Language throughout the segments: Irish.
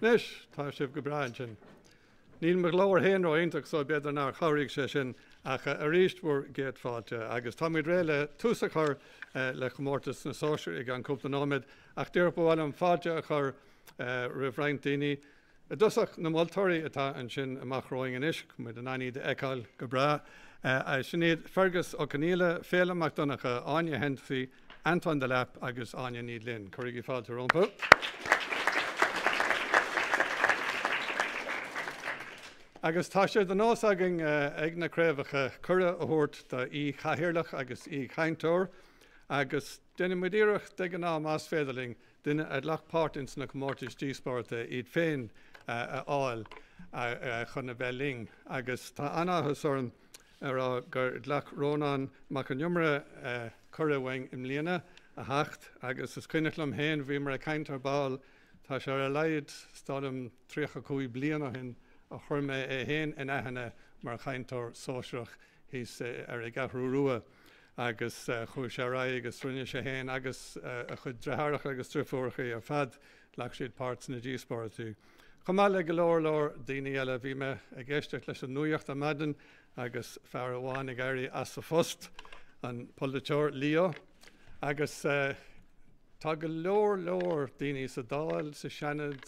Anois, tá sibh go breá ansin. Níl mo ghlór féin ró-iontach so b'fhéidir nár chabhraigh sé sin ach arís bhur gcéad fáilte agus táimid réidh le tús a chur le comórtas na sóisear i gceann cúpla nóiméad ach díreach ba mhaith liom fáilte a chur roimh roinnt daoine. I dtosach, na moltóirí atá ansin amach romhainn anois, muid in ann iad a fheiceáil go breá. Sin iad Fergus Ó Conghaile, Féilim Mac Donncha, Áine Hensey, Antoine Delap agus Áine Ní Ghlinn. Cuirigí fáilte rompu. Agus tá sé de nós againn ag na craobhacha cuireadh a thabhairt d'aoi-chathaoirleach agus aoi-chainteoir agus déanann muid iarracht de ghnáth más féidir linn duine a ghlac páirt ins na comórtais díospóireachta iad féin a fháil chun a bheith linn agus tá an-áthas orm a rá gur ghlac Rónán Mac Con Iomaire cuireadh uainn i mbliana a theacht agus is cuimhneach liom féin, bhíomar ag caint ar ball, tá sé ar a laghad, is dóigh liom, 35 bliain ó shin a chuir mé é féin in aithne mar chainteoir sóisearach thíos ar an gCeathrú Rua agus chuaigh sé ar aghaidh agus rinne sé féin agus a chuid deartháireacha agus driofúracha ar fad, ghlac siad páirt sna díospóireachtaí. Chomh maith le go leor leor daoine eile, bhí mé ag éisteacht leis an nuaíocht ar maidin agus fear amháin ag éirí as a phost, an polaiteoir Leo, agus tá go leor leor daoine sa Dáil, sa Seanad,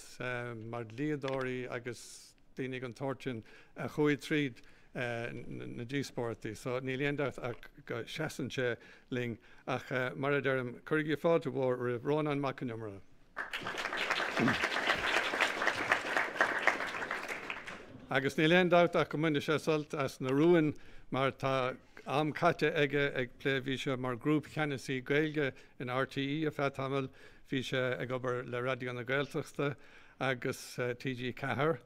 mar dhlíodóirí agus daoine den tsórt sin a chuaigh tríd na díospóireachtaí. So níl aon dabht ach go seasann sé linn. Ach mar a deirim, cuirigí fáilte mhór roimh Rónán Mac Con Iomaire. Agus níl aon dabht ach go mbainfidh sé sult as na rúin mar tá am caite aige ag plé, bhí sé mar grúpcheannasaí Gaeilge in RTÉ ar feadh tamaill, bhí sé ag obair le Raidió na Gaeltachta agus TG4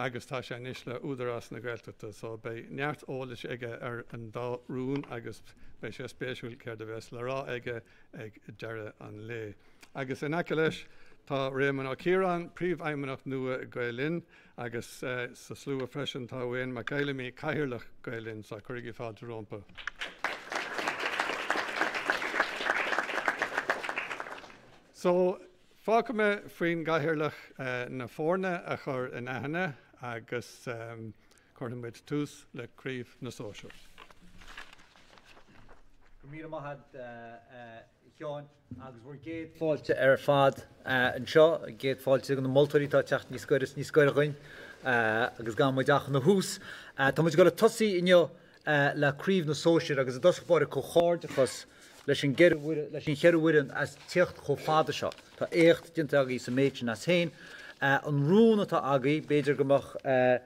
agus tá sé anois le Údarás na Gaeltachta so beidh neart eolais aige ar an dá rún agus beidh sé spéisiúil céard a bheas le rá aige ag deireadh an lae. Agus in aice leis tá Réamonn Ó Ciaráin, Príomhfheidhmeannach nua Gael Linn agus sa slua freisin tá Wayne Mac Fheidhlimidh, Cathaoirleach Gael Linn, so cuirigí fáilte rompu. So, fágfaidh mé faoin gCathaoirleach na foirne a chur in aithne agus cuirfidh muid tús le Craobh na Sóisear. Go raibh míle maith agat a Sheáin agus bhur gcéad fáilte ar fad anseo, gcéad fáilte do na moltóirí atá ag teacht níos gaire is níos gaire dhuinn agus gan muid ach ina thús. Tá muid ag dul ag tosaí inniu le Craobh na Sóisear agus i dtosach báire comhghairdeachas leis an gceithre leis an cheithre fhoireann as tíocht chomh fada seo. Tá éacht déanta agaibh sa méid sin as féin. An rún atá agaibh, b'fhéidir go mbeadh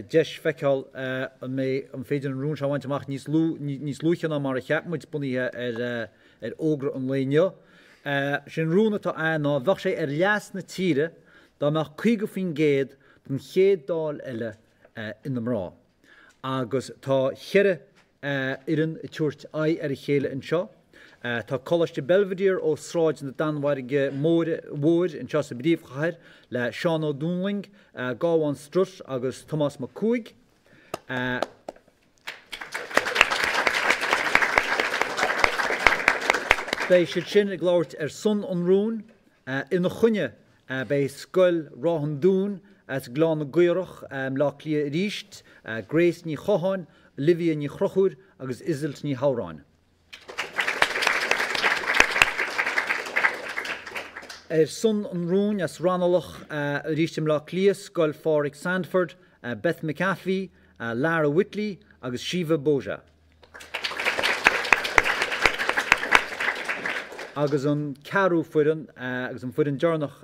deis feiceáil an mbeidh, an féidir an rún seo a bhaint amach níos lú, níos luaithe ná mar a cheap muid, bunaithe ar ar fhógra an lae inniu. Sé an rún atá ann ná, bheadh sé ar leas na tíre dá mbeadh 50% den chéad Dáil eile ina mná. Agus tá cheithre fhoireann ag tabhairt aghaidh ar a chéile anseo. Tá Coláiste Belvedere ó Sráid na Danmhairge Móire anseo sa bpríomhchathair le Seán Ó Dúnlaing, Gabhán Strutt agus Tomás Mac Cumhaigh. Beidh siad sin ag labhairt ar son an rúin. Ina choinne beidh Scoil Ráth an Dúin as Gleann na gCaorach i mBleá Cliath arís, Grace Ní Chatháin, Olivia Ní Chonchúir agus Iseult Ní Shamhráin. Ar son an rúin as Raghnallach arís i mBleá Cliath, Scoil Phádraig Sandford, Beth McAfee, Lara Whitley agus Síomha Boja. Agus an ceathrú foireann, agus an foireann deireanach,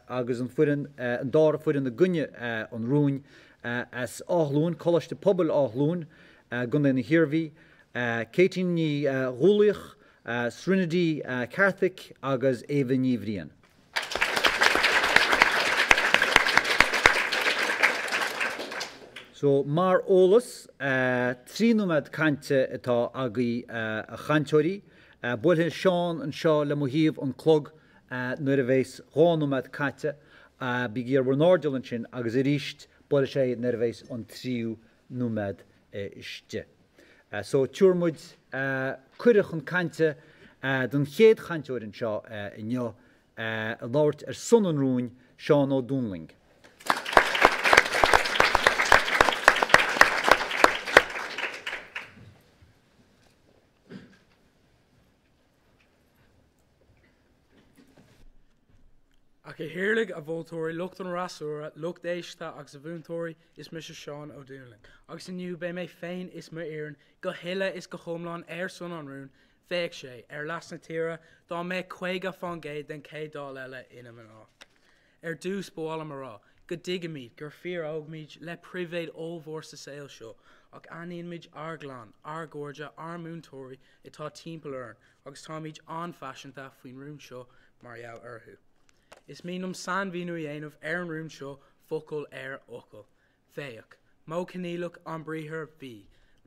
agus an foireann, an dara foireann i gcoinne an rúin, as Áth Luain, Coláiste Pobail Áth Luain, i gContae na hIarmhí, Katie Ní Dhúlaoich, Srinidhi Karthik agus Éabha Ní Bhriain. So, mar eolas, 3 nóiméad cainte atá agaibh a chainteoirí. Buailfidh Seán anseo le mo thaobh an clog nuair a bheas 2 nóiméad caite. Bígí ar bhur n-airdeall ansin agus arís buailfidh sé nuair a bheas an tríú nóiméad istigh. So, tabharfaidh muid cuireadh chun cainte don chéad chainteoir anseo inniu, ag labhairt ar son an rúin. Seán Ó Dúnlaing. A Chathaoirligh, a mholtóirí, lucht an fhreasúra, lucht éisteachta agus a mhúinteoirí, is mise Seán Ó Dúnlaing, agus inniu beidh mé féin is m'fhoireann go huile is go hiomlán ar son an rúin, bheadh sé ar leas na tíre dá mbeadh 50% den chéad Dáil eile ina mná. Ar dtús, ba mhaith liom a rá go dtuigimid gur fir óga muid le pribhléid ollmhór sa saol seo ach aithníonn ár gclann, ár gcairde, ár múinteoirí atá timpeall orainn agus táimid an-phaiseanta faoin rún seo mar gheall orthu. Is mian liom sainmhíniú a dhéanamh ar an rún seo focal ar fhocal. Bheadh. Modh coinníollach an briathar bhí.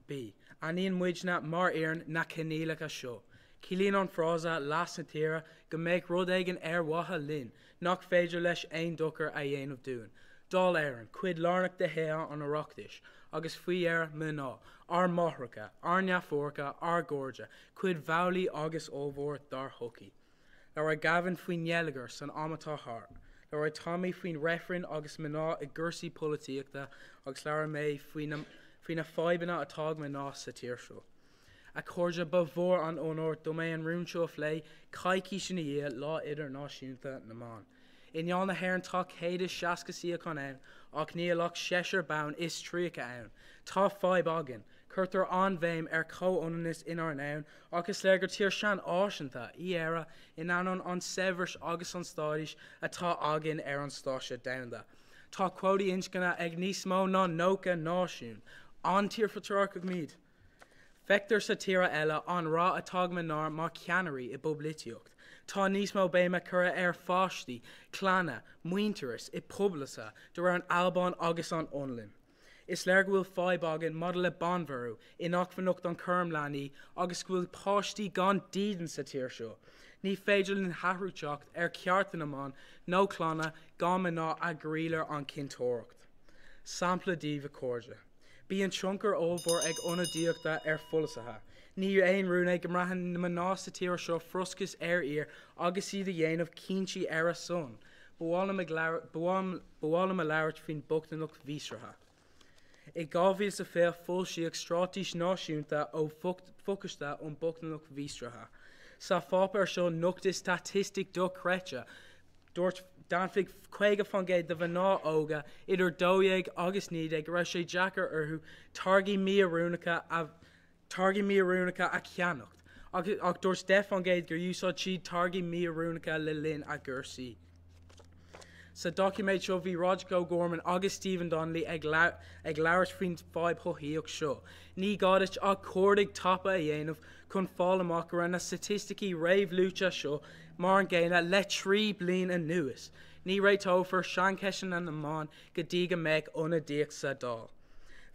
Bí. Aithníonn muidne mar fhoireann na coinníollacha seo. Ciallaíonn an frása leas na tíre go mbeadh rud éigin ar mhaithe linn, nach féidir leis aon dochar a dhéanamh dúinn. Dáil Éireann, cuid lárnach de Thithe an Oireachtais, agus faoi dheireadh, mná, ár máithreacha, ár ndeirfiúracha, ár gcairde, cuid bhealaí agus ollmhór dár shochaí. Labhróidh Gavin faoin ngeilleagar san am atá thart, labhróidh Tommy faoin reifreann agus mná i gcúrsaí polaitíochta agus labhróidh mé faoi na faoi na fadhbanna atá ag mná sa tír seo. A chairde, ba mhór an onóir dom é an rún seo a phlé coicís ina dhiaidh Lá Idirnáisiúnta na mBan. I nDáil na hÉireann tá 160 suíochán ann ach níl ach seisear ban is 30 ann. Tá fadhb againn. Cuirtear an-bhéim ar chomhionannas inár ndomhan ach is léir gur tír seanfhaiseanta í Éire in ainneoin an saibhris agus an stádais atá againn ar an stáitse domhanda. Tá cuótaí inscne ag níos mó ná 90 náisiún. An tír phatrarcach muid? Feictear sa tíortha eile an rath atá ag mná mar cheannairí i bpolaitíocht. Tá níos mó béime curtha ar pháistí, clanna, muintearas i bpoblachtaí de réir an Albáin agus an Fhionlainn. Is léir go bhfuil fadhb againn maidir le banmharú, inacmhainneacht an chúram leanaí agus go bhfuil páistí gan dídean sa tír seo. Ní féidir linn athrú teacht ar chearta na mban nó clainne gan mná i gcroílár an chinnteoireacht. Sampla daoibh a chairde. Bíonn tionchar ollmhór ag ionadaíochta ar pholasaithe. Ní aon rún é go mbraitheann na mná sa tír seo frustrachas ar fhir agus iad a dhéanamh cinntí ar a son. Ba mhaith liom a labhairt faoin bochtaineacht mhíosraithe. I 2020 foilsíodh Straitéis Náisiúnta ó Fhochoiste um Bochtaineacht Mhíosraithe. Sa pháipéar seo nochtadh staitistic dochreidte. Dúirt d'admhaigh 50% de mhná óga idir 12 agus 19 go raibh sé deacair orthu táirgí mí-oiriúnacha a táirgí mí-oiriúnacha a cheannacht, ach dúirt 10% gur úsáid siad táirgí mí-oiriúnacha le linn a gcúrsaí. Sa doiciméad seo bhí Roderic O'Gorman agus Stephen Donnelly ag ag labhairt faoin fadhb shochaíoch seo. Ní gá duit ach cuardach tapa a dhéanamh chun fáil amach go raibh na staitisticí réamhluaite seo mar an gcéanna le 3 bliain anuas. Ní réiteofar saincheisteanna na mban go dtí go mbeidh ionadaíocht sa Dáil.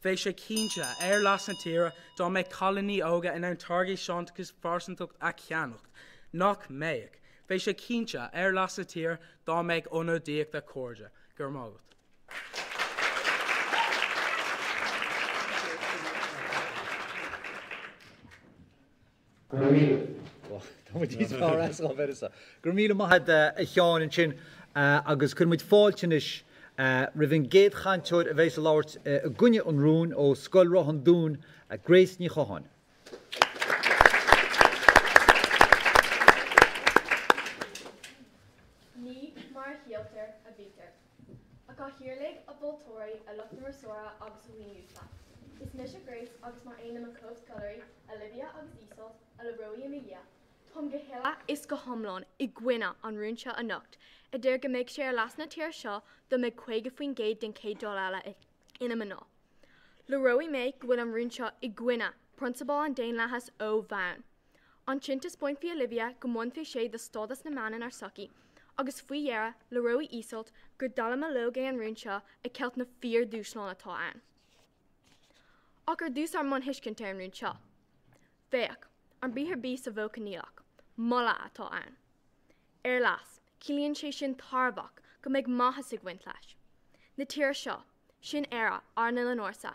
Bheadh sé cinnte ar leas na tíre dá mbeadh cailíní óga in ann táirgí sláinteachais phearsantacht a cheannacht. Nach mbeadh? Bheadh sé cinnte ar leas na tíre dá mbeadh ionadaíocht a chairde. Go raibh maith agat. Go raibh míle. Tá muid níos fearr as an bhfearas. Go raibh míle maith agat a Sheáin ansin agus cuirfidh muid fáilte anois roimh an gcéad chainteoir a bheas ag labhairt i gcoinne an rúin ó Scoil Ráth an Dúin, Grace Ní Chotháin. Ní mar a shíltear a bhítear. A Chathaoirligh, a mholtóirí, a lucht an fhreasúra agus a dhaoine uaisle. Is mise Grace agus mar aon le mo chomhscoláirí Olivia agus Iseult, a labhróidh i mo dhiaidh, táim go huile is go hiomlán i gcoinne an rúin seo anocht, a deir go mbeidh sé ar leas na tíre seo dá mbeadh 50% den chéad Dáil eile ina mná. Léireoidh mé go bhfuil an rún seo i gcoinne prionsabail an daonlathais ó bhonn. Ansin taispeánfaidh Olivia go mbainfeadh sé de stádas na mban inár sochaí, agus faoi dheireadh, léireoidh Iseult gur dallamullóg é an rún seo ag ceilt na fíordhúshláin atá ann. Ach ar dtús ár mbunthuiscint ar an rún seo. Bheadh, an briathar bí sa mhodh coinníollach, moladh atá ann. Ar leas, ciallaíonn sé sin tairbheach, go mbeidh maitheas ag baint leis. Na tíre seo, sin Éire, ár n-oileán ársa.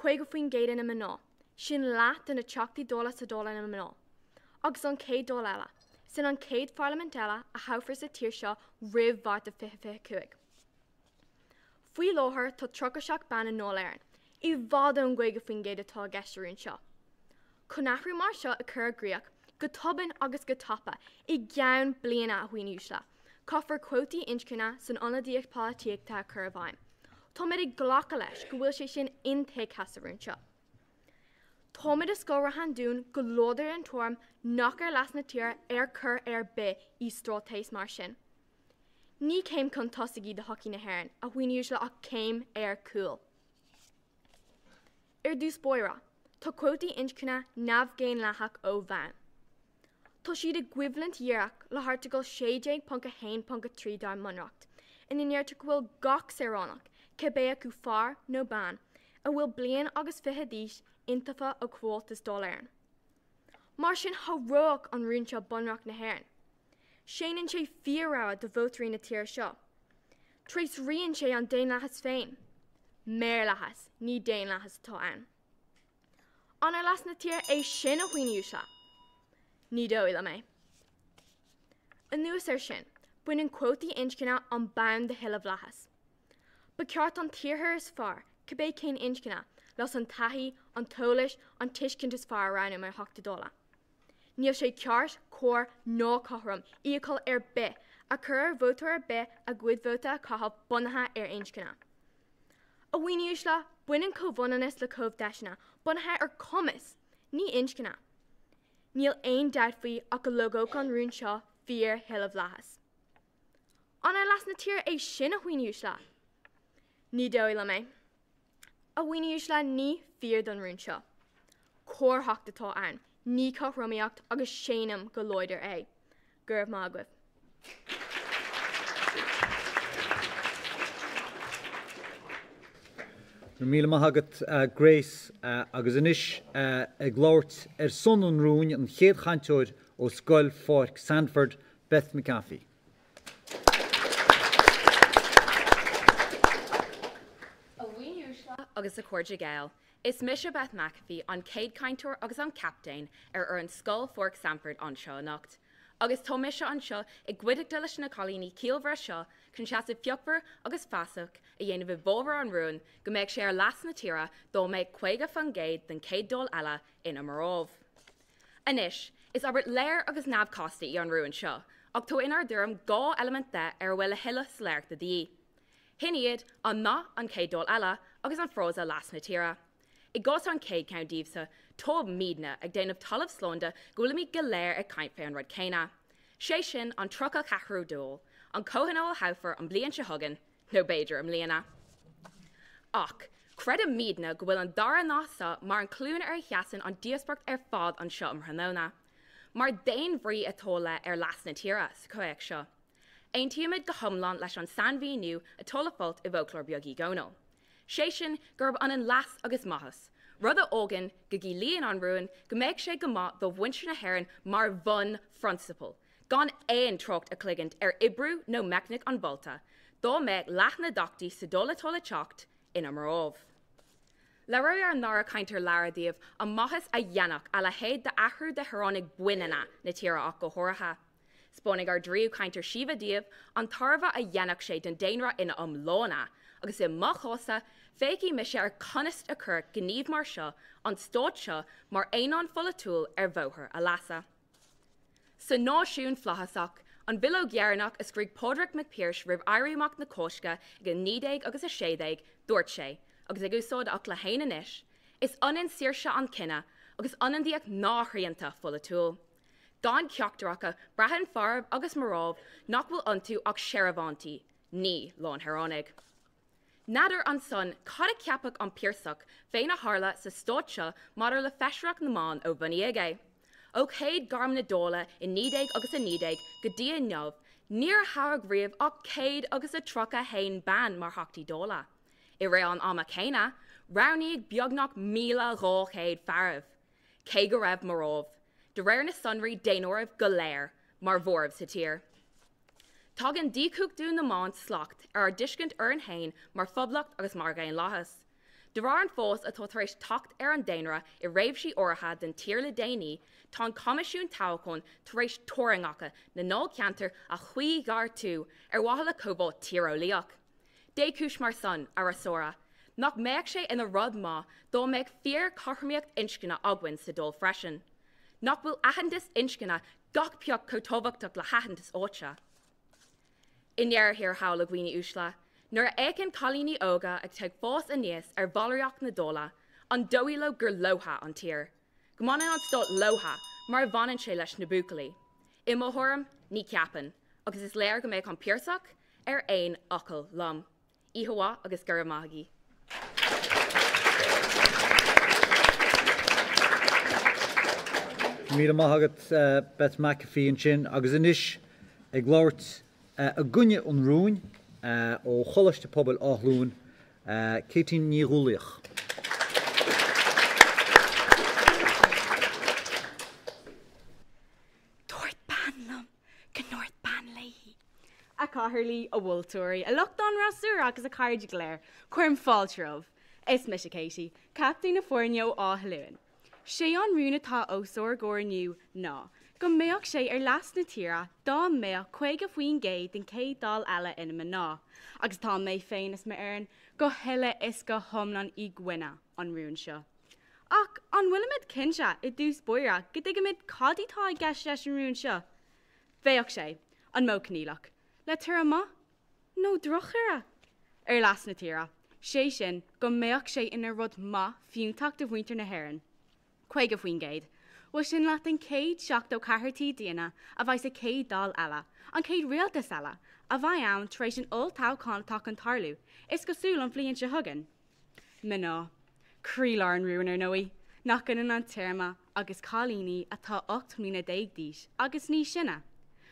50% ina mná, sin leath de na Teachtaí Dála sa Dáil ina mná. Agus an chéad Dáil eile. Sin an chéad pharlaimint eile a thoghfar sa tír seo roimh Mhárta 2025. Faoi láthair tá 37 bean i nDáil Éireann, i bhfad ón 50% atá i gceist sa rún seo. Chun athrú mar seo a chur i gcrích, go tobann agus go tapa, i gceann bliana, a dhaoine uaisle, caithfear cuótaí inscne san ionadaíocht polaitíochta a chur i bhfeidhm. Táimid ag glacadh leis go bhfuil sé sin intuigthe sa rún seo. Táimid i Scoil Ráth an Dúin go láidir den tuairim nach ar leas na tíre ar chor ar bith í straitéis mar sin. Ní céim chun tosaigh í do shochaí na hÉireann, a dhaoine uaisle ach céim ar cúl. Ar dtús báire, tá cuótaí inscne neamhdhaonlathach ó bhonn. Tá siad i gcoimhlint dhíreach le hAirteagal 16.1.3 dár mBunreacht, ina ndeirtear go bhfuil gach saoránach, cibé acu fear nó bean, a bhfuil bliain agus fiche d'aois, intofa ó Chomhaltas Dáil Éireann. Mar sin, sháródh an rún seo Bunreacht na hÉireann. Séanann sé fíor-rogha do vótóirí na tíre seo. Tréasraíonn sé an daonlathas féin. Maorlathas, ní daonlathas atá ann. An ar leas na tíre é sin, a dhaoine uaisle? Ní dóigh liom é. Anuas air sin, baineann cuótaí inscne an bonn de thuilleamhlathas. Ba cheart an t-iarrthóir is fearr, cibé cén inscne, leis an taithí, an t-eolas, an tuiscint is fearr a roghnú mar Theachta Dála. Níl sé ceart, cóir ná cothrom iachall ar bith a chur ar vótóir ar bith a gcuid vóta a chaitheamh bunaithe ar inscne. A dhaoine uaisle, baineann comhionannas le comhdheiseanna, bunaithe ar chumas, ní inscne. Níl aon dabht faoi ach go lagódh an rún seo fíor-thuilleamhlathas. An ar leas na tíre é sin, a dhaoine uaisle? Ní dóigh liom é. A dhaoine uaisle, ní fíor don rún seo. Cumhacht atá ann, ní cothromaíocht agus séanaim go láidir é. Go raibh maith agaibh. Go raibh míle maith agat Grace agus anois ag labhairt ar son an rúin, an chéad chainteoir ó Scoil Pháirc Sandford, Beth McAfee. A dhaoine uaisle agus a chairde Gael, Is mise Beth McAfee, an chéad chainteoir agus an captaen ar fhoireann Scoil Pháirc Sandford anseo anocht. Agus tá mise anseo i gcuideachta leis na cailíní ciallmhara seo chun seasamh fiochmhar agus feasach a dhéanamh i bhfabhar an rúin go mbeadh sé ar leas na tíre dá mbeadh 50% den chéad Dáil eile ina mnáibh. Anois, is abairt léir agus neamhchasta í an rún seo, ach tá inár dtuairim 2 eilimint de ar a bhfuil a thuilleadh soiléireachta de dhíth. Shin iad, an nath, an chéad Dáil eile, agus an frása leas na tíre. I gcás an chéad cheann díobh-sa, táimídne ag déanamh talamh slán de go bhfuilimid go léir ag caint fé an rud céanna. Sé sin, an 34ú Dáil, an comhthionól a thoghfar an bliain seo chugainn, nó b'fhéidir i mbliana. Ach, creidimídne go bhfuil an dara nath so mar an colún ar a sheasann an díospóireacht ar fad anseo um thráthnóna. Mar d'aon bhrí atá le ar leas na tíre sa chomhthéacs seo. Aontaímid go hiomlán leis an sainmhíniú atá le fáilt i bhFoclóir Beag Uí Dhónaill, sé sin gurb ionann leas agus maitheas, rud a fhágann go gciallaíonn an rún go mbeadh sé go maith do mhuintir na hÉireann mar bhunphrionsabal, gan aon trácht a chligeant ar oibriú nó meicnic an mholta, dá mbeadh leath na dTeachtaí sa Dáil atá le teacht ina mnáibh. Labhróidh ár ndara cainteoir Lara daoibh an maitheas a dhéanfadh a leithéid d'athrú do shaoránaigh baineanna na tíre ach go háirithe. 'Spáinfidh ár dtríú cainteoir Síomha daoibh an tairbhe a dhéanfadh sé don daonra ina iomláine, agus i mo chás-sa, féachfaidh mise ar conas a chuirfeadh gníomh mar seo an stát seo mar aonán pholaitiúil ar bhóthar a leasa. Sa Náisiún Flaitheasach, an bhileog dheireanach a scrígh Pádraig Mac Piarais roimh Éirí Amach na Cásca ag 1916, dúirt sé, agus ag úsáid a fhocla fhéin anois, Is ionann saoirse an chine agus ionadaíocht neamhshrianta pholaitiúil. Gan ceachtar acu, braitheann fearaibh agus mnáibh nach bhfuil iontu ach seirbheántaí, ní lánshaoránaigh. N'fheadar, ansan, cad a cheapfadh an Piarsach féna tharla sa stát seo maidir le feisireacht na mban ó bunaíodh é. Ó chéad ghairm na Dála i 19 agus 19 go dtí inniu, níor thoghadh riamh ach céad agus a 31 bean mar Theachtaí Dála. I rith an ama chéanna, roghnaíodh beagnach 1,200 fearaibh. Cé go raibh mnáibh, de réir na sonraí daonáirimh go léir, mar mhóramh sa tír. Tagann díchumhachtú na mban slacht ar ár dtuiscint orainn féin mar phoblacht agus mar dhaonlathas. De bharr an fás atá tar éis teacht ar an daonra i réimsí áirithe den tír le déanaí, tá an Coimisiún Toghcháin tar éis teorainneacha na ndáilcheantar a choigeartú ar mhaithe le comhbhá tíreolaíoch. Dé cúis mar san, a fhreasúra, nach mbeadh sé ina rud maith dá mbeadh fíor-chothromaíocht inscne againn sa Dáil freisin? Nach bhfuil aitheantas inscne gach pioc chomh tábhachtach le haitheantas áite? I ndeireadh thiar thall, a dhaoine uaisle, nuair a fhéachann cailíní óga atá ag fás aníos ar bhallraíocht na Dála, an dóigh leo gur leotha an tír? Go mbaineann an stát leotha mar a bhaineann sé leis na buachaillí? I mo thuairim, ní cheapaim, agus is léir go mbeadh an Piarsach ar aon fhocal liom. Oíche mhaith agus go raibh maith agaibh. Míle maith agat Beth McAfee ansin agus anois ag labhairt i gcoinne an rúin ó Choláiste Pobail Áth Luain, Katie Ní Dhúlaoich. Dúirt bean liom go ndúirt bean léi. A Chathaoirligh, a mholtóirí, a lucht an fhreasúra agus a chairde go léir, cuirim fáilte romhaibh. Is mise Katie, captaen na foirne ó Áth Luain. Sé an rún atá os ár gcomhair inniu ná go mbeadh sé ar leas na tíre dá mbeadh 50% den chéad Dáil eile ina mná, agus tá mé féin is m'fhoireann go huile is go hiomlán i gcoinne an rúin seo. Ach an bhfuilimid cinnte i dtús báire go dtuigimid cad atá i gceist leis an rún seo? Bheadh sé, an modh coinníollach, le toradh maith nó drochthoradh? Ar leas na tíre, sé sin go mbeadh sé ina rud maith fiúntach do mhuintir na hÉireann. 50%. Bhuel sin leath den 174 TDanna a bheidh sa chéad Dáil eile, an chéad rialtas eile, a bheidh ann tar éis an olltoghcháin atá chun tarlú, is cosúil, an bhliain seo chugainn. Mná. Croílár an rúin, ar ndóigh. Nach ionann an téarma agus cailíní atá 18 mbliana d'aois agus níos sine?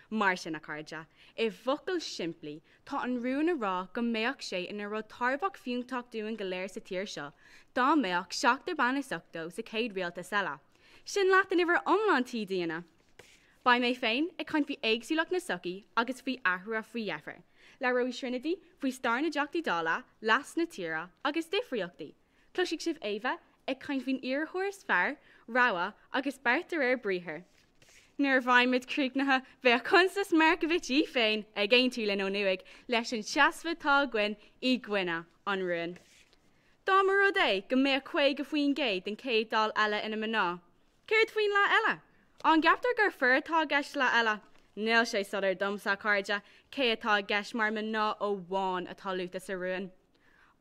Mar sin, a chairde, i bhfocal simplí, tá an rún ag rá go mbeadh sé ina rud tairbheach fiúntach dúinn go léir sa tír seo dá mbeadh seachtar ban is 80 sa chéad rialtas eile. Sin leath den uimhir iomlán TDanna! Beidh mé féin ag caint faoi éagsúlacht na sochaí agus faoi athruithe faoi dheifir. Labhróidh Srinidhi faoi stair na dTeachtaí Dála, leas na tíre agus difríochtaí. Cloisfidh sibh Éabha ag caint faoin iarrthóir is fearr, rogha agus beart de réir briathair. Nuair a bheimid críochnaithe, bheadh Constance Markievicz í féin ag aontú linn ó Nuig leis an seasamh atá againn i gcoinne an rúin. Dá mba rud é go mbeadh 50% den chéad Dáil eile ina mná, Céard faoin leath eile? An gceaptar gur fir atá i gceist sa leath eile? Níl sé soiléir domsa, a chairde, cé atá i gceist mar mná amháin atá luaite sa rún.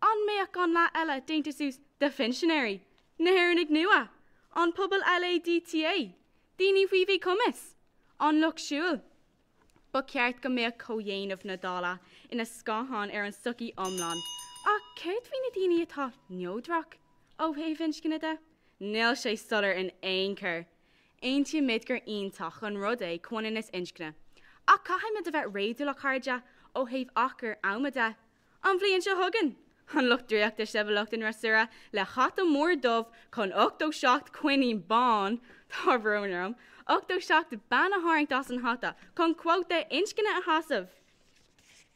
An mbeadh an leath eile déanta suas de phinsinéirí? Na hÉireannaigh nua? An pobal LADTA? Daoine faoi mhíchumas? An lucht siúil? Ba cheart go mbeadh comhdhéanamh na Dála ina scáthán ar an tsochaí iomlán, ach céard faoi na daoine atá neodrach ó thaobh inscne de? Níl sé soiléir in aon chor. Aontaímid gur iontach an rud é comhionannas inscne, ach caithfimid a bheith réadúil, a chairde, ó thaobh achar ama de. An bhliain seo chugainn? An lucht draíochta sibh a lucht an fhreasúra le hata mór dubh chun 87 coinín bán, tá brón orm, 87 bean a tharraingt as an hata chun cuóta inscne a shásamh?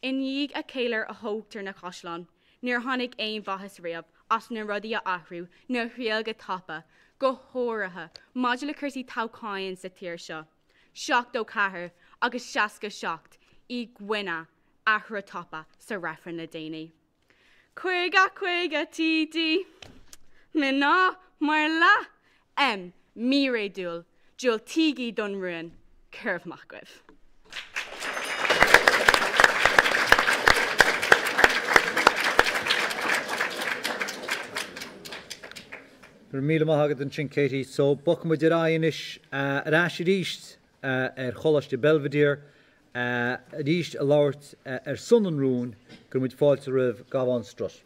I ndiaidh a chéile a thógtar na caisleáin. Níor tháinig aon mhaitheas riamh as na rudaí a athrú nó a thriail go tapa, go háirithe maidir le cúrsaí toghcháin sa tír seo. 74 agus 67 i gcoinne athrú tapa sa reifreann le déanaí. 50 50 TD. Mná mar leath! M, Míréadúil. Diúltaígí don rún. Go raibh maith agaibh. Go raibh míle maith agat ansin Katie. So, bogfaidh muid ar aghaidh anois ar ais arís ar Choláiste Belvedere arís ag labhairt ar son an rúin, cuirfidh muid fáilte roimh Gabhán Strutt.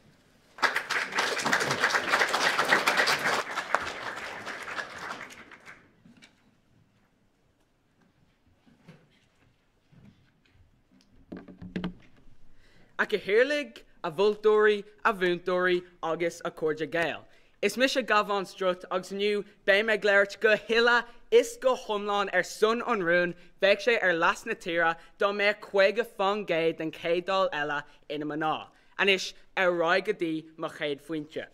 A Chathaoirligh, a mholtóirí, a mhúinteoirí agus a chairde Gael. Is mise Gabhán Strutt agus inniu beidh mé ag labhairt go huile is go hiomlán ar son an rúin bheadh sé ar leas na tíre dá mbeadh 50% den chéad Dáil eile ina mná. Anois, ar aghaidh go dtí mo chéad phointe.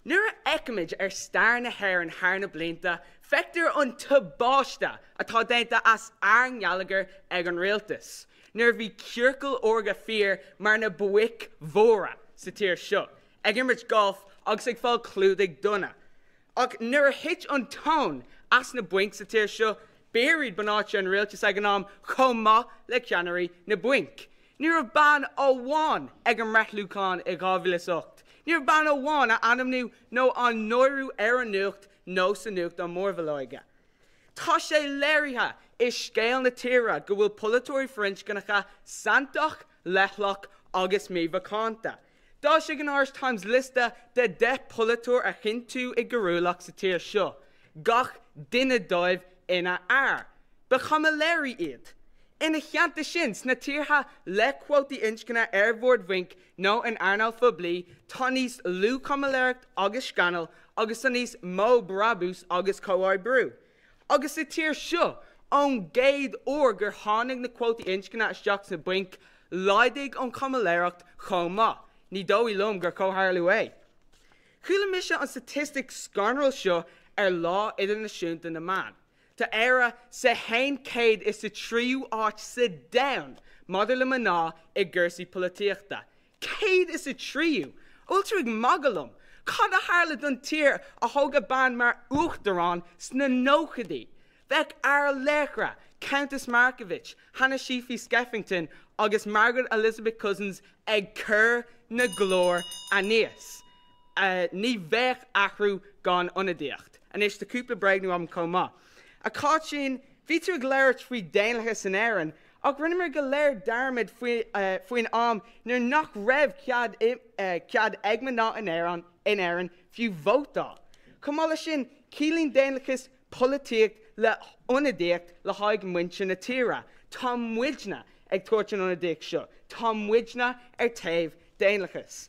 Nuair a fheicimid ar stair na hÉireann thar na blianta, feictear an tubáiste atá déanta as ár ngeilleagar ag an rialtas. Nuair a bhí ciorcail órga fir mar na boic mhóra sa tír seo, ag imirt golf agus ag fáil clúdaigh donna. Ach nuair a thit an tóin as na bainc sa tír seo, b'fhir iad bunáite an rialtais ag an am chomh maith le ceannairí na bainc. Ní raibh bean amháin ag an mbreithliúchán i 2008. Ní raibh bean amháin á ainmniú nó á náiriú ar an nuacht nó sa nuachtán mórbhileoige. Tá sé léirithe i scéal na tíre go bhfuil polaiteoirí firinscneacha santach, leithleach agus mímhacánta. D'fhoilsigh an Irish Times liosta de 10 polaiteoir a chiontú i gcoiriúlacht sa tír seo, gach duine dóibh ina fhear. Ba chaimiléirí iad. Ina theannta sin, sna tíortha le cuótaí inscne ar bhoird bhainc nó in earnáil phoiblí, tá níos lú caimiléireacht agus scannail agus tá níos mó brabús agus comhoibriú. Agus sa tír seo, ón gcéad uair gur tháinig na cuótaí inscne isteach sna bainc, laghdaigh an chaimiléireacht chomh maith. Ní dóigh liom gur comhtharlú é. Chuala mise an statistic scanrúil seo ar Lá Idirnáisiúnta na mBan. Tá Éire sa haon 103ú áit sa domhan maidir le mná i gcúrsaí polaitíochta. 103ú! An bhfuil tú ag magadh liom? Cad a tharla don tír a thoghadh bean mar uachtarán sna nóchaidí? Bheadh ár laochra, Countess Markievicz, Hanna Sheaffe Skeffington agus Margaret Elizabeth Cousins ag cur na nglór aníos. Ní bheadh athrú gan ionadaíocht. Anois tá cúpla bréagnú agam chomh maith. A Cháitín, bhí tú ag labhairt faoi daonlathas in Éirinn, ach rinneamar go léir dearmad faoin am nuair nach raibh cead cead ag mná in Éirinn fiú vótáil. Chomh maith leis sin, ciallaíonn daonlathas polaitíocht le hionadaíocht le haghaidh muintir na tíre. Tá muidne ag tabhairt an ionadaíocht seo. Tá muidne ar taobh daonlathas.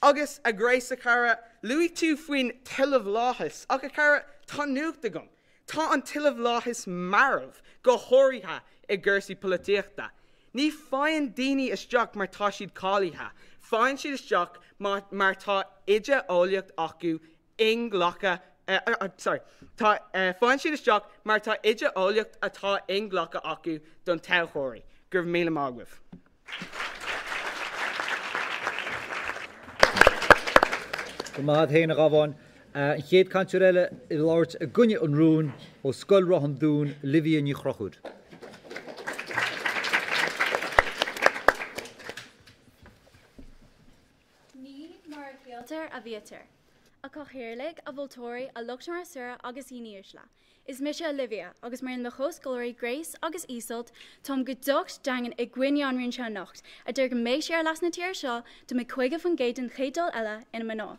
Agus, a Grace, a chara, luaigh tú faoin tuilleamhlathas, ach a chara, tá nuacht agam. Tá an tuilleamhlathas marbh, go háirithe i gcúrsaí polaitíochta. Ní faigheann daoine isteach mar tá siad cáilithe, faigheann siad isteach mar tá idé-eolaíocht acu inghlactha sorry tá faigheann siad isteach mar tá idé-eolaíocht atá inghlactha acu don toghthóirí. Go raibh míle maith agaibh. Go raibh maith agat féin, a Ghabháin. An chéad cainteoir eile ag labhairt i gcoinne an rúin ó Scoil Ráth an Dúin, Olivia Ní Chonchúir. Ní mar a shíltear a bhítear. A Chathaoirligh, a mholtóirí, a lucht an fhreasúra agus a dhaoine uaisle. Is mise Olivia, agus mar aon le mo chomhscoláirí Grace agus Iseult, táim go docht daingean i gcoinne an rúin seo anocht, a deir go mbeidh sé ar leas na tíre seo dá mbeadh 50% den chéad Dáil eile ina mná.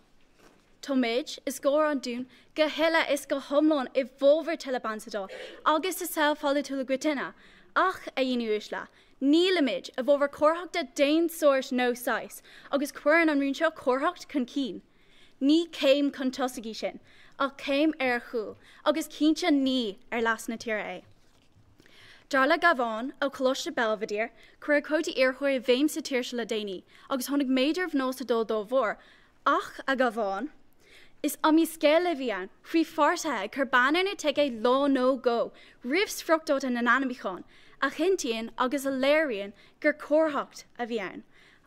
Táimid, i Scoil Ráth an Dúin, go huile is go hiomlán i bhfabhar tuilleadh ban sa Dáil agus sa saol pholaitiúil i gcoitinne, ach, a dhaoine uaisle, nílimid i bhfabhar córathachta d'aon sórt nó saghas, agus cuireann an rún seo córacht chun cinn. Ní céim chun tosaigh í sin, ach céim ar chúl, agus cinnte ní ar leas na tíre é. Dar le Gabhán ó Choláiste Belvedere, cuireadh cuótaí iarrthóirí i bhfeidhm sa tír seo le déanaí, agus tháinig méadú ar mhná sa Dáil dá bharr, ach, a Ghabháin, is iomaí scéal a bhí ann faoi pháirtithe ag cur bean ar na ticéid lá nó dhó roimh spriocdháta na n-ainmniúchán, a chinntíonn agus a léiríonn gur córacht a bhí ann.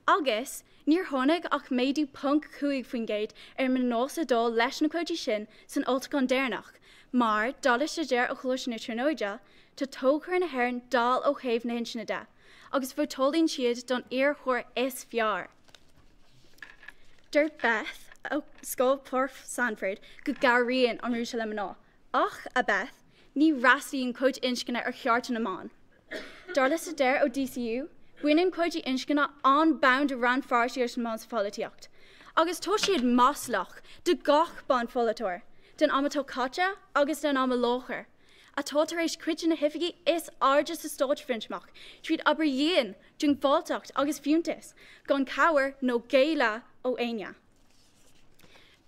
Agus níor tháinig ach méadú 0.5% ar mná sa Dáil leis na cuótaí sin san olltoghchán deireanach, mar, dar le staidéar ó Choláiste na Tríonóide, tá toghthóirí na hÉireann dall ó thaobh na hinscne de, agus vótálann siad don iarrthóir is fearr. Dúirt Beth ó Scoil Pháirc Sandford go gcabhraíonn an rún seo le mná, ach, a Beth, ní fhreastalaíonn cuóta inscne ar chearta na mban. Dar le staidéar ó DCU, baineann cuótaí inscne an bonn de rannpháirtíocht na mban sa pholaitíocht, agus tá siad maslach do gach ban-pholaiteoir, den am atá caite agus den am i láthair, atá tar éis cuid de na hoifigí is airde sa stát a bhaint amach tríd obair dhian, diongbháilteacht agus fiúntas, gan cabhair nó géilleadh ó éinne.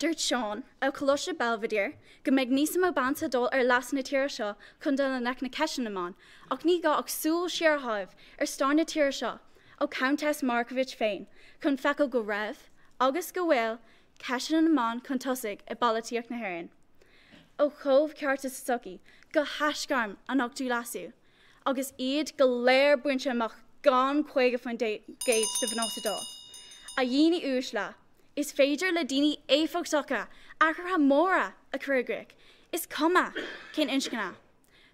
Dúirt Seán, ó Choláiste Belvedere, go mbeidh níos mó ban sa Dáil ar leas na tíre seo chun dul i ngleic na ceisteanna na mban, ach ní gá ach súil siar a chaitheamh ar stair na tíre seo, ó Countess Markievicz féin, chun feiceáil go raibh, agus go bhfuil, ceisteanna na mban chun tosaigh i bpolaitíocht na hÉireann. Ó chomhchearta sa tsochaí go haisghairm an Ochtú Leasú, agus iad go léir bainte amach gan 50% de mhná sa Dáil. A dhaoine uaisle, is féidir le daoine éifeachtacha athruithe móra a chur i gcrích, is cuma cén inscne.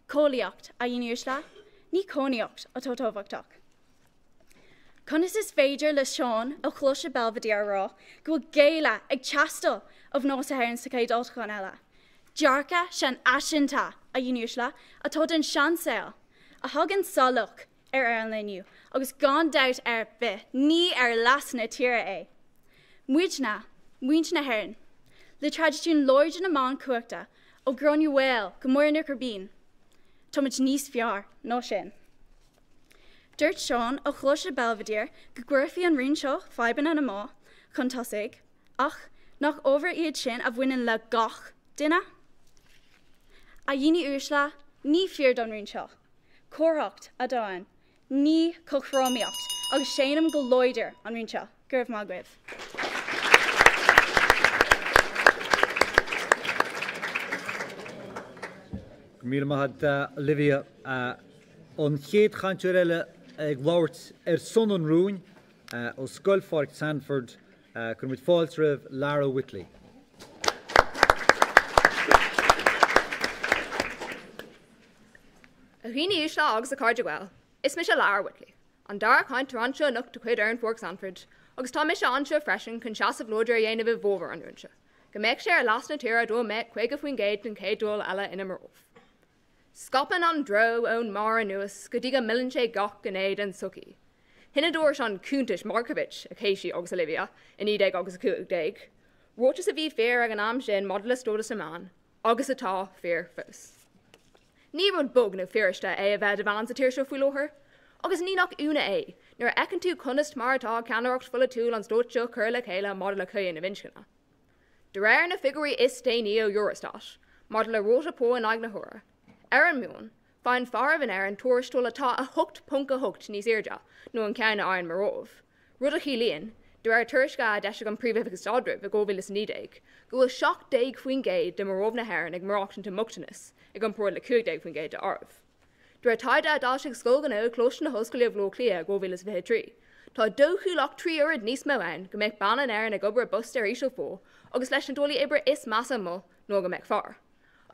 Cáilíocht, a dhaoine uaisle, ní cainníocht atá tábhachtach. Conas is féidir le Seán ó Choláiste Belvedere a rá go bhfuil géilleadh ag teastáil ó mhná na hÉireann sa chéad olltoghchán eile? Dearcadh seanfhaiseanta, a dhaoine uaisle, atá den seansaol, a thagann salach ar Éirinn inniu agus gan dabht ar bith ní ar leas na tíre é. Muidne, muintir na hÉireann, le traidisiún láidir na mban cumhachta ó Ghráinne Mhaol go Máire Nic Ghribín, táimid níos fearr ná sin. Dúirt Seán ó Choláiste Belvedere go gcuirfí an rún seo fadhbanna na mban chun tosaigh, ach nach ábhair iad sin a bhaineann le gach duine? A dhaoine uaisle, ní fíor don rún seo. Córacht atá ann, ní cothromaíocht, agus séanaim go láidir an rún seo. Go raibh maith agaibh. Go raibh míle maith agat, Olivia. An chéad chainteoir eile ag labhairt ar son an rúin, ó Scoil Pháirc Sandford, cuirimid fáilte roimh Lara Whitley. A dhaoine uaisle agus a chairde Gael, is mise Lara Whitley, an dara cainteoir anseo anocht de chuid fhoireann Pháirc Sandford, agus tá mise anseo freisin chun seasamh láidir a dhéanamh i bhfabhar an rúin seo, go mbeadh sé ar leas na tíre dá mbeadh 50% den chéad Dáil eile ina mnáibh. Scaipeann an dró ón mbarr anuas go dtí go milleann sé gach gné den tsochaí. Shin a dúirt an Cuntas Markievicz, a Katie agus Olivia, i 1915, ráiteas a bhí fíor ag an am sin maidir le stádas na mban, agus atá fíor fós. Ní rud bog nó fuiriste é a bheith i do bhean sa tír seo faoi láthair, agus ní nach ionadh é nuair a fheiceann tú conas mar atá ceannaireacht pholaitiúil an stáit seo curtha le chéile maidir le comhdhéanamh inscne. De réir na bhfigiúirí is déanaí ó Eurostat maidir le ráta pá in aghaidh na huaire, ar an meán, faigheann fearaibh in Éirinn tuarastal atá 8.8 níos airde ná an ceann a fhaigheann mnáibh, rud a chiallaíonn, de réir tuairisce a d'eisigh an Príomh-Oifig Staidrimh i 2019, go bhfuil 17% de mhnáibh na hÉireann ag maireachtaint i mbochtanas i gcomparáid le 15% d'fhearaibh. De réir taighde a d'fhoilsigh Scoil Ghnó Choláiste na hOllscoile Bhaile Átha Cliath i 2023, tá dóchúlacht 3 oiread níos mó ann go mbeadh bean in Éirinn ag obair i bpost ar ísealphá agus leis na dálaí oibre is measa amuigh ná go mbeadh fear.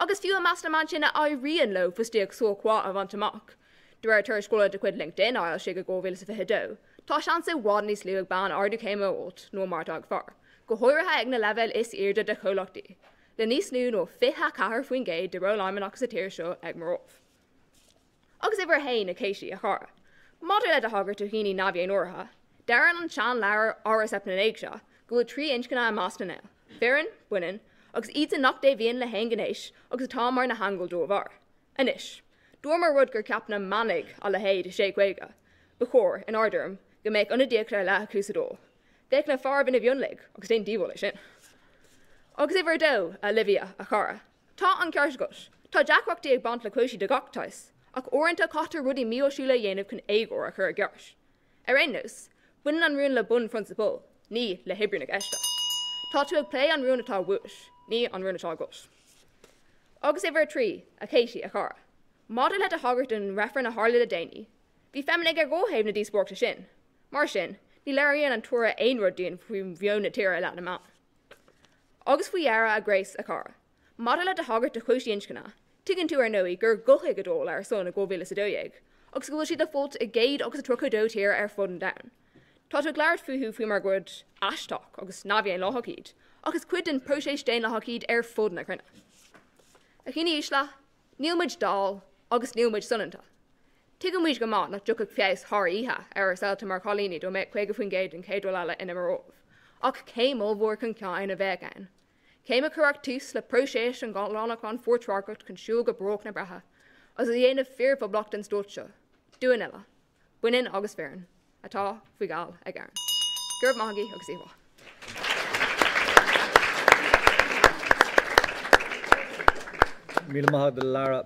Agus fiú i measc na mban sin a éiríonn leo fostaíocht sách mhaith a bhaint amach, de réir tuarascála de chuid LinkedIn a foilsíodh i 2022, tá seans i bhfad níos lú ag bean ardú céime a fháilt ná mar atá ag fear, go háirithe ag na leibhéil is airde de chomhlachtaí. le níos lú ná 24% de róil fheidhmeannach sa tír seo ag mnáibh. Agus uimhir a haon, a Katie, a chara. Maidir le do thagairt do dhaoine neamhdhénártha, deireann an seanleabhar Auraicept na nÉigse go bhfuil 3 inscne i measc na nGael, fireann, baineann, agus iadsan nach dtaobhaíonn le haon ghnéas agus atá mar na haingil dá bharr. Anois, dá mba rud gur cheap na manaigh a leithéid i 650, ba chóir, inár dtuairim, go mbeadh ionadaíocht ar leith acu sa Dáil. Bheadh na fearaibh ina mhionlaigh, agus déan díobháil é sin. Agus uimhir a dó, a Olivia, a chara. Tá an ceart agat. Tá deacrachtaí ag baint le cuótaí de gach tsaghas, ach uaireanta caithfear rudaí míáisiúla a dhéanamh chun éagóir a chur i gceart. Ar aon nós, baineann an rún le bunphrionsabail, ní le hoibriú na ceiste. Tá tú ag plé an rún atá uait, ní an rún atá agat. Agus uimhir a 3, a Katie, a chara. Maidir le do thagairt don reifreann a tharla le déanaí, bhí feiminigh ar dhá thaobh na díospóireachta sin. Mar sin, ní léiríonn an toradh aon rud dúinn faoi mheon na tíre i leith na mban. Agus faoi dheireadh, a Grace, a chara, maidir le do thagairt do chuótaí inscne, tuigeann tú ar ndóigh gur gothaigh a Dáil ar a son i 2012 agus go bhfuil siad le fáilt i gcéad agus a 32 tír ar fud an domhain. Tá tú ag labhairt fúthu faoi mar gur rud aisteach agus neamhdhaonlathach iad, ach is cuid den próiseas daonlathach iad ar fud na cruinne. A dhaoine uaisle, níl muid dall agus níl muid soineanta. Tuigeann muid go maith nach dtiocfadh feabhas thar oíche ar ár saolta mar chailíní dá mbeadh 50% den chéad Dáil eile ina mnáibh, ach céim ollmhór chun cinn a bheadh ann. Céim a chuirfeadh tús le próiseas an ghlantacháin phátrarcacht chun siúl go bruach na breithe, agus a dhéanamh fíorphoblacht den stát seo, dúinn uile, baineann agus fireann, atá faoi gheall ag Éirinn. Go raibh maith agaibh agus oíche mhaith. Míle maith agat a Lara.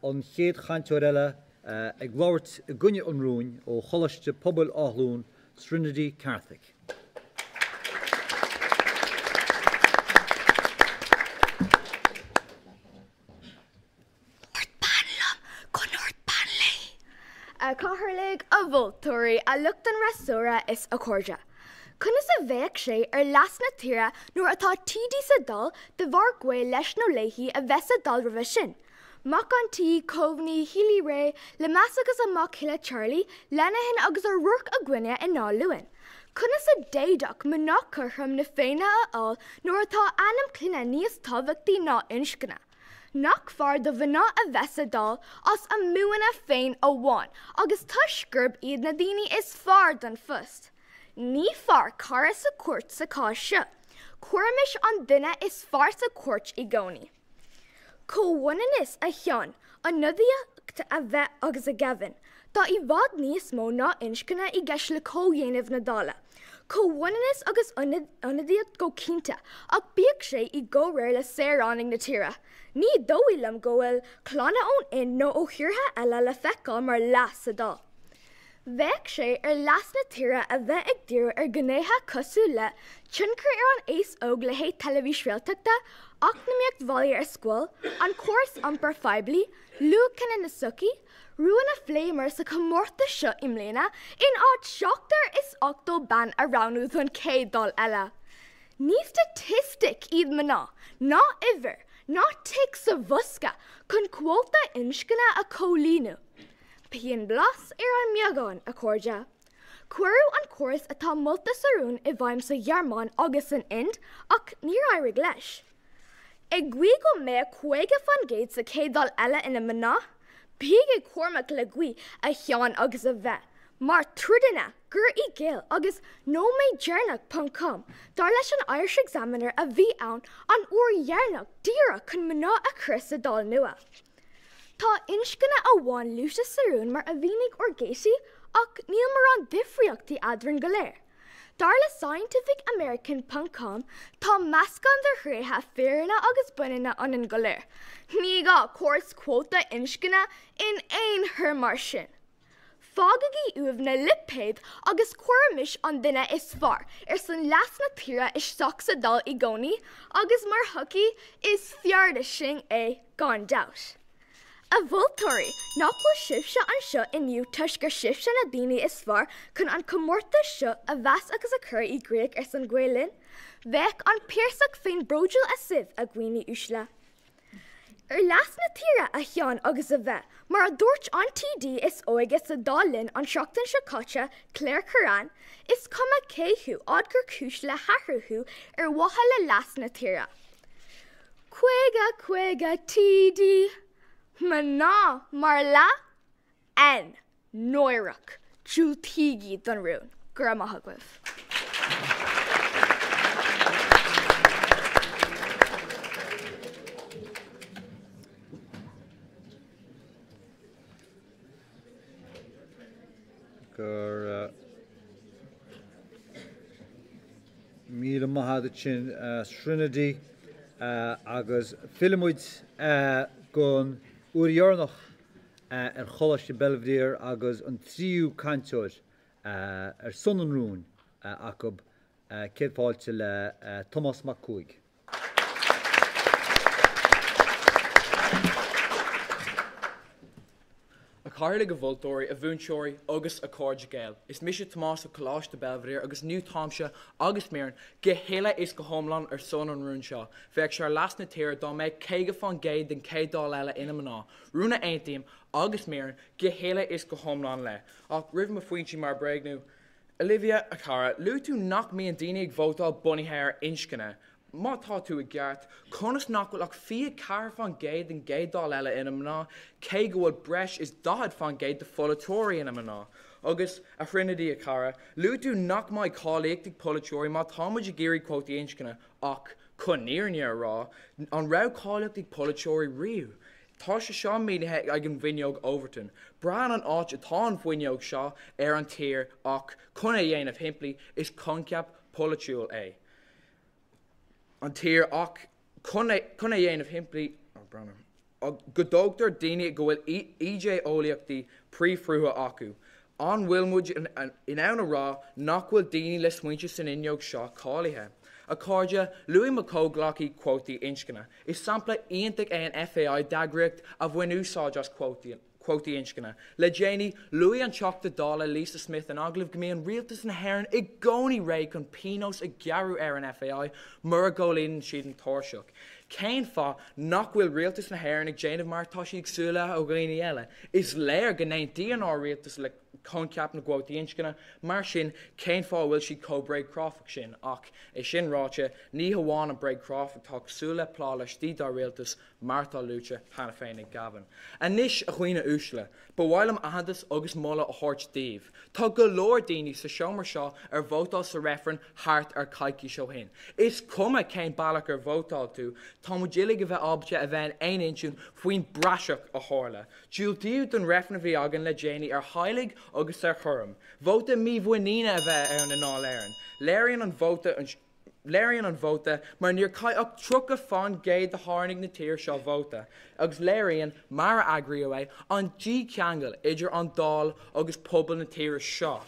An chéad chainteoir eile ag labhairt i gcoinne an rúin ó Choláiste Pobail Áth Luain, Srinidhi Karthik. mholtóirí, a lucht an fhreasúra is a chairde. Conas a bheadh sé ar leas na tíre nuair atá TD sa Dáil de bharr gaol leis nó léi a bheith sa Dáil roimhe sin? Mac an tSaoi, Coveney, Healy-Rae, Lemass agus a mac céile Charlie, Lenihan agus O'Rourke againne i nDáil Luain. Conas a d'fhéadfadh mná cothrom na Féinne a fháil nuair atá ainm clainne níos tábhachtaí ná inscne? Nach fearr do mhná a bheith sa Dáil as a mbuanna féin amháin agus toisc gurb iad na daoine is fearr don phost? Ní fearr cara sa chúirt sa chás seo. Cuirimis an duine is fearr sa chúirt i gcónaí. Comhionannas, a Sheáin, ionadaíocht a Bheth agus a Kevin. Tá i bhfad níos mó ná inscne i gceist le comhdhéanamh na Dála. Comhionannas agus ionadaíocht go cinnte, ach bíodh sé i gcomhréir le saoránaigh na tíre. Ní dóigh liom go bhfuil clanna ón Ind nó ó thíortha eile le feiceáil mar leath sa Dáil. Bheadh sé ar leas na tíre a bheith ag díriú ar ghnéithe cosúil le, tionchar ar an aos óg le haghaidh teilifís réaltachta, eacnamaíocht bhaile ar scoil, an córas iompair phoiblí, luachanna na sochaí, rúin a phléamar sa chomórtas seo i mbliana, in áit 87 bean a roghnú don chéad Dáil eile. Ní staitistic iad mná, ná uimhir, ná tic sa bhosca chun cuóta inscne a chomhlíonadh. Bíonn blas ar an mbeagán, a chairde. Cuireadh an córas atá molta sa rún i bhfeidhm sa Ghearmáin agus san Ind ach níor éirigh leis. Ag guí go mbeadh 50% sa chéad Dáil eile ina mná? Bígí cúramach le guí, a Sheáin agus a Bheth, mar troideanna cur i gcéill agus nóiméad deireanach ponc com, dar leis an Irish Examiner a bhí ann an uair dheireanach díreach chun mná a chur sa Dáil nua. Tá inscne amháin luaite sa rún mar a mhínigh ár gCatie ach níl mórán difríochtaí eadrainn go léir. Dar le Scientific American ponc com tá meascán de thréithe fireanna agus baineanna ionainn go léir. Ní gá córas cuóta inscne in aon chor mar sin. Fágaigí uaibh na lipéid agus cuirimis an duine is fearr ar son leas na tíre isteach sa Dáil i gcónaí agus mar shochaí is fearrde sinn é gan dabht. A mholtóirí, nach bhfuil sibhse anseo inniu toisc gur sibhse na daoine is fearr chun an comórtas seo a mheas agus a chur i gcrích ar son Gael Linn? Bheadh an Piarsach féin bródúil asaibh, a dhaoine uaisle. Ar leas na tíre, a Sheáin agus a Bheth, mar a dúirt an TD is óige sa Dáil linn an tseachtain seo caite, Claire Kerrane, is cuma cé thú, fhad gur cúis le hathrú thú ar mhaithe le leas na tíre. 50 50 TD mná mar leath? N, Náireach. Diúltaígí don rún. Go raibh maith agaibh. Go raibh míle maith agat ansin Srinidhi agus fillfidh muid don uair dheireanach ar Choláiste Belvedere agus an tríú cainteoir ar son an rúin acu, céad fáilte le Tomás Mac Cumhaigh. A Chathaoirligh, a mholtóirí, a mhúinteoirí agus a chairde Gael. Is mise Tomás ó Choláiste Belvedere agus inniu táimse agus m'fhoireann go huile is go hiomlán ar son an rúin seo. Bheadh sé ar leas na tíre dá mbeadh 50% den chéad Dáil eile ina mná, rún a aontaím agus m'fhoireann go huile is go hiomlán le. Ach roimh mo phointí mar bréagnú, Olivia, a chara, luaigh tú nach mbíonn daoine ag vótáil bunaithe ar inscne. Má tá tú i gceart, conas nach bhfuil ach 24% den gcéad Dáil eile ina mná, cé go bhfuil breis is 40% de pholaiteoirí ina mná? Agus, a Thrinity, a chara, luaigh tú nach mbeidh cáilíocht ag polaiteoirí má tá muid ag iarraidh cuótaí inscne, ach, chun an fhírinne a rá, an raibh cáilíocht ag polaiteoirí riamh? Tá sé seo mínithe ag an bhfuinneog Overton. Braitheann an áit atá an bhfuinneog seo ar an tír ach, chun é a dhéanamh shimplí, is coincheap polaitiúil é an tír ach, chun é a dhéanamh shimplí, go dtoghtar daoine go bhfuil idé-eolaíochtaí príomhshrutha acu. An bhfuil muid in ann a rá nach bhfuil daoine le smaointe san fhuinneog seo cáilithe? A chairde, luaigh mo chomhghleacaí cuótaí inscne. Is sampla iontach é an FAI d'eagraíocht a bhain úsáid as cuótaí. Cuótaí inscne. Le déanaí, luaigh an Teachta Dála Lisa Smith in agallamh go mbíonn Rialtas na hÉireann i gcónaí réidh chun pionós a ghearradh ar an FAI mura gcomhlíonann siad an tairseach. Cén fáth nach bhfuil Rialtas na hÉireann ag déanamh mar atá siad ag súil le ó dhaoine eile? Is léir go n-aontaíonn ár rialtas le coincheap na gcuótaí inscne, mar sin cén fáth a bhfuil siad chomh bréagchráifeach sin? Ach é sin ráite, ní hamháin an bréagchráifeacht atá cosúil le plá laistigh dár rialtas, mar atá luaite cheana féin ag Gavin. Anois, a dhaoine uaisle, ba mhaith liom aitheantas agus moladh a thabhairt daoibh. Tá go leor daoine sa seomra seo ar vótáil sa reifreann thart ar coicís ó shin. Is cuma cén bealach ar vótáil tú, tá muid uilig a bheith ábalta a bheith in aon intinn faoin bpraiseach a tharla. Diúltaíodh don reifreann a bhí againn le déanaí ar theaghlaigh agus ar chúram. Vóta mímhuiníne a bheith ann i nDáil Éireann. Léiríonn an vóta Léiríonn an vóta, mar níor chaith ach 30 fán gcéad de shaoránaigh na tíre seo vóta, agus léiríonn, mar a eagraíodh é, an dícheangal idir an Dáil agus pobal na tíre seo.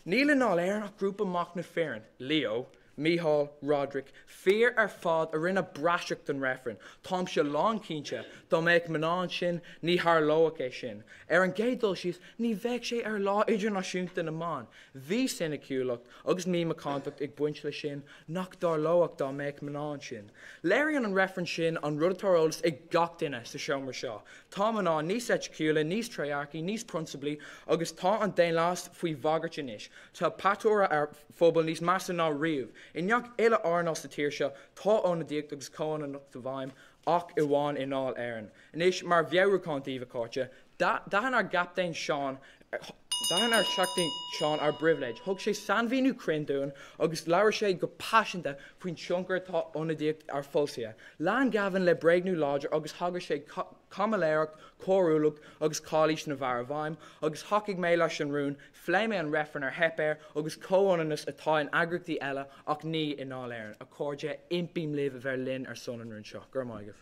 Níl i nDáil Éireann ach grúpa machnaimh fireann, Leo, Micheál, Roderick, fir ar fad a rinne praiseach den reifreann. Táimse lánchinnte, dá mbeadh mná ansin, ní tharlódh é sin. Ar an gcéad dul síos, ní bheadh sé ar Lá Idirnáisiúnta na mBan. Bhí soiniciúlacht agus mímhacántacht ag baint leis sin nach dtarlódh dá mbeadh mná ansin. Léiríonn an reifreann sin an rud atá ar eolas ag gach duine sa seomra seo, tá mná níos eiticiúla, níos trédhearcaí, níos prionsabaí agus tá an daonlathas faoi bhagairt anois. Tá patuaire ár bpobal níos measa ná riamh. I ngach uile earnáil sa tír seo tá ionadaíocht agus comhionannacht i bhfeidhm ach amháin i nDáil Éireann. Anois, mar mheabhrúchán daoibh, a chairde, D'aithin ár gCaptaen Seán D'aithin ár Chaptaen Seán ár bpribhléid. Thug sé sainmhíniú cruinn dúinn agus labhair sé go paiseanta faoin tionchar atá ionadaíocht ar pholasaithe. Lean Gavin le bréagnú láidir agus thagair sé caimiléireacht, cóiriúlacht agus calaois na bhfear i bhfeidhm agus thacaigh mé leis an rún, phléigh mé an reifreann ar theip air agus comhionannas atá in eagraíochtaí eile ach ní i nDáil Éireann. A chairde, impím libh a bheith linn ar son an rúin seo. Go raibh maith agaibh.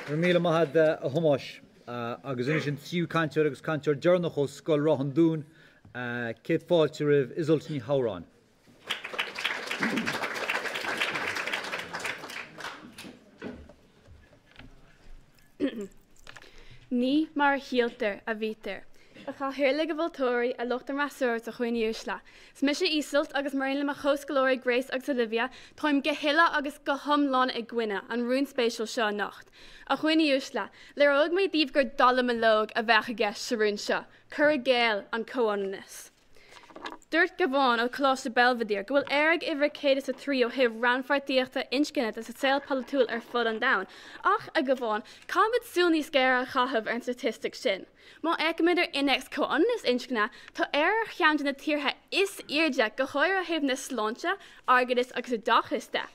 Go raibh míle maith agat a Thomáis. Agus anois an tríú cainteoir agus cainteoir deireanach ó Scoil Ráth an Dúin, céad fáilte roimh Iseult Ní Shamhráin. Ní mar a shíltear a bhítear. A Chathaoirligh, a mholtóirí, a lucht an fhreasúra is a dhaoine uaisle. Is mise Iseult agus mar aon le mo chomhscoláirí Grace agus Olivia, táim go huile agus go hiomlán i gcoinne an rúin spéisiúil seo anocht. A dhaoine uaisle, léireoidh mé daoibh gur dallamullóg a bheadh i gceist sa rún seo, cur i gcéill an comhionannas. Dúirt Gabhán ó Choláiste Belvedere go bhfuil Éire ag uimhir 103 ó thaobh rannpháirtíochta inscne de sa saol polaitiúil ar fud an domhain. Ach, a Ghabháin, caithfimid súil níos géire a chaitheamh ar an staitistic sin. Má fhéachaimid ar innéacs comhionannas inscne, tá Éire ar cheann de na tíortha is airde, go háirithe ó thaobh na sláinte, airgeadais agus oideachais de.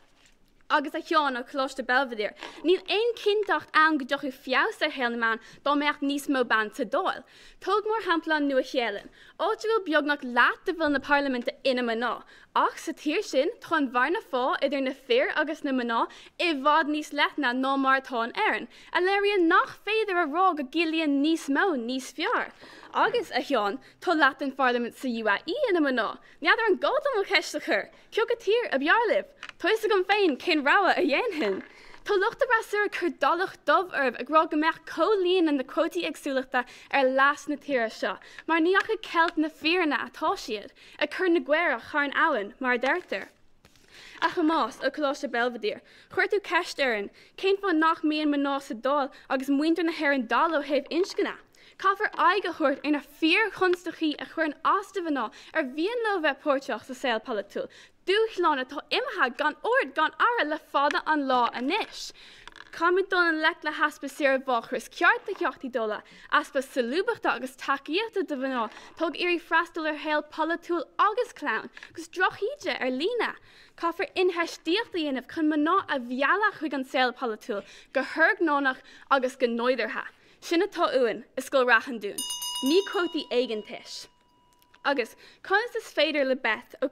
Agus a Sheáin ó Choláiste Belvedere, níl aon chinnteacht ann go dtiocfadh feabhas ar shaol na mban dá mbeadh níos mó ban sa Dáil. Tóg mar shampla an Nua-Shéalainn, áit a bhfuil beagnach leath de bhaill na parlaiminte ina mná. Ach sa tír sin, tá an bhearna phá idir na fir agus na mná i bhfad níos leithne ná mar atá in Éirinn, a léiríonn nach féidir a rá go gciallaíonn níos mó níos fearr. Agus, a Sheáin, tá leath den pharlaimint sa UAE ina mná. N'fheadar an gá dom an cheist a chur? Cé acu tír ab fhearr libh? Tá fhios agam féin cén rogha a dhéanfainn. Tá lucht an fhreasúra ag cur dallach dubh oraibh ag rá go mbeadh comhlíonadh na cuótaí éagsúlachta ar leas na tíre seo, mar ní ach ag ceilt na fírinne atá siad, ag cur na gcaorach thar an abhainn, mar a deirtear. A Thomáis ó Choláiste Belvedere, chuir tú ceist orainn, cén fáth nach mbíonn mná sa Dáil agus muintir na hÉireann dall ó thaobh inscne? Caithfear aghaidh a thabhairt ar na fíorchonstaicí a chuireann as do mhná ar mhian leo bheith páirteach sa saol polaitiúil, dúshláin atá imithe gan aird gan aire le fada an lá anois. Caithfimid dul i ngleic le heaspa saoire mháithreachais ceart do Theachtaí Dála, easpa solúbthachta agus tacaíochta do mhná atá ag iarraidh freastal ar shaol polaitiúil agus clann, agus drochíde ar líne. Caithfear infheistíocht a dhéanamh chun mná a mhealladh chuig an saol polaitiúil go horgánach agus go nádúrtha. Sin atá uainn i Scoil Ráth an Dúin, ní cuótaí éigeantais. Agus conas is féidir le Beth ó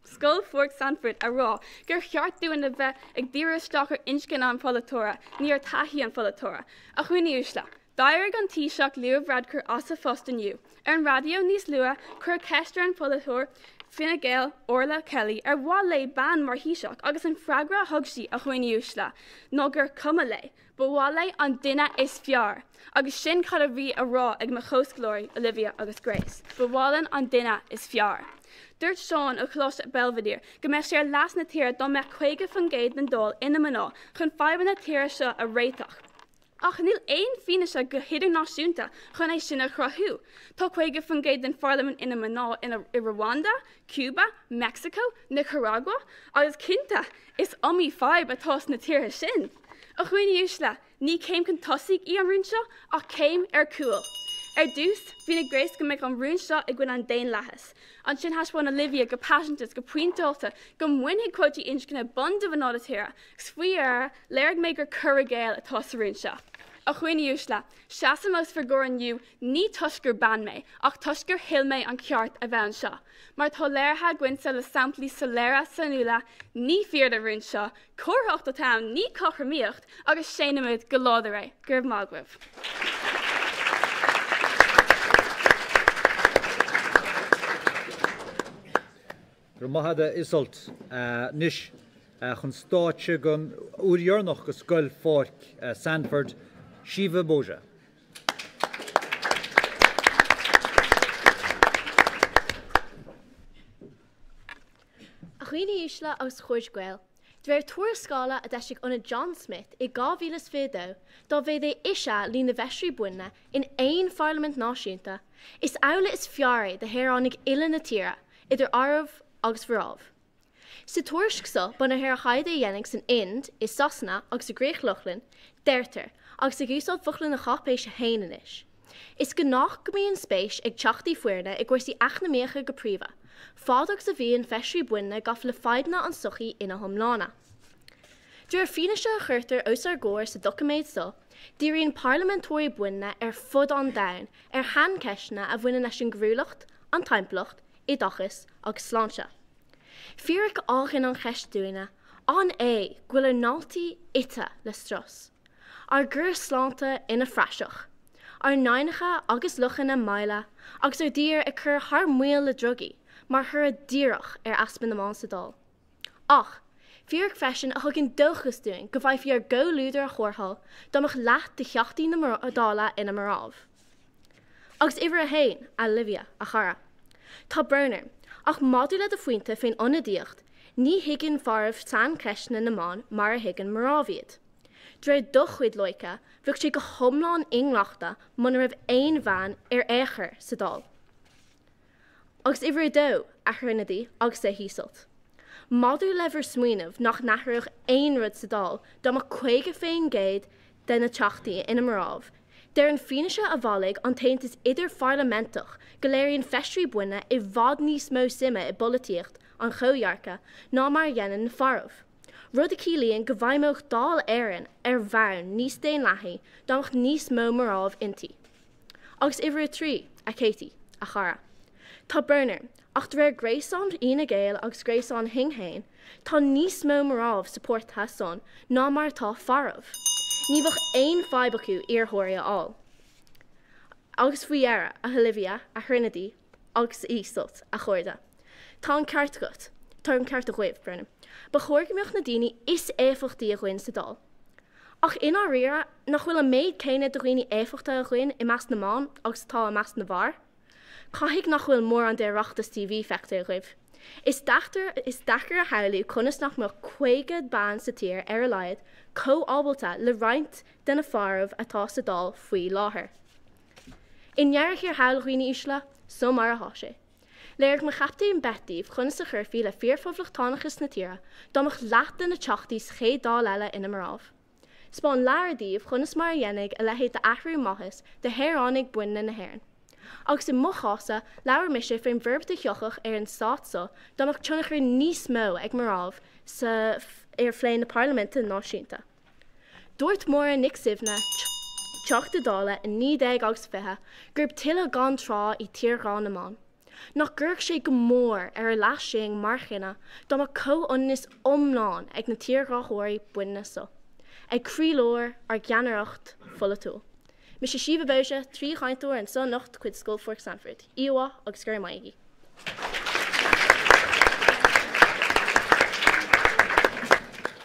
Scoil Pháirc Sandford a rá gur cheart dúinn a bheith ag díriú isteach ar inscne an pholaiteora, ní ar taithí an pholaiteora? A dhaoine uaisle, D'éirigh an Taoiseach Leo Varadkar as a phost inniu. Ar an raidió níos luaithe, cuireadh ceist ar an pholaiteoir Fine Gael, Orla Kelly, ar mhaith léi bean mar Thaoiseach agus an freagra a thug sí, a dhaoine uaisle, ná gur cuma léi. Ba mhaith léi an duine is fearr. Agus sin cad a bhí á rá ag mo chomhscoláirí Olivia agus Grace. Ba mhaith linn an duine is fearr. Dúirt Seán ó Choláiste Belvedere go mbeadh sé ar leas na tíre dá mbeadh 50% den Dáil ina mná chun fadhbanna na tíre seo a réiteach. Ach níl aon fianaise go hidirnáisiúnta chun é sin a chruthú. Tá 50% den pharlaimint ina mná i Rwanda, Cuba, Meicsiceo, Nicearagua agus cinnte is iomaí fadhb atá sna tíortha sin. A dhaoine uaisle, ní céim chun tosaigh í an rún seo ach céim ar cúl. Ar dtús, mhínigh Grace go mbeadh an rún seo i gcoinne an daonlathais. Ansin thaispeáin Olivia go paiseanta is go pointeáilte go mbainfidh cuótaí inscne bonn de mhná na tíre agus faoi dheireadh léirigh mé gur cur i gcéill atá sa rún seo. A dhaoine uaisle, seasaim os bhur gcomhair inniu ní toisc gur bean mé, ach toisc gur thuill mé an ceart a bheith anseo. Mar atá léirithe againse le samplaí soiléire sainiúla, ní fíor don rún seo, cumraíocht atá ann, ní cothromaíocht, agus séanaimid go láidir é. Go raibh maith agaibh. Go raibh maith agat, a Iseult. Anois, chun stáitse don uair dheireanach do Scoil Pháirc Sandford, Síomha Moja. A dhaoine uaisle agus a chairde Gael, de réir tuarascála a d'eisigh Ionad John Smith i 2022, dá mhéad é is ea líon na bhfeisirí baineanna in aon pharlaimint náisiúnta, is amhlaidh is fearr é do shaoránaigh uile na tíre, idir fhearaibh agus mhnáibh. Sa tuairisc so, bunaithe ar thaighde a deineadh san Ind, i Sasana agus i gCríoch Lochlann, deirtear, agus ag úsáid focla na cháipéise féin anois, Is gnách go mbíonn spéis ag teachtaí fireanna i gcúrsaí eacnamaíocha go príomha, fad agus a bhíonn feisirí baineanna gafa le fadhbanna an sochaí ina hiomláine. De réir fianaise a chuirtear os ár gcomhair sa doiciméad so, díríonn parlaiminteoirí baineanna ar fud an domhain ar shaincheisteanna a bhaineann leis an gcoiriúlacht, an timpeallacht, oideachas agus sláinte. Fíric a fhágann an cheist dúinne, an é go bhfuil ár ndaltaí ite le strus? Ár gcóras sláinte ina phraiseach? Ár n-aibhneacha agus lochanna meidhle agus ár dtír ag cur thar maoil le drugaí mar thoradh díreach ar easpa na mban sa Dáil? Ach, fíric freisin a thugann dóchas dúinn go bhfaighfí ár gcomhluadar a thárrtháil dá mbeadh leath de theachtaí na Dála ina mnáibh. Agus uimhir a haon, a Olivia, a chara. Tá brón orm, ach maidir le do phointe faoin ionadaíocht, ní thuigeann fearaibh saincheisteanna na mban mar a thuigeann mnáibh iad. De réir do chuid loighce, bheadh sé go hiomlán inghlactha muna raibh aon bhean ar aon chor sa Dáil. Agus uimhir a dó, a Thrinity agus a hIseult. Maidir le bhur smaoineamh nach n-athródh aon rud sa Dáil dá mbeadh 50% de na Teachtaí ina mnáibh, deir an fianaise a bhailigh an tAontas Idirpharlaiminteach go léiríonn feisirí baineanna i bhfad níos mó suime i bpolaitíocht an chomhdhearcaidh ná mar a dhéanann na fearaibh, rud a chiallaíonn go bhfeidhmeodh Dáil Éireann ar bhonn níos daonlathaí dá mbeadh níos mó mnáibh inti. Agus uimhir a 3, a Katie, a chara. Tá brón orm, ach de réir gréasán Fhine Gael agus gréasán Shinn Féin, tá níos mó mnáibh sa páirtithe san ná mar atá fearaibh. Ní bheadh aon fadhb acu iarrthóirí a fháil. Agus faoi dheireadh, a Olivia, a Thrinity agus a Iseult, a chairde. Tá an ceart agat. Tá an ceart agaibh, brón orm. Ba chóir go mbeadh na daoine is éifeachtaí againn sa Dáil. Ach i ndáiríre, nach bhfuil an méid céanna de dhaoine éifeachtacha againn i measc na mban agus atá i measc na bhfear? Caithfidh nach bhfuil mórán d'Oireachtas TV feicthe agaibh. Is deacair is deacair a shamhlú conas nach mbeadh 50 bean sa tír ar a laghad chomh ábalta le roinnt de na fearaibh atá sa Dáil faoi láthair. I ndeireadh thiar thall, a dhaoine uaisle, so mar atá sé. Léirigh mo chaptaen Beth daoibh conas a chuirfí le fíorphoblachtánachas na tíre dá mbeadh leath de na teachtaí sa chéad Dáil eile ina mnáibh. 'Spáin Lara daoibh conas mar a dhéanfaidh a leithéid d'athrú maitheas do shaoránaigh baineanna na hÉireann. Agus i mo chás-sa, labhair mise faoin bhforbairt a thiocfadh ar an stát so dá mbeadh tionchar níos mó ag mnáibh sa ar phlé na parlaiminte náisiúnta. Dúirt Máire Nic Suibhne, Teachta Dála i 1920, gurb tuile gan trá í tírghrá na mban. Nach gcuirfeadh sé go mór ar ár leas sinn mar chine dá mbeadh comhionannas iomlán ag na tírghráthóirí baineanna so, ag croílár ár gceannaireacht pholaitiúil. Mise Síomha Bowser, 3 chainteoir anseo anocht de chuid Scoil Pháirc Sandford. Oíche mhaith agus go raibh maith agaibh.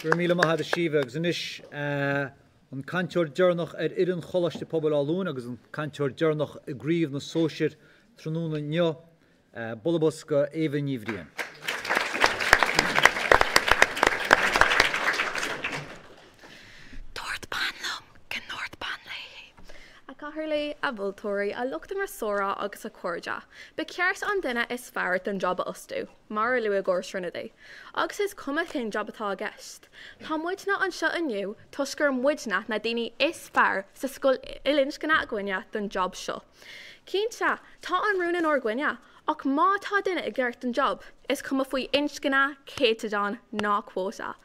Go raibh míle maith agat a Shíomha agus anois an cainteoir deireanach ar fhoireann Choláiste Pobail Áth Luain agus an cainteoir deireanach i gCraobh na Sóisear tráthnóna inniu, Bualadh bos go Éabha Ní Bhriain. Dúirt bean liom go ndúirt bean léi. A Chathaoirligh, a mholtóirí, a lucht an fhreasúra agus a chairde, ba cheart an duine is fearr don jab a fhostú, mar a luaigh ár dTrionaidí. Agus is cuma cén jab atá i gceist. Tá muidne anseo inniu toisc gur muidne na daoine is fearr sa scoil ilinscne againne don jab seo. Cinnte, tá an rún inár gcoinne, ach má tá duine i gceart don jab, is cuma faoi inscne, céatadán ná quota.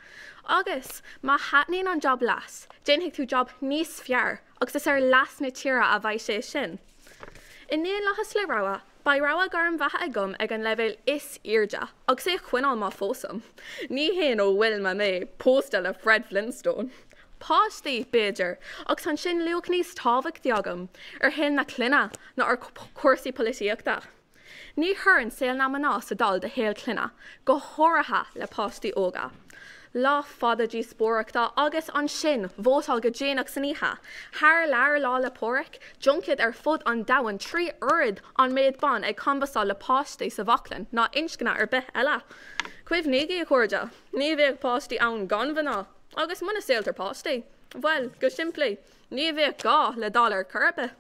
Agus, má thaitníonn an jab leat, déanfaidh tú jab níos fearr agus is ar leas na tíre a bheidh sé sin. I ndaonlathas le rogha, beidh rogha gairm bheatha agam ag an leibhéal is airde agus é a choinneáil má phósaim. Ní hé nó bhfuil mé pósta le Fred Flintstone. Páistí, b'fhéidir, agus ansin luach níos tábhachtaí agam ar shaol na clainne ná ar chúrsaí polaitíochta. Ní oireann saol na mná sa Dáil do shaol clainne, go háirithe le páistí óga. Lá fada díospóireachta agus ansin vótáil go déanach san oíche. Thar lear Lá 'le Pádraig, juncaed ar fud an domhain 3 oiread an méid ban ag canbhasáil le páistí sa bhaclainn ná inscne ar bith eile. Cuimhnígí, a chairde, ní bheadh páistí ann gan mhná. Agus muna saoltar páistí, bhuel, go simplí, ní bheadh gá le Dáil ar chor ar bith.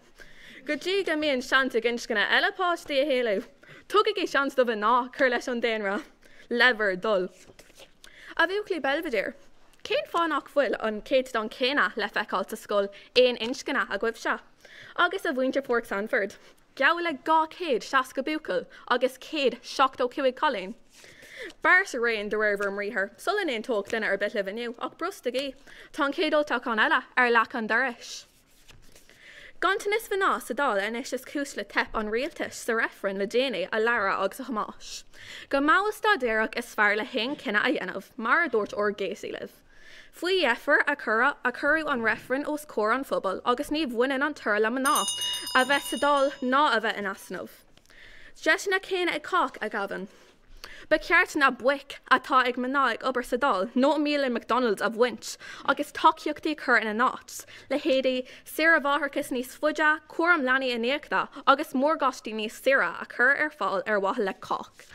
Go dtí go mbíonn seans ag inscne eile páistí a shaolú, tugaigí seans do mhná cur leis an daonra, le bhur dtoil. A bhuachaillí Belvedere, cén fáth nach bhfuil an céatadán céanna le feiceáil sa scoil aon inscne agaibhse? Agus a mhuintir Pháirc Sandford, Geall le 260 buachaill agus 175 cailín. Beart araon de réir bhur mbriathar, sula n-aontódh duine ar bith libh inniu, ach brostaigí, tá an chéad olltoghchán eile ar leac an dorais. Ganntanas mná sa Dáil anois is cúis le teip an rialtais sa reifreann le déanaí, a Lara agus a Thomáis. Go mall staidéarach is fearr le haon chinneadh a dhéanamh, mar a dúirt ár gCatie libh. Faoi dheifir a cuireadh an reifreann os comhair an phobail agus ní bhaineann an toradh le mná a bheith sa Dáil ná a bheith in easnamh. Deiseanna céanna ag cách, a Gavin. Ba cheart na boic atá ag mná ag obair sa Dáil nó i mbialann McDonald's a bhaint agus tacaíochtaí a chur ina n-áit, leithéidí saoire mháithreachais níos faide, cúram leanaí iníoctha agus morgáistí níos saoire a chur ar fáil ar mhaithe le cách.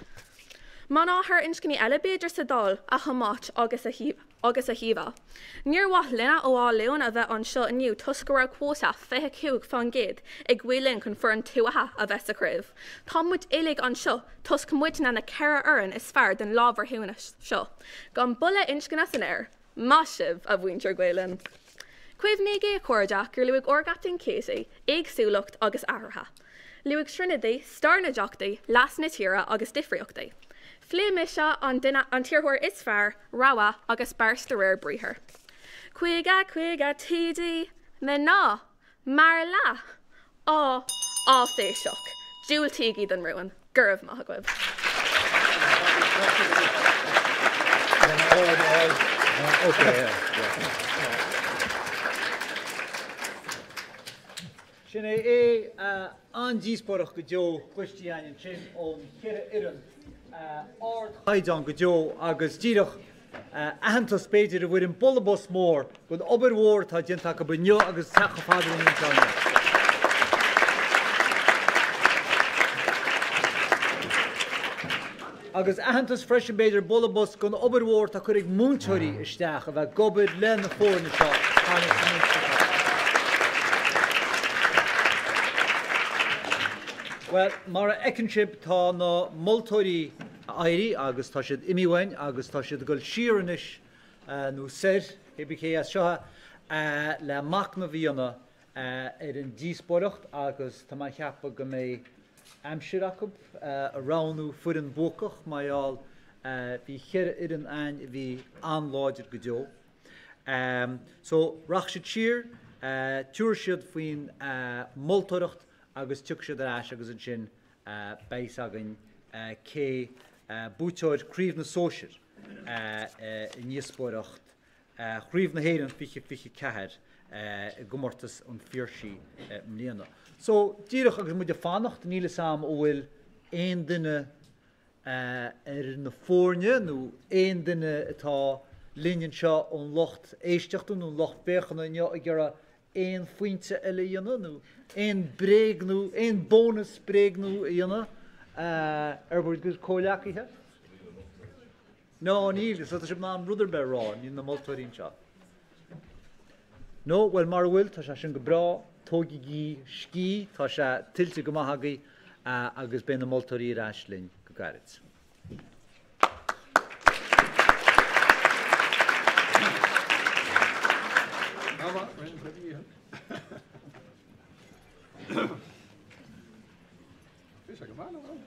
Mná thar inscní eile b'fhéidir sa Dáil, a Thomáis agus a agus a Shíomha. Níor mhaith linne ó Áth Luain a bheith anseo inniu toisc go raibh quota 25% ag guí linn chun foireann tuaithe a bheith sa chraobh. Tá muid uilig anseo toisc muidne na 4 fhoireann is fearr don lá bhreithiúnais seo. Gan boladh inscne san aer. Maith sibh, a mhuintir Gael-Linn. Cuimhnígí, a chairde, gur luaigh ár gCaptaen Katie, éagsúlacht agus athruithe. Luaigh Trinity, stair na dteachtaí, leas na tíre agus difríochtaí. Phléigh mise an duine, an t-iarrthóir is fearr, rogha agus beart de réir briathair. 50, 50 TD, mná, mar leath! Á, áiféiseach. Diúltaígí don rún. Go raibh maith agaibh. Sin é é. An-díospóireacht go deo cloiste againn ansin ón cheithre fhoireann. Ardchaighdeán go deo agus díreach aitheantas b'fhéidir i bhfoirm bualadh bos mór don obair mhór atá déanta acu inniu agus teacht chomh fada linn anseo inniu. Agus aitheantas freisin b'fhéidir bualadh bos don obair mhór atá curtha ag múinteoirí isteach a bheith ag obair le na foirne seo thar na blianta. Bhuel, mar a fheiceann sibh tá na moltóirí éirithe agus tá siad imithe uainn agus tá siad ag dul siar anois, nó soir, cé bith cé as seo, le machnamh a dhéanamh ar an díospóireacht agus tá mé ag ceapadh go mbeidh aimsir acu a roghnú foireann buacach mar gheall bhí cheithre fhoireann a'ainn a bhí an-láidir go deo. So rachaidh siad siar, tabharfaidh siad faoin moltóireacht agus tiocfaidh siad ar ais agus ansin Beidh fhios againn cé buaiteoir Craobh na Sóisear i ndíospóireacht Chraobh na hÉireann 2024. i gcomórtas an Phiarsaigh i mbliana. So, díreach agus muid ag fanacht, níl 'fhios a'm an bhfuil aon duine ar na foirne nó aon duine atá linn anseo ón lucht éisteachta nó an lucht féachana inniu ag iarraidh aon phointe eile a dhéanamh nó aon bréagnú, aon bónas bréagnú a dhéanamh ar bhur gcuid comhleacaithe? No, níl, so tá sibh in ann rud ar bith a rá, níl na moltóirí anseo. No, bhuel mara bhfuil, tá sé sin go breá, tógaigí scíth, tá sé tuillte go maith agaibh agus beidh na moltóirí ar ais linn go gairid. Bhí sé go maith, nach raibh?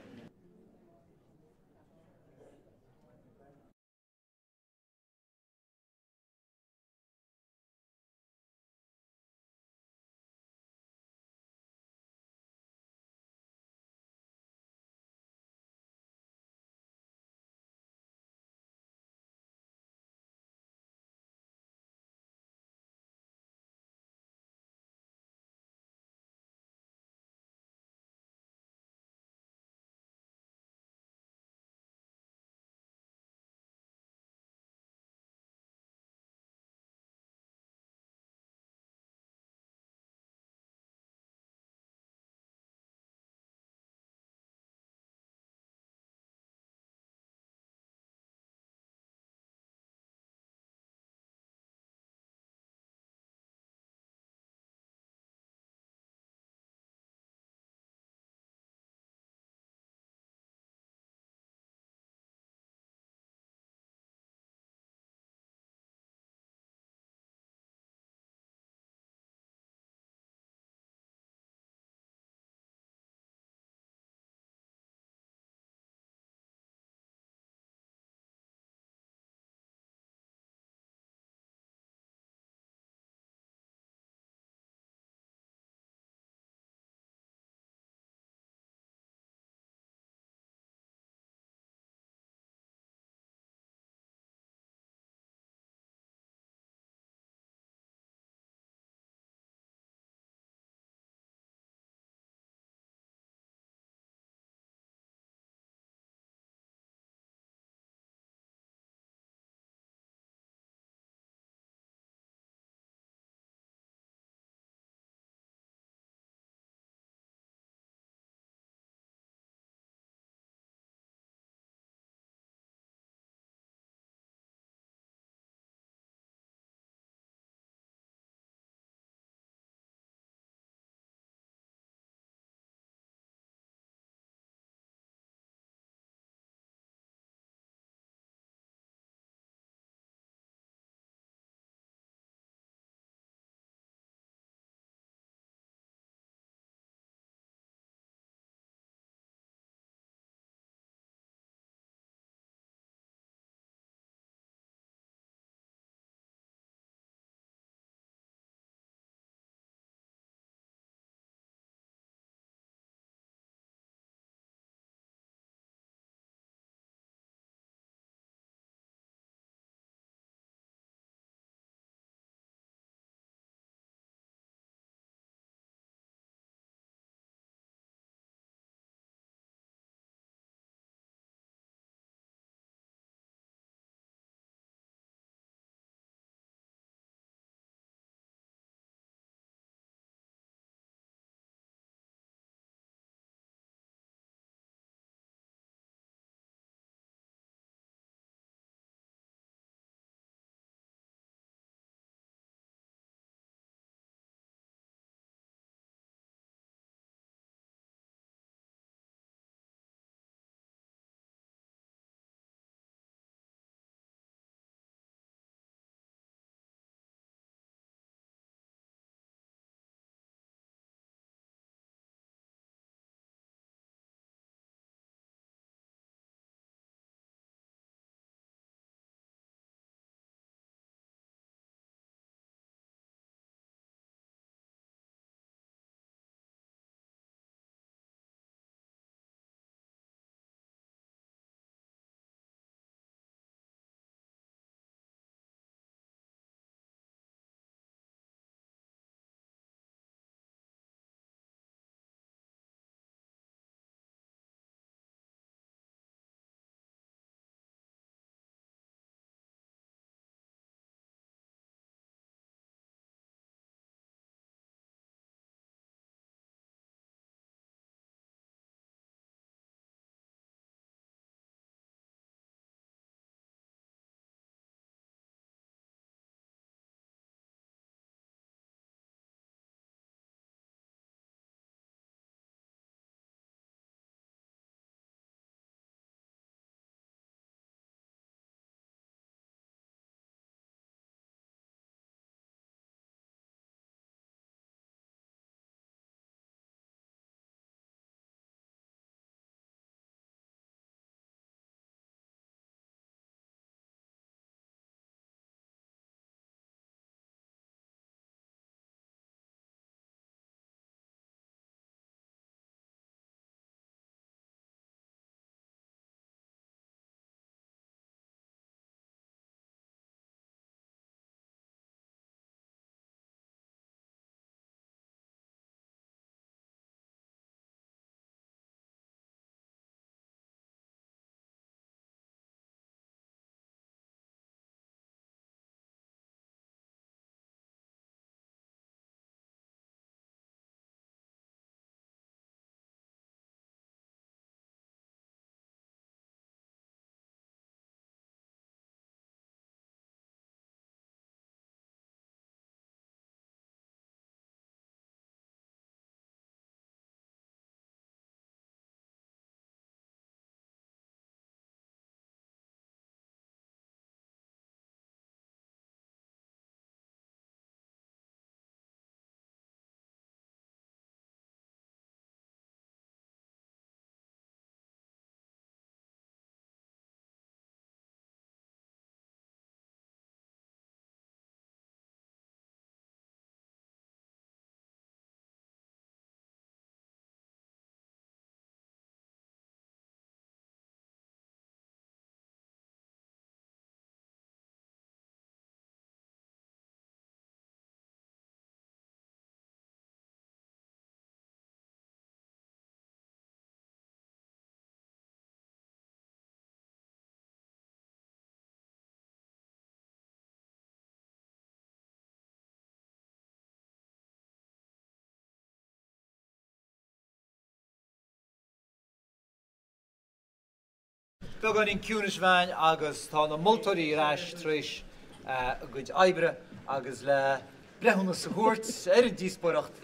Beagáinín ciúnais amháin agus tá na moltóirí ar ais tar éis a gcuid oibre agus le breithiúnas a thabhairt ar an díospóireacht,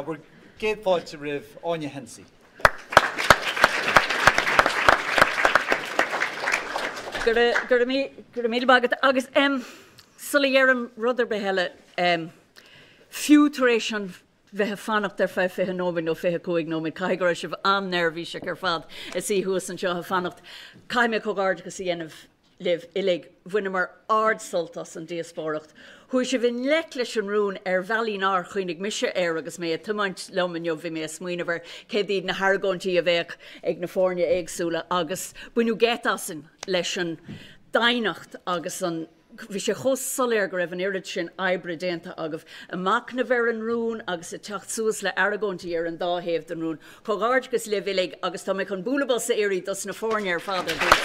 bhur gcéad fáilte roimh Áine Hensey. Go raibh míle maith agat agus sula ndeirim rud ar bith eile, fiú tar éis an bheith ag fanacht ar feadh 20 nóiméad nó 25 nóiméad, caithfidh go raibh sibh an-neirbhíseach ar fad ag suí thuas anseo ag fanacht. Caithfidh mé comhghairdeachas a dhéanamh libh uilig. Bhaineamar ard-sult as an díospóireacht. Chuaigh sibh i ngleic leis an rún ar bhealaí nár chuimhnigh mise air agus mé ag tiomáint liom inniu. Bhí mé ag smaoineamh ar céard iad na hargóintí a bheadh ag na foirne éagsúla agus baineadh geit asainn leis an doimhneacht agus an Bhí sé chomh soiléir go raibh an oiread sin oibre déanta agaibh ag machnamh ar an rún agus ag teacht suas le argóintí ar an dá thaobh den rún. Comhghairdeachas libh uilig agus tá mé chun bualadh bos a iarraidh dos na foirne ar fad ar dtús.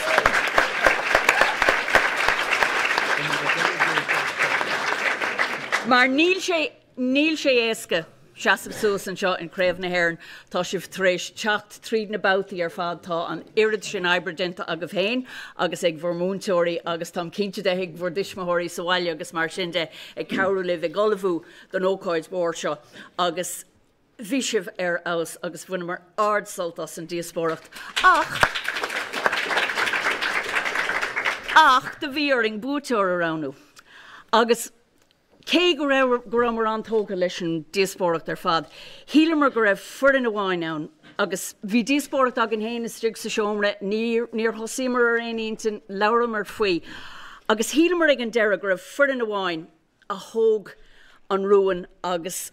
Mar níl sé, níl sé éasca seasamh suas anseo in Craobh na hÉireann. Tá sibh tar éis teacht tríd na babhtaí ar fad, tá an oiread sin oibre déanta agaibh féin agus ag bhur múinteoirí agus táim cinnte de ag bhur dtuismitheoirí sa bhaile agus mar sin de ag cabhrú libh ag ullmhú don ócáid mhór seo agus Bhí sibh ar fheabhas agus bhaineamar ard-sult as an díospóireacht ach ach do bhí orainn buaiteoir a roghnú agus cé go raibh go rabhamar an-tógtha leis an díospóireacht ar fad, shíleamar go raibh foireann amháin ann agus bhí díospóireacht againn féin istigh sa seomra, níor níor thosaíomar ar aon intinn, labhramar faoi agus shíleamar ag an deireadh go raibh foireann amháin a thóg an rún agus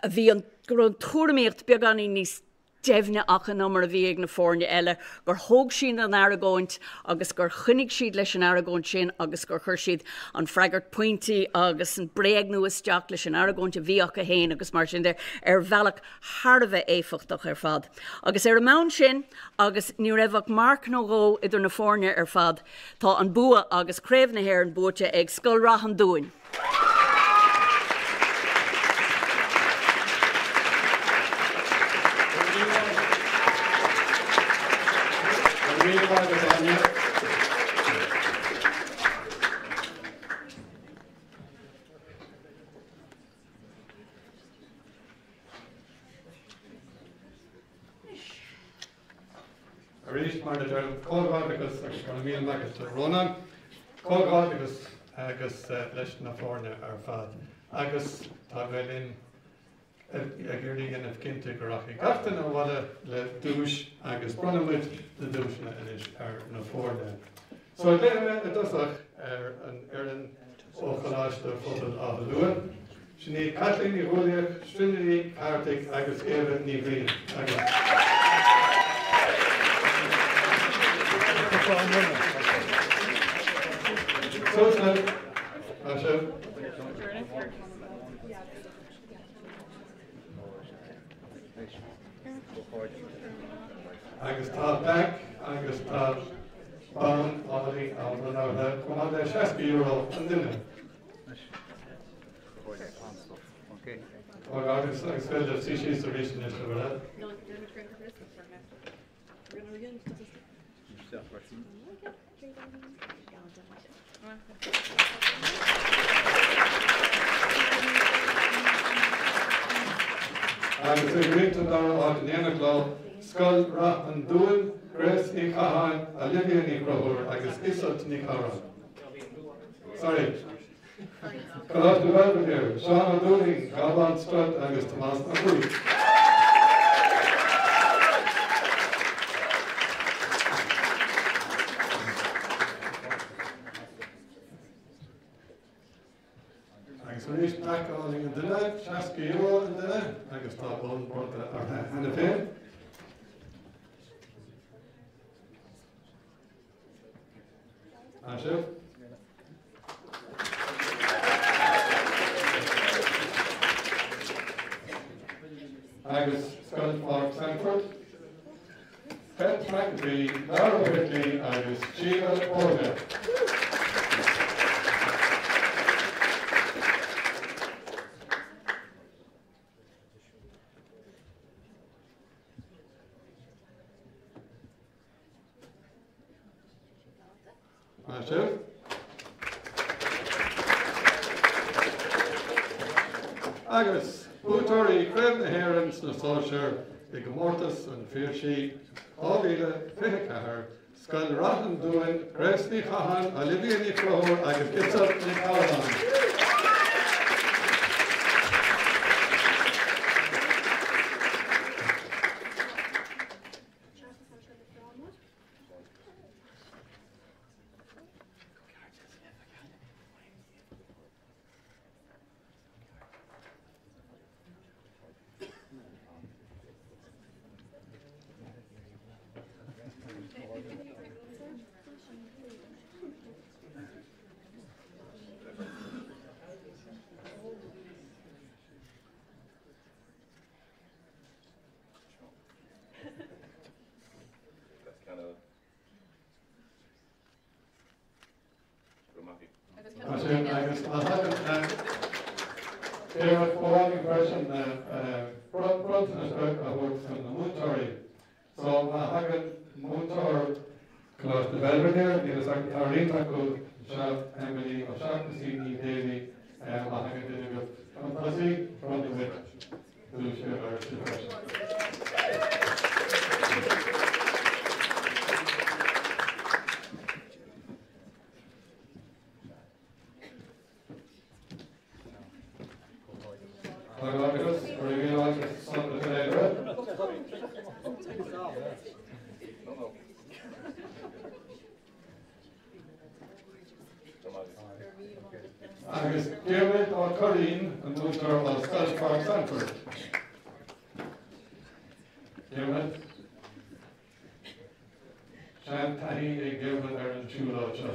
a bhí an, go raibh an tuairimíocht beagáinín níos doimhne acu ná mar a bhí ag na foirne eile, gur thóg siad an argóint agus gur choinnigh siad leis an argóint sin agus gur chuir siad an freagairt pointí agus an bréagnú isteach leis an argóint a bhí acu féin agus mar sin de, ar bhealach thar a bheith éifeachtach ar fad. Agus ar an mbonn sin, agus ní raibh ach marc nó dhó idir na foirne ar fad, tá an bua agus Craobh na hÉireann buaite ag Scoil Rath an Dúin. Arís, mar a deirim, comhghairdeachas agus go raibh míle maith agat a Rónán. Comhghairdeachas agus leis na foirne ar fad. Agus tá Gael Linn ag iarraidh a dhéanamh cinnte go rachaidh gach duine abhaile le duais agus bronnfaidh muid na duaiseanna anois ar na foirne. So glaofaidh mé i dtosach ar an fhoireann ó Choláiste Phobail Átha Luain. Sin iad Caitlín Ní Ghualaíoch, Srine Ní Chathartaigh agus Éabha Ní Bhriain. Agus. Suas libh. Tá sibh. Agus tá breac agus tá bonn álainn á mbronnadh orthu, chomh maith le €60 an duine. Agus agus féidir libh suí síos arís anois le bhur Agus ag roinnt an dara háit in éineacht leo, Scoil Rath an Dúin, Grace Ní Chatháin, Olivia Ní Chonchúir agus Iseult Ní Chabhráin. Sorry. Coláiste Belvedere, Seán Ó Dúlaing, Gabhán Strutt agus Tomás Mac Cumhaill. Agus arís breac álainn an duine, €60 an duine, agus tá bonn bronnta orthu cheana féin. Maith sibh. Agus Scoil Pháirc Sandford, Beth McAfee, Lara Whitley agus Sheila Borgia. Maith sibh. Agus buaiteoirí Chraobh na hÉireann sna Sóisir i gcomórtas an Phiarsaigh 2024, Scoil Rath an Dúin, Grace Ní Chatháin, Olivia Ní Chonchúir agus Iseult Ní Chathalláin. Sin agus má thagann Diarmuid ba mhaith linn freisin bronntanas beag a thabhairt do na múinteoirí. So má thagann múinteoir Coláiste Belvedere, níl fhios agam tá roinnt acu anseo, Emily O'Shaughnessy, Niamh Daly, má thagann duine agaibh chun tosaigh, bronnfaidh muid duais oraibhse freisin. Agus Diarmuid Ó Curraoin, an múinteoir ó Scoil Pháirc Sandford. Diarmuid. Seantaithí ag Diarmuid ar an tsiúlóid seo.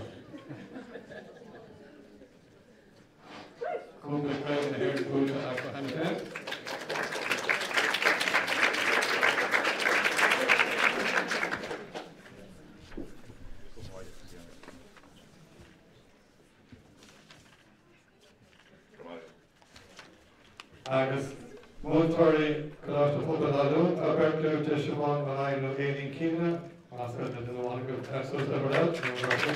Cúpla Craobh na hÉireann buaite acu cheana féin. Agus múinteoirí Coláiste Pobail Áth Luain, tá beirt luaite, Siobhán Mullane nó Aileen Keena, más féidir le duine amháin acu teacht suas le bhur dtoil, nó an bheirt acu.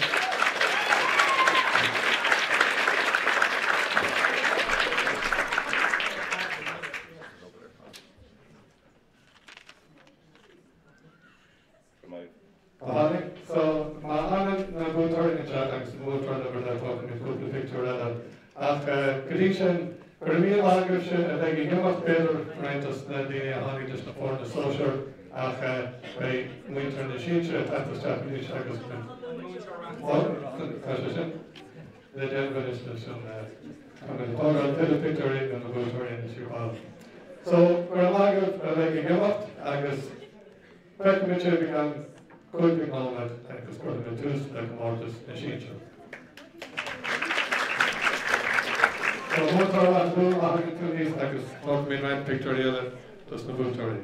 Tháinig. So, má fhanann na buaiteoirí anseo agus an múinteoir le bhur dtoil tógfaimid cúpla pictiúr eile. Ach go dtí sin, go raibh míle maith agaibhse a bheidh ag imeacht, b'fhéidir roinnt dos na daoine a tháinig leis na foirne sóisear ach beidh muintir na sinsear ag teacht isteach anois agus tá sé sin le déanamh anois leis an táimid ag tógáil tuilleadh pictiúirí de na buaiteoirí anois ar ball. So, go raibh maith agaibh a bheidh ag imeacht agus Feicfimid sibh i gceann cúig nóiméad agus cuirfimid tús le comórtas na sinsear. So múinteoir Rath an Dúin, má thagann tú aníos agus tógfaimid roinnt pictiúirí eile dos na buaiteoirí.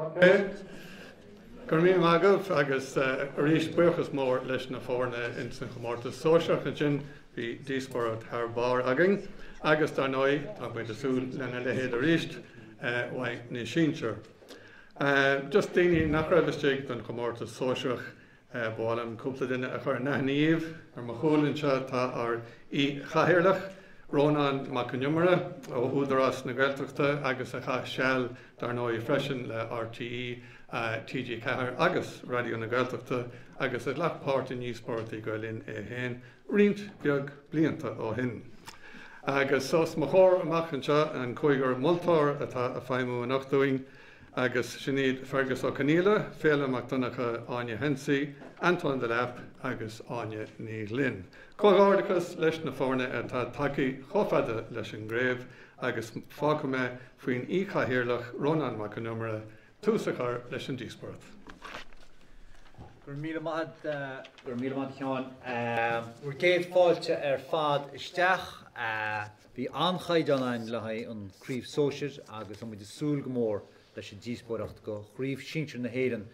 Ok. Go raibh míle maith agaibh agus arís buíochas mór leis na foirne ins an chomórtas sóisearach ansin. Bhí díospóireacht thar barr againn agus dar ndóigh tá muid ag súil lena leithéid arís uaidh na sinsir. Just daoine nach raibh istigh don chomórtas sóisearach Ba mhaith liom cúpla duine a chur in aithne dhaoibh. Ar mo chúl anseo tá ár aoi-chathaoirleach, Rónán Mac Con Iomaire ó Údarás na Gaeltachta agus a chaith seal dar ndóigh freisin le RTÉ, TG4 agus Raidió na Gaeltachta agus a ghlac páirt i ndíospóireachtaí Gael Linn é féin roinnt bheag blianta ó shin. Agus os mo chomhair amach anseo an cúigear moltóir atá ag feidhmiú anocht dúinn, Agus sin iad Fergus Ó Conghaile, Féilim Mac Donncha, Áine Hensey, Antoine Delap agus Áine Ní Ghlinn. Comhghairdeachas leis na foirne atá tagtha chomh fada leis an gcraobh agus fágfaidh mé faoin aoi-chathaoirleach, Rónán Mac Con Iomaire, tús a chur leis an díospóireacht. Go raibh míle maith agat, go raibh míle maith agat a Sheáin. Bhur gcéad fáilte ar fad isteach. Bhí an-chaighdeán againn le haghaidh an Craobh Sóisir agus tá muid ag súil go mór leis an díospóireacht go Chraobh Sinsir na hÉireann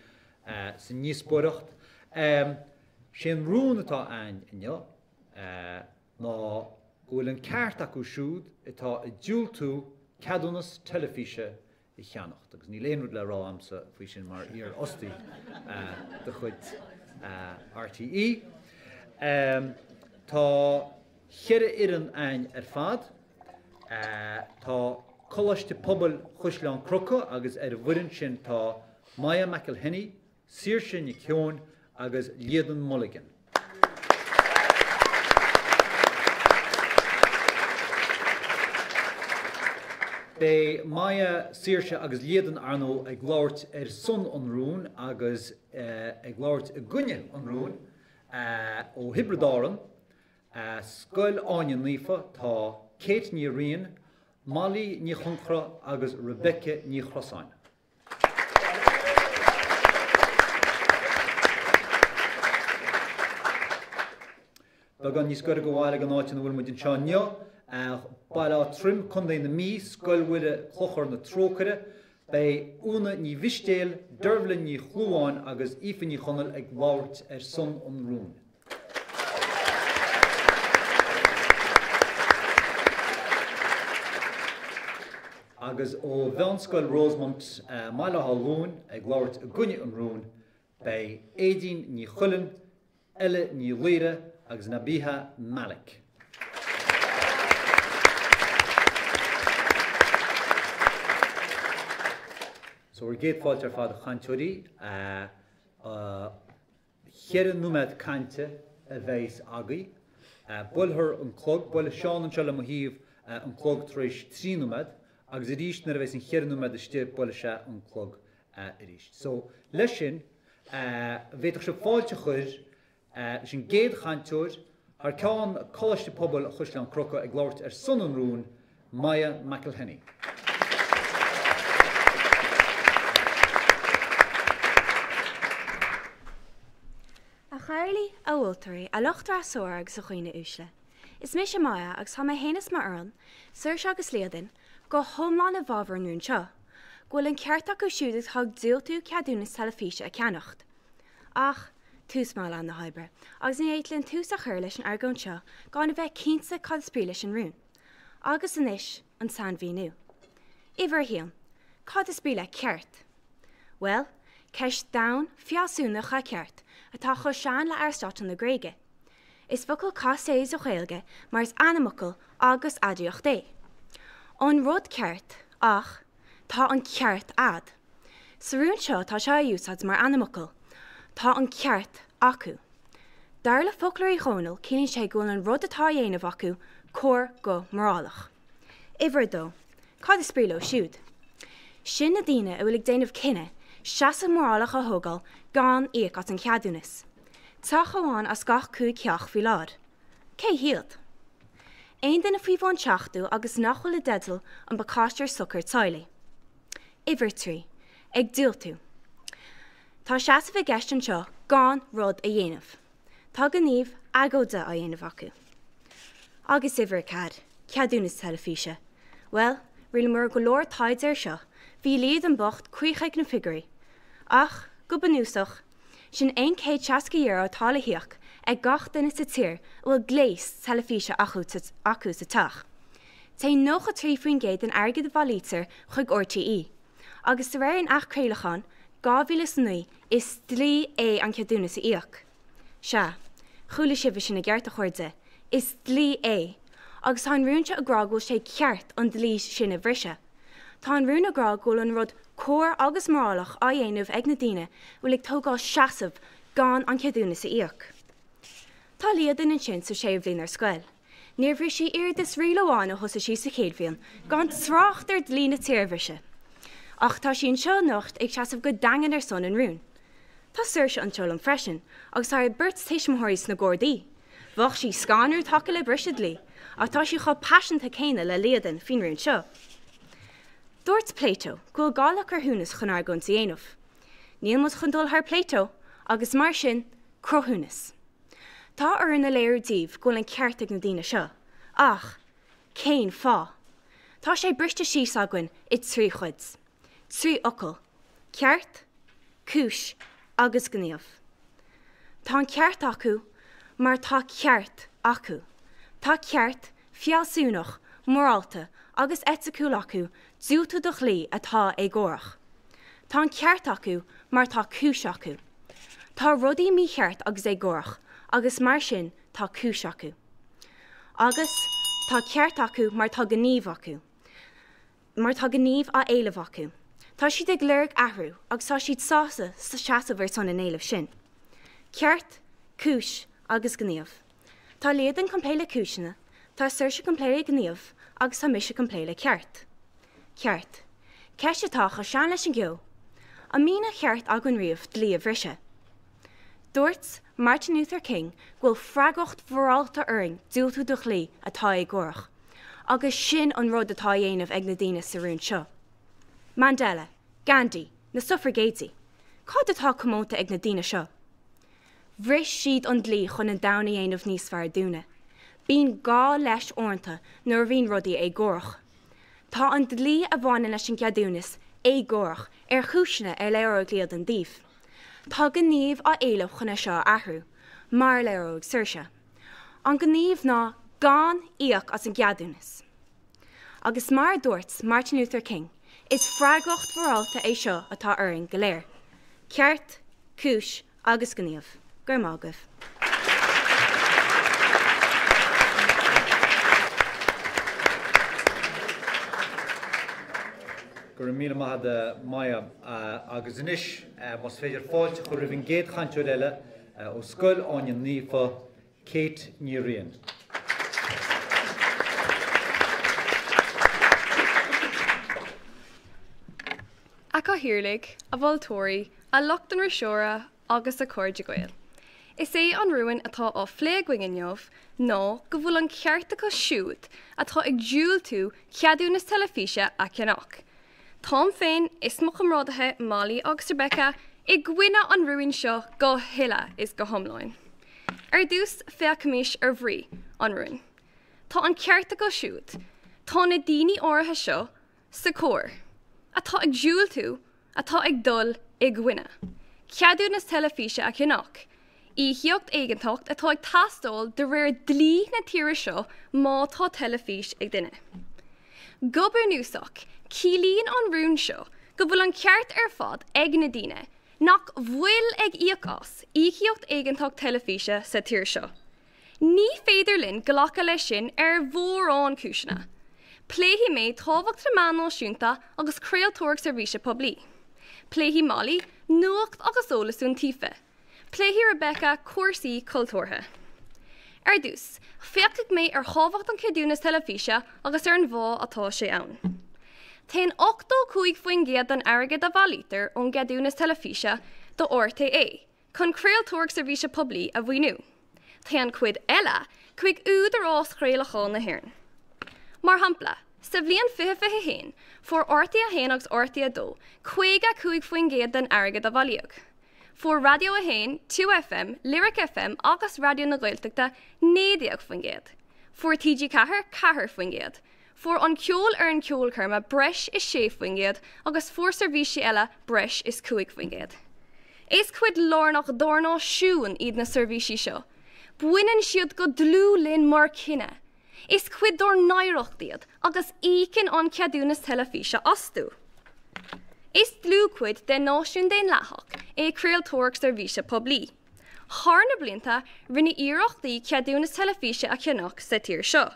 sa ndíospóireacht. Sé an rún atá againn inniu ná go bhfuil an ceart acu siúd atá ag diúltú ceadúnas teilifíse a cheannacht, agus níl aon rud le rá a'msa faoi sin mar iar-fhostaí de chuid RTÉ. Tá cheithre fhoireann a'ainn ar fad. Tá Coláiste Pobail Chaisleán Cnucha agus ar an bhfoireann sin tá Maya McElhinney, Saoirse Nic Sheoin agus Liadan Mulligan. Beidh Maya, Saoirse agus Liadan, ar ndóigh, ag labhairt ar son an rúin agus ag labhairt i gcoinne an rúin ó Thiobraid Árann, Scoil Áine Naofa, tá Kate Ní Riain, Molly Ní Chonchra agus Rebecca Ní Chrosáin. Beagán níos gaire do bhaile don áit ina bhfuil muid anseo inniu, Baile Átha Troim, Contae na Mí, Scoil Mhuire Clochar na Trócaire. Beidh Úna Ní Mhistéil, Deirbhile Ní Chlúmháin agus Aoife Ní Chonaill ag labhairt ar son an rúin. Agus ó Mheánscoil Rosemount, Baile Átha Luain, ag labhairt i gcoinne an rúin, beidh Aedín Ní Chuilinn, Ella Ní Laoire agus Nabiha Malik. So bhur gcéad fáilte ar fad a chainteoirí. Cheithre nóiméad cainte a bheas agaibh. Buailfear an clog, buailfidh Seán anseo le mo thaobh an clog tar éis 3 nóiméad agus arís nuair a bheas an cheithre nóiméad istigh buailfidh sé an clog arís. So, leis sin, bhféadfadh sibh fáilte a chur leis an gcéad chainteoir thar ceann Coláiste Pobail Chaisleán Cnucha ag labhairt ar son an rúin, Maya McElhinney. A Chathaoirligh, a mholtóirí, a lucht freasúra agus a dhaoine uaisle. Is mise Maya agus tá mé féin is m'fhoireann, Saoirse agus Liadan, go hiomlán i bhfabhar an rúin seo, go bhfuil an ceart acu siúd atá ag diúltú ceadúnas teilifíse a cheannacht. Ach, tús maith lán na hoibre, agus ní féidir linn tús a chur leis an argóint seo gan a bheith cinnte cad is brí leis an rún. Agus anois, an sainmhíniú. Uimhir 1, Cad is brí le ceart? Bhuel, ceist domhain, fealsúnach é ceart, atá chomh sean le Arastotle na Gréige. Is focal casta é sa Ghaeilge mar is ainmfhocal agus aidiacht é. An rud ceart, ach tá an ceart a'd. Sa rún seo tá sé á úsáid mar ainmfhocal. Tá an ceart acu. Dar le Foclóir Uí Dhónaill ciallaíonn sé go bhfuil an rud atá á dhéanamh acu cóir go morálach. Uimhir 2. Cad is brí leo siúd? Sin na daoine a bhfuil ag déanamh cinneadh seasamh morálach a thógáil gan íoc as an cheadúnas. Teach amháin as gach 5 theach faoi láthair. Cé hiad? Aon duine faoi bhun 70 agus nach bhfuil i dteideal an pacáiste ar sochar teaghlaigh. Uimhir 3. Ag diúltú. Tá seasamh i gceist anseo gan rud a dhéanamh. Tá gníomh agóide á dhéanamh acu. Agus uimhir 4, ceadúnas teilifíse. Bhuel, rinneamar go leor taighde ar seo. Bhí Líadan bocht caoch ag na figiúirí. Ach, go bunúsach, sin €160 atá le híoc ag gach duine sa tír a bhfuil gléas teilifíse acu sa teach. Téann 93% den airgead a bhailítear chuig RTÉ. Agus de réir an Acht Craolacháin, 2009, is dlí é an ceadúnas a íoc. Sea, chuala sibh é sin i gceart, a chairde, is dlí é! Agus tá an rún seo ag rá go bhfuil sé ceart an dlí sin a bhriseadh. Tá an rún ag rá go bhfuil an rud cóir agus morálach á dhéanamh ag na daoine a bhfuil ag tógáil seasamh gan an ceadúnas a íoc. Tá Líadan ansin sa séú bhliain ar scoil. Níor bhris sí oiread is riail amháin ó thosaigh sí sa chéad bhliain, gan trácht ar dlí na tíre a bhriseadh. Ach tá sí anseo anocht ag seasamh go daingean ar son an rúin. Tá Saoirse anseo liom freisin, agus tá a beirt tuismitheoirí sna Gardaí. Bheadh sí scanrúil i dtaca le briseadh dlí, ach tá sí chomh paiseanta céanna le Líadan faoin rún seo. Dúirt Plato go bhfuil gá le cruthúnas chun argóint a dhéanamh. Níl muid chun dul thar Plato, agus mar sin, cruthúnas. Tá orainn a léiriú daoibh go bhfuil an ceart ag na daoine seo. Ach, cén fáth? Tá sé briste síos againn i dtrí chuid. 3 fhocal, ceart, cúis agus gníomh. Tá an ceart acu mar tá ceart acu. Tá ceart fealsúnach, morálta agus eiticiúil acu diúltú do dhlí atá éagórach. Tá an ceart acu mar tá cúis acu. Tá rudaí mícheart agus éagórach agus mar sin tá cúis acu. Agus tá ceart acu mar tá gníomh acu. Mar tá gníomh á éileamh acu. Tá siad ag lorg athrú agus tá siad sásta seasamh ar son an éilimh sin. Ceart, cúis agus gníomh. Tá Líadan chun plé le cúiseanna, tá Saoirse chun plé le gníomh agus tá mise chun plé le ceart. Ceart. Ceist atá chomh sean leis an gceo. An mbíonn an ceart againn riamh dlí a bhriseadh? Dúirt Martin Luther King go bhfuil freagracht mhorálta orainn diúltú do dhlí atá éagórach. Agus sin an rud atá á dhéanamh ag na daoine sa rún seo. Mandela, Gandhi, na sufraigéidí, cad atá comónta ag na daoine seo? Bhris siad an dlí chun an domhan a dhéanamh níos fearr dúinne. Bíonn gá leis uaireanta nuair a bhíonn rudaí éagórach. Tá an dlí a bhaineann leis an gceadúnas éagórach ar chúiseanna ar léireoidh Líadan daoibh. Tá gníomh á éileamh chun é seo a athrú, mar a léireoidh Saoirse. An gníomh ná gan íoc as an gceadúnas. Agus mar a dúirt Martin Luther King, is freagracht mhorálta é seo atá orainn go léir. Ceart, cúis agus gníomh. Go raibh maith agaibh. Go raibh míle maith agat Maya. Agus anois, más féidir fáilte a chur roimh an gcéad chainteoir eile, Ó Scoil Áine Naofa, Kate Ní Riain. A Chathaoirligh, a mholtóirí, a lucht an fhreasúra agus a chairde Gael. Is é an rún atá á phlé againn inniu ná go bhfuil an ceart acu siúd atá ag diúltú ceadúnas teilifíse a cheannach. Táim féin is mo chomrádaithe Molly agus Rebecca i gcoinne an rúin seo go huile is go hiomlán. Ar dtús, féachaimis ar bhrí an rúin. Tá an ceart acu siúd. Tá na daoine áirithe seo sa chóir, atá ag diúltú, atá ag dul i gcoinne ceadúnas teilifíse a cheannach, íocaíocht éigeantach atá ag teastáil de réir dlí na tíre seo má tá teilifís ag duine. Go bunúsach, ciallaíonn an rún seo go bhfuil an ceart ar fad ag na daoine nach bhfuil ag íoc as íocaíocht éigeantach teilifíse sa tír seo. Ní féidir linn glacadh leis sin ar mhórán cúiseanna. Pléifidh mé tábhacht na meán náisiúnta agus craoltóireacht seirbhíse poiblí. Pléifidh Molly nuacht agus eolas iontaofa. Pléifidh Rebecca cúrsaí cultúrtha. Ar dtús, féachfaidh mé ar thábhacht an cheadúnas teilifíse agus ar an bhfáth atá sé ann. Téann 85% den airgead a bhailítear ón gceadúnas teilifíse do RTÉ chun craoltóireacht seirbhíse poiblí a mhaoiniú. Téann cuid eile chuig Údarás Chraolacháin na hÉireann. Mar shampla, sa bhliain 2021, fuair RTÉ 1 agus RTÉ 2 55% den airgead a bailíodh. Fuair Raidió 1, 2FM, Lyric FM agus Raidió na Gaeltachta 19%. Fuair TG4 4%. Fuair an ceol ar an ceolchoirme breis is 6% agus fuair seirbhísí eile breis is 5%. Is cuid lárnach dár náisiún iad na seirbhísí seo. Baineann siad go dlúth linn mar chine. Is cuid dár n-oidhreacht iad agus íocann an ceadúnas teilifíse astu. Is dlúthchuid den náisiún daonlathach é craoltóireacht seirbhíse poiblí. Thar na blianta, rinneadh iarrachtaí ceadúnas teilifíse a cheannach sa tír seo.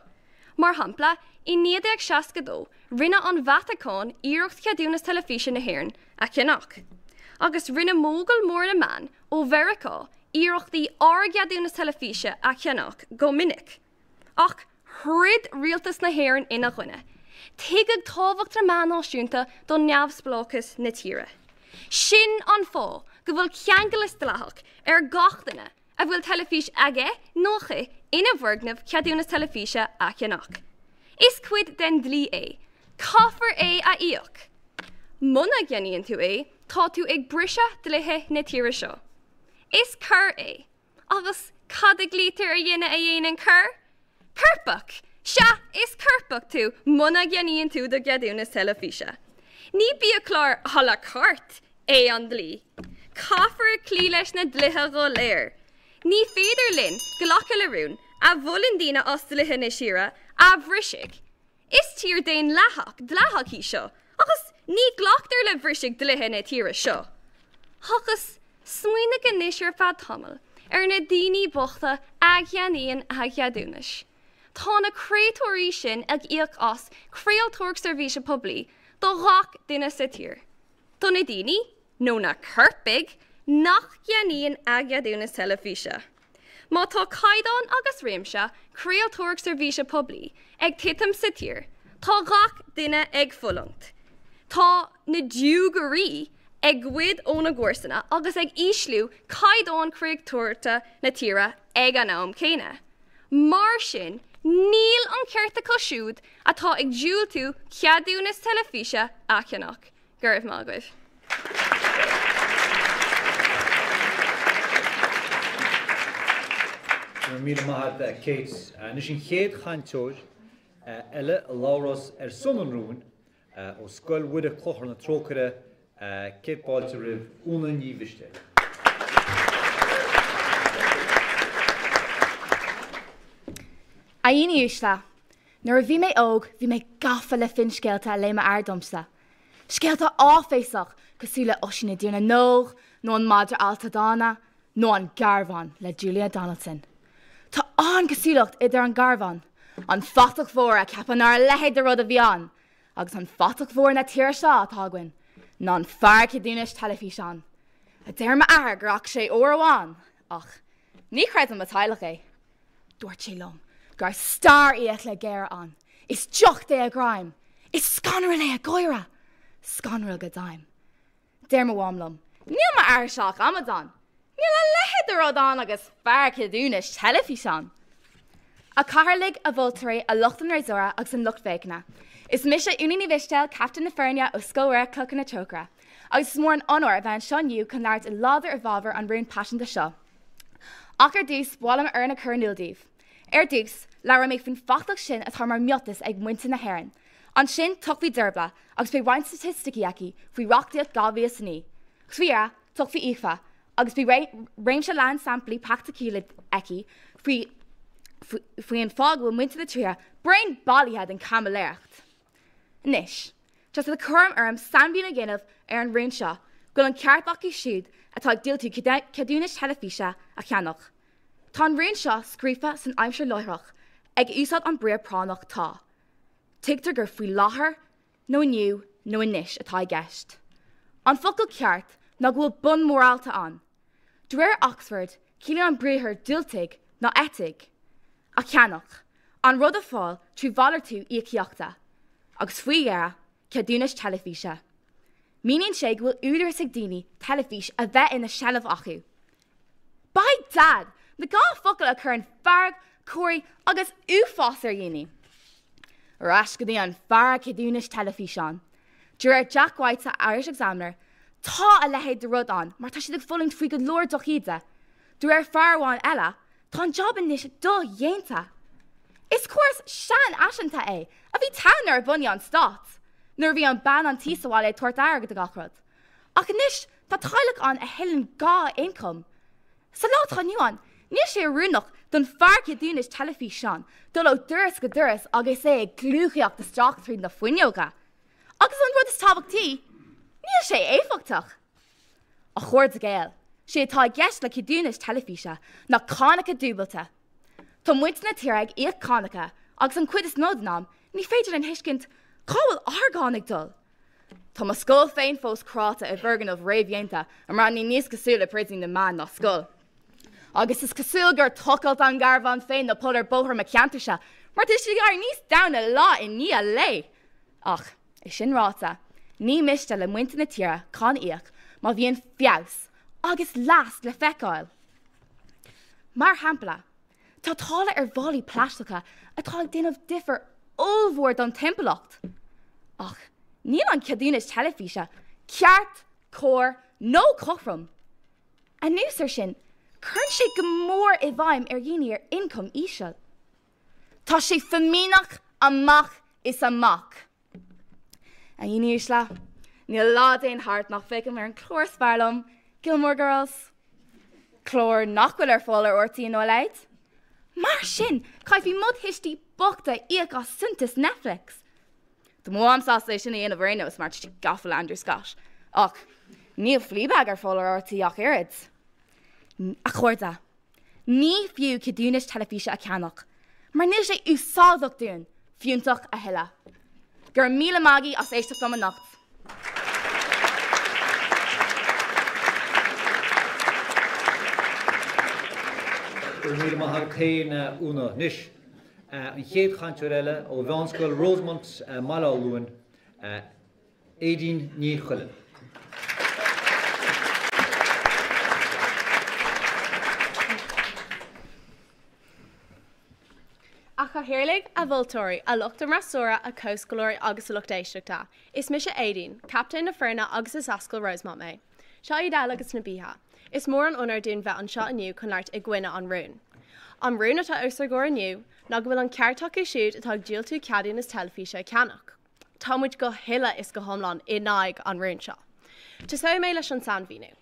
Mar shampla, i 1962, rinne an Vatacáin iarracht ceadúnas teilifíse na hÉireann a cheannach. Agus rinne mógal mór na meán ó Mheiriceá iarrachtaí ár gceadúnas teilifíse a cheannach go minic. Ach throid rialtas na hÉireann ina gcoinne. Tuigeadh tábhacht na meán náisiúnta do neamhspleáchas na tíre. Sin an fáth go bhfuil ceanglas dleathach ar gach duine a bhfuil teilifís aige nó aici ina bhfoirgneamh ceadúnas teilifíse a cheannach. Is cuid den dlí é. Caithfear é a íoc. Muna gceannaíonn tú é, tá tú ag briseadh dlíthe na tíre seo. Is coir é. Agus cad a ghlaoitear ar dhuine a dhéanann coir? Coirpeach! Sea, is coirpeach tú muna gceannaíonn tú do cheadúnas teilifíse. Ní biachlár à la carte é an dlí. Caithfear cloí leis na dlíthe go léir. Ní féidir linn glacadh le rún a mholann daoine as dlíthe na tíre a bhriseadh. Is tír daonlathach, dleathach í seo, agus ní ghlactar le briseadh dlíthe na tíre seo. Agus smaoinigh anois ar feadh tamaill ar na daoine bochta a cheannaíonn a gceadúnais. Tá na craoltóirí sin ag íoc as craoltóireacht seirbhíse poiblí do ghach duine sa tír. Do na daoine, nó na coirpigh, nach gceannaíonn a gceadúnas teilifíse. Má tá caighdeán agus réimse craoltóireacht seirbhíse poiblí ag titim sa tír, tá gach duine ag fulaingt. Tá na diúgairí ag goid óna gcomharsana agus ag ísliú caighdeán craoltóireachta na tíre ag an am céanna. Mar sin, níl an ceart acu siúd atá ag diúltú ceadúnas teilifíse a cheannach. Go raibh maith agaibh. Go raibh míle maith agat, Kate. Anois an chéad chainteoir eile a labhrós ar son an rúin, ó Scoil Mhuire Clochar na Trócaire, céad fáilte roimh Úna Ní Mhistéil. A dhaoine uaisle, nuair a bhí mé óg bhí mé gafa le finscéalta a léigh m'athair domsa. Scéalta áiféiseach cosúil le Oisín i dTír na nÓg nó An Madra Allta Dána nó An Garbhán le Julia Donaldson. Tá an-cosúlacht idir an Garbhán, an fathach mhór a ceapadh nár a leithéid de rud a bhí ann, agus an fathach mhór na tíre seo atá againn, ná an fear ceadúnais teilifíseán, a deir m'athair gur fhaca sé uair amháin, ach ní chreideann mo teaghlach é. Dúirt sé liom go raibh starrfhiacla géara ann. Is deoch é a ghreim. Is scanrúil é a gháire. Scanrúil go deimhin. Deir mo mham liom, Níl m'athair seo ach amadán. Níl a leithéid de rud ann agus fear ceadúnais teilifíseán. A chathaoirligh, a mholtóirí, a lucht an fhreasúra agus an lucht féachana. Is mise Úna Ní Mhistéil, Captaen na foirne ó Scoil Mhuire, Clochar na Trócaire. Agus is mór an onóir a bheith anseo inniu chun labhairt i láidir i bhfabhar an rúin paiseanta seo. Ach ar dtús, ba mhaith liom m'fhoireann a chur in iúl daoibh. Ar dtús, labhróidh mé faoin fathach sin atá mar miotas ag muintir na hÉireann. Ansin, tiocfaidh Dearbhla, agus beidh roinnt staitisticí aici faoi reachtaíocht 2009. Agus faoi dheireadh, tiocfaidh Aoife, agus beidh réimse leathan samplaí praiticiúla aici faoi faoi an fáth go bhfuil muintir na tíre bréan bailithe den chaimiléireacht. Anois, tá sé de chúram orm sainmhíniú a dhéanamh ar an rún seo go bhfuil an ceart acu siúd atá ag diúltú ceadúnais teilifíse a cheannach. Tá an rún seo scríofa san aimsir láithreach, ag úsáid an briathar práinneach 'tá'. Tuigtear gur faoi láthair nó inniu nó anois atá i gceist. An focal ceart ná go bhfuil bun morálta ann. De réir Oxford, ciallaíonn an briathar diúltaigh ná eitigh. A cheannach, an rud a fáil trí mhalartú íocaíochta, agus faoi dheireadh, ceadúnais teilifíse. Míníonn sé go bhfuil údaras ag daoine teilifís a bheith ina seilbh acu. By dad! Na 2 focal a chuireann fearg, corraí agus uafás ar dhaoine. Ar ais go dtí an fear ceadúnais teilifíseán. De réir Jack White sa Irish Examiner, tá a leithéid de rud ann mar tá siad ag fulaingt faoi go leor drochíde. De réir fear amháin eile, tá an job anois dodhéanta. Is córas seanfhaiseanta é a bhí togha nuair a bunaíodh an stát, nuair a bhí an bean an tí sa bhaile ag tabhairt aire do gach rud. Ach anois tá teaghlach ann a thuilleann 2 ioncam. Sa lá atá inniu ann, níl sé oiriúnach don fear ceadúnais teilifíseán dul ó doras go doras agus é ag gliúcaíocht isteach tríd na fuinneoga. Agus an rud is tábhachtaí, níl sé éifeachtach. A chairde Gael, sé atá i gceist le ceadúnais teilifíse ná cánacha dúbailte. Tá muintir na tíre ag íoc cánacha agus an chuid is mó den am ní féidir linn thuiscint cá bhfuil ár gcáin ag dul. Tá mo scoil féin fós cráite i bhfoirgneamh réamhdhéanta a mbreathnaíonn níos cosúil le príosún na mban ná scoil. Agus is cosúil gur tochailt an garbhán féin na poill ar bóthar mo cheantarsa mar tá siad ag éirí níos domhaine lá i ndiaidh lae. Ach, é sin ráite, ní miste le muintir na tíre cáin a íoc má bhíonn feabhas agus leas le feiceáil. Mar shampla, tá táille ar mhálaí plaisteacha atá ag déanamh difear ollmhór don timpeallacht. Ach níl an ceadúnas teilifíse ceart, cóir nó cothrom. Anuas air sin, cuireann sé go mór i bhfeidhm ar dhaoine ar ioncam íseal. Tá sé fimíneach amach is amach. A dhaoine uaisle, níl lá a dtéann thart nach bhféachaim ar an chlár is fearr liom, Gilmore Girls. Clár nach bhfuil ar fáil ar RTÉ nó a leithéid. Mar sin, caithfidh mo thuistí bochta íoc as suntas Netflix. Tá mo mham sásta é sin a dhéanamh ar aon nós mar tá sí gafa le Andrew Scott. Ach níl Fleabag ar fáil ar RTÉ ach oiread. A chairde, Ní fiú ceadúnais teilifíse a cheannach, mar níl sé úsáideach dúinn, fiúntach a thuilleadh. Go raibh míle maith agaibh as éisteacht liom anocht. Go raibh míle maith agat féin, a Úna. Anois, an chéad chainteoir eile ó Mheánscoil Rosemount, Baile Átha Luain, Aedín Ní Chuilinn. A Chathaoirligh, a mholtóirí, a lucht an fhreasúra, a chomhscoláirí agus a lucht éisteachta. Is mise Aedín, captaen na foirne agus is as Scoil Rosemount mé. Seo iad Elle agus Nabiha. Is mór an onóir dúinn bheith anseo inniu chun labhairt i gcoinne an rúin. An rún atá os ár gcomhair inniu ná go bhfuil an ceart acu siúd atá ag diúltú ceadúnas teilifíse a cheannach. Tá muid go huile is go hiomlán in aghaidh an rúin seo. Tosóidh mé leis an sainmhíniú.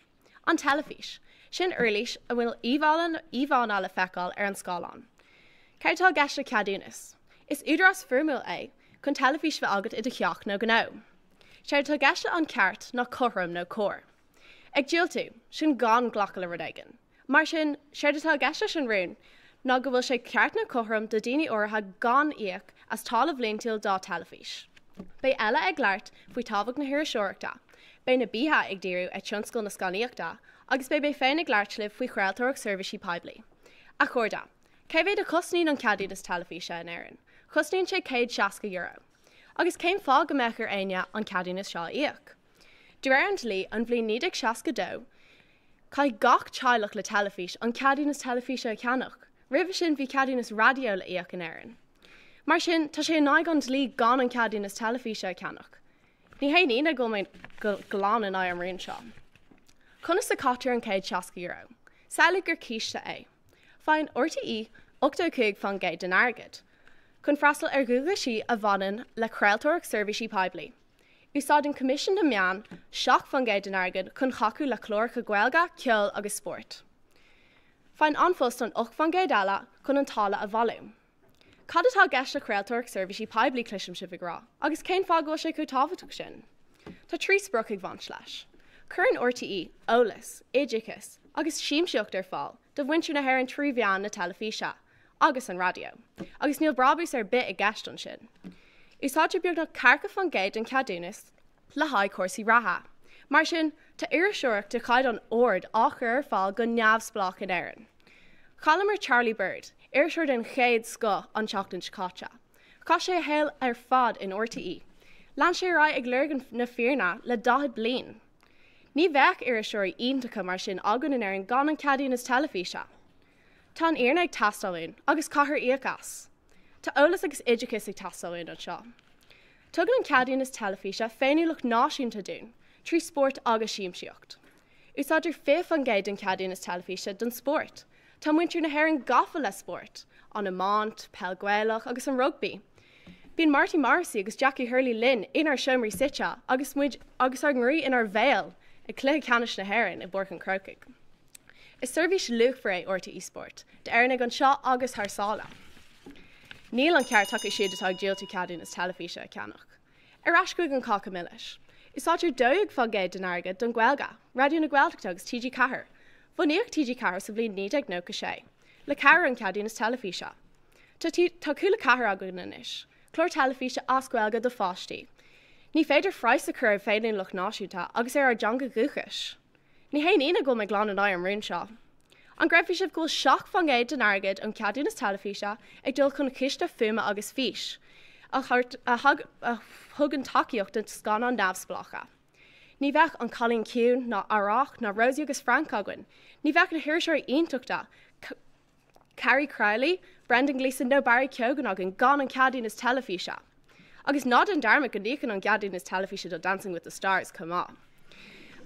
An teilifís. Sin uirlis a bhfuil íomhánna le feiceáil ar an scáileán. Céard atá i gceist le ceadúnas? Is údarás foirmiúil é chun teilifís a bheith agat i do theach nó gnó. Séard atá i gceist le an ceart ná cothrom nó cóir. Ag diúltú, sin gan glacadh le rud éigin. Mar sin, séard atá i gceist leis an rún ná go bhfuil sé ceart nó cothrom do daoine áirithe gan íoc as táille bhliantúil dá teilifís. Beidh Elle ag labhairt faoi tábhacht na hiriseoireachta, beidh Nabiha ag díriú ar tionscal na scannaíochta agus beidh mé féin ag labhairt libh faoi chraoltóireacht seirbhísí poiblí. A chairde, cé mhéad a chosnaíonn an ceadúnas teilifíse in Éirinn? Cosnaíonn sé €160. Agus cén fáth go mbeadh ar éinne an ceadúnas seo a íoc? De réir an dlí, ón bhliain 1962, caithfidh gach teaghlach le teilifís an ceadúnas teilifíse a cheannach. Roimhe sin bhí ceadúnas raidió le íoc in Éirinn. Mar sin, tá sé in aghaidh an dlí gan an ceadúnas teilifíse a cheannach. Ní haon ionadh go bhfuil mé go glan in aghaidh an rúin seo. Conas a caitear an €160? Samhlaigh gur císte é. Faigheann RTÉ 85% den airgead chun freastal ar dhualgaisí a bhaineann le craoltóireacht seirbhísí poiblí. Úsáideann Coimisiún na Meán 7% den airgead chun tacú le cláracha Gaeilge, ceoil agus spóirt. Faigheann An Post an 8% eile chun an táille a bhailiú. Cad atá i gceist le craoltóireacht seirbhísí poiblí, cloisim sibh ag rá, agus cén fáth go bhfuil sé chomh tábhachtach sin? Tá 3 sprioc ag bhaint leis. Cuireann RTÉ eolas, oideachas agus siamsaíocht ar fáil do mhuintir na hÉireann trí mheán na teilifíse agus an raidió, agus níl brabús ar bith i gceist ansin. Úsáidtear beagnach ceathracha faoin gcéad den cheadúnas le haghaidh cúrsaí reatha. Mar sin, tá iriseoireacht de chaighdeán ard á chur ar fáil go neamhspleách in Éirinn. Chailleamar Charlie Bird, iriseoir den chéad scoth, an tseachtain seo caite. Chaith sé a shaol ar fad in RTÉ. Lean sé ar aghaidh ag lorg na fírinne le 40 bliain. Ní bheadh iriseoirí iontacha mar sin againn in Éirinn gan an ceadúnas teilifíse. Tá an fhírinne ag teastáil uainn agus caithfear íoc as. Tá eolas agus oideachas ag teastáil uainn anseo. Tugann an ceadúnas teilifíse féiniúlacht náisiúnta dúinn, trí spórt agus siamsaíocht. Úsáidtear 20% den cheadúnas teilifíse don spórt. Tá muintir na hÉireann gafa le spórt. an iomáint, peil Gaelach agus an rugbaí. Bíonn Marty Morrissey agus Jackie Hurley linn inár seomraí suite agus muid agus ár gcroí inár mbéal ag Cluiche Ceannais na hÉireann i bPáirc an Chrócaigh. Is seirbhís luachmhar é RTÉ Sport d'Éireannaigh anseo agus thar sáile. Níl an ceart acu siúd atá ag diúltú ceadúnas teilifíse a cheannach. Ar ais chuig an cáca milis. Úsáidtear 12% den airgead don Ghaeilge, Raidió na Gaeltachta agus TG4. Bunaíodh TG4 sa bhliain 1996, le cabhair an cheadúnas teilifíse. Tá tá Cúla 4 againn anois, clár teilifíse as Gaeilge do pháistí. Ní féidir praghas a chur ar féiniúlacht náisiúnta agus ar ár dteanga dhúchais. Ní haon ionadh go bhfuil mé glan in aghaidh an rúin seo. An gcreidfidh sibh go bhfuil 7% den airgead ón cheadúnas teilifíse ag dul chun Chiste Fuaime agus Fís, a thugann tacaíocht do scannáin neamhspleácha? Ní bheadh An Cailín Ciúin ná Arracht ná Rosie agus Frank againn. Ní bheadh na hiriseoirí iontacha Carrie Crowley, Brendan Gleeson nó Barry Keoghan againn gan an ceadúnas teilifíse. Agus ná déan dearmad go n-íocann an ceadúnas teilifíse do Dancing with the Stars chomh maith.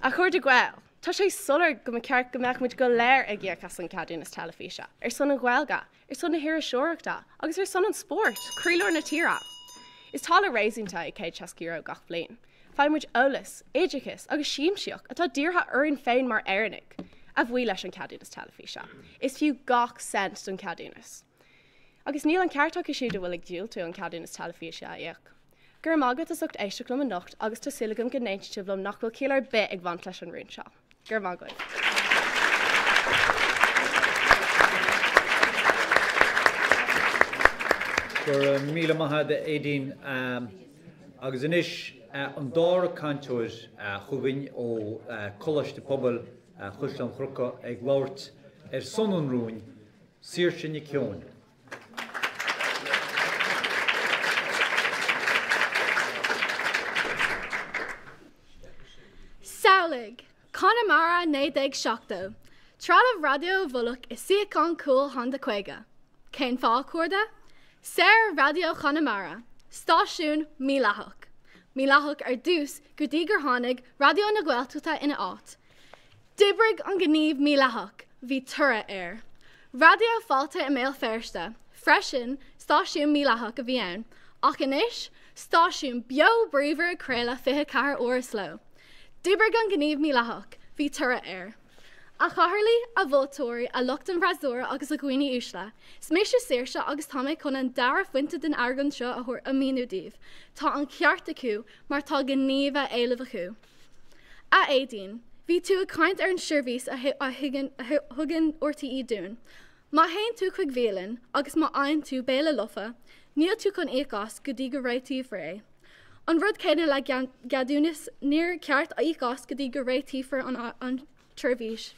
A chairde Gael, tá sé soiléir go mba cheart go mbeadh muid go léir ag íoc as an ceadúnas teilifíse, ar son an Ghaeilge, ar son na hiriseoireachta agus ar son an spóirt, croílár na tíre. Is táille réasúnta é €160 gach bliain. Faigheann muid eolas, oideachas agus siamsaíocht atá dírithe orainn féin mar Éireannaigh, a bhuí leis an ceadúnas teilifíse. Is fiú gach cent don cheadúnas. Agus níl an ceart acu siúd a bhfuil ag diúltú an ceadúnas teilifíse a íoc. Go raibh maith agat as ucht éisteacht liom anocht agus tá súil agam go n-aontaíonn sibh liom nach bhfuil ciall ar bith ag baint leis an rún seo. Go raibh maith agaibh. Go raibh míle maith agat, a Aedín. Agus anois an dara cainteoir chugainn ó Coláiste Pobail Chaisleán Churca ag labhairt ar son an rúin, Saoirse Nic Eoin. Samhlaigh! Conamara 1970. Trealamh raidió i bhfolach i suíochán cúil Honda 50. Cén fáth, a chairde? Saor Raidió Chonamara, stáisiún mídhleathach. Mídhleathach ar dtús go dtí gur tháinig Raidió na Gaeltachta ina áit. D'oibrigh an gníomh mídhleathach, bhí toradh air. Raidió Fáilte i mBéal Feirste, freisin, stáisiún mídhleathach a bhí ann, ach anois, stáisiún beo bríomhar ag craoladh 24 uair sa ló. D'oibrigh an gníomh mídhleathach, bhí toradh air. A chathaoirligh, a mholtóirí, a lucht an fhreasúra agus a dhaoine uaisle, is mise Saoirse agus tá mé chun an dara phointe den argóint seo a thabhairt a mhíniú daoibh. Tá an ceart acu mar tá gníomh á éileamh acu. A Aedín, bhí tú ag caint ar an seirbhís a thugann RTÉ dúinn. Má théann tú chuig bialann agus má fhaigheann tú béile lofa, níl tú chun íoc as go dtí go réitíofar é. An rud céanna le ceadúnas, níor cheart íoc as go dtí go réitíofar an tseirbhís.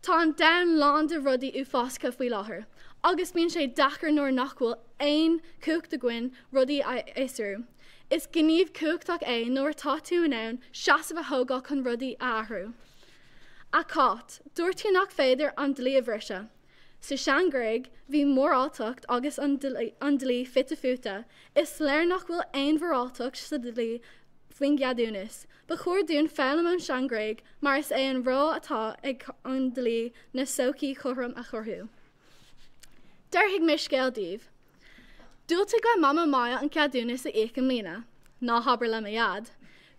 Tá an domhan lán de rudaí uafásacha faoi láthair, agus bíonn sé deacair nuair nach bhfuil aon chumhacht againn rudaí a fhiosrú. Is gníomh cumhachtach é nuair atá tú in ann seasamh a thógáil chun rudaí a athrú. A Cháit, dúirt tú nach féidir an dlí a bhriseadh. Sa sean-Ghréig, bhí moráltacht agus an dlí fite fuaite. Is léir nach bhfuil aon mhoráltacht sa dlí faoin gceadúnas. Ba chóir dúinn foghlaim ón sean-Ghréig mar is é an ról atá ag an dlí ná sochaí chothrom a chruthú. Déarfaidh mé scéal daoibh. Dhiúltaigh le Mamó Maya an ceadúnas a íoc i mbliana. Ná habair le mo Dhaid.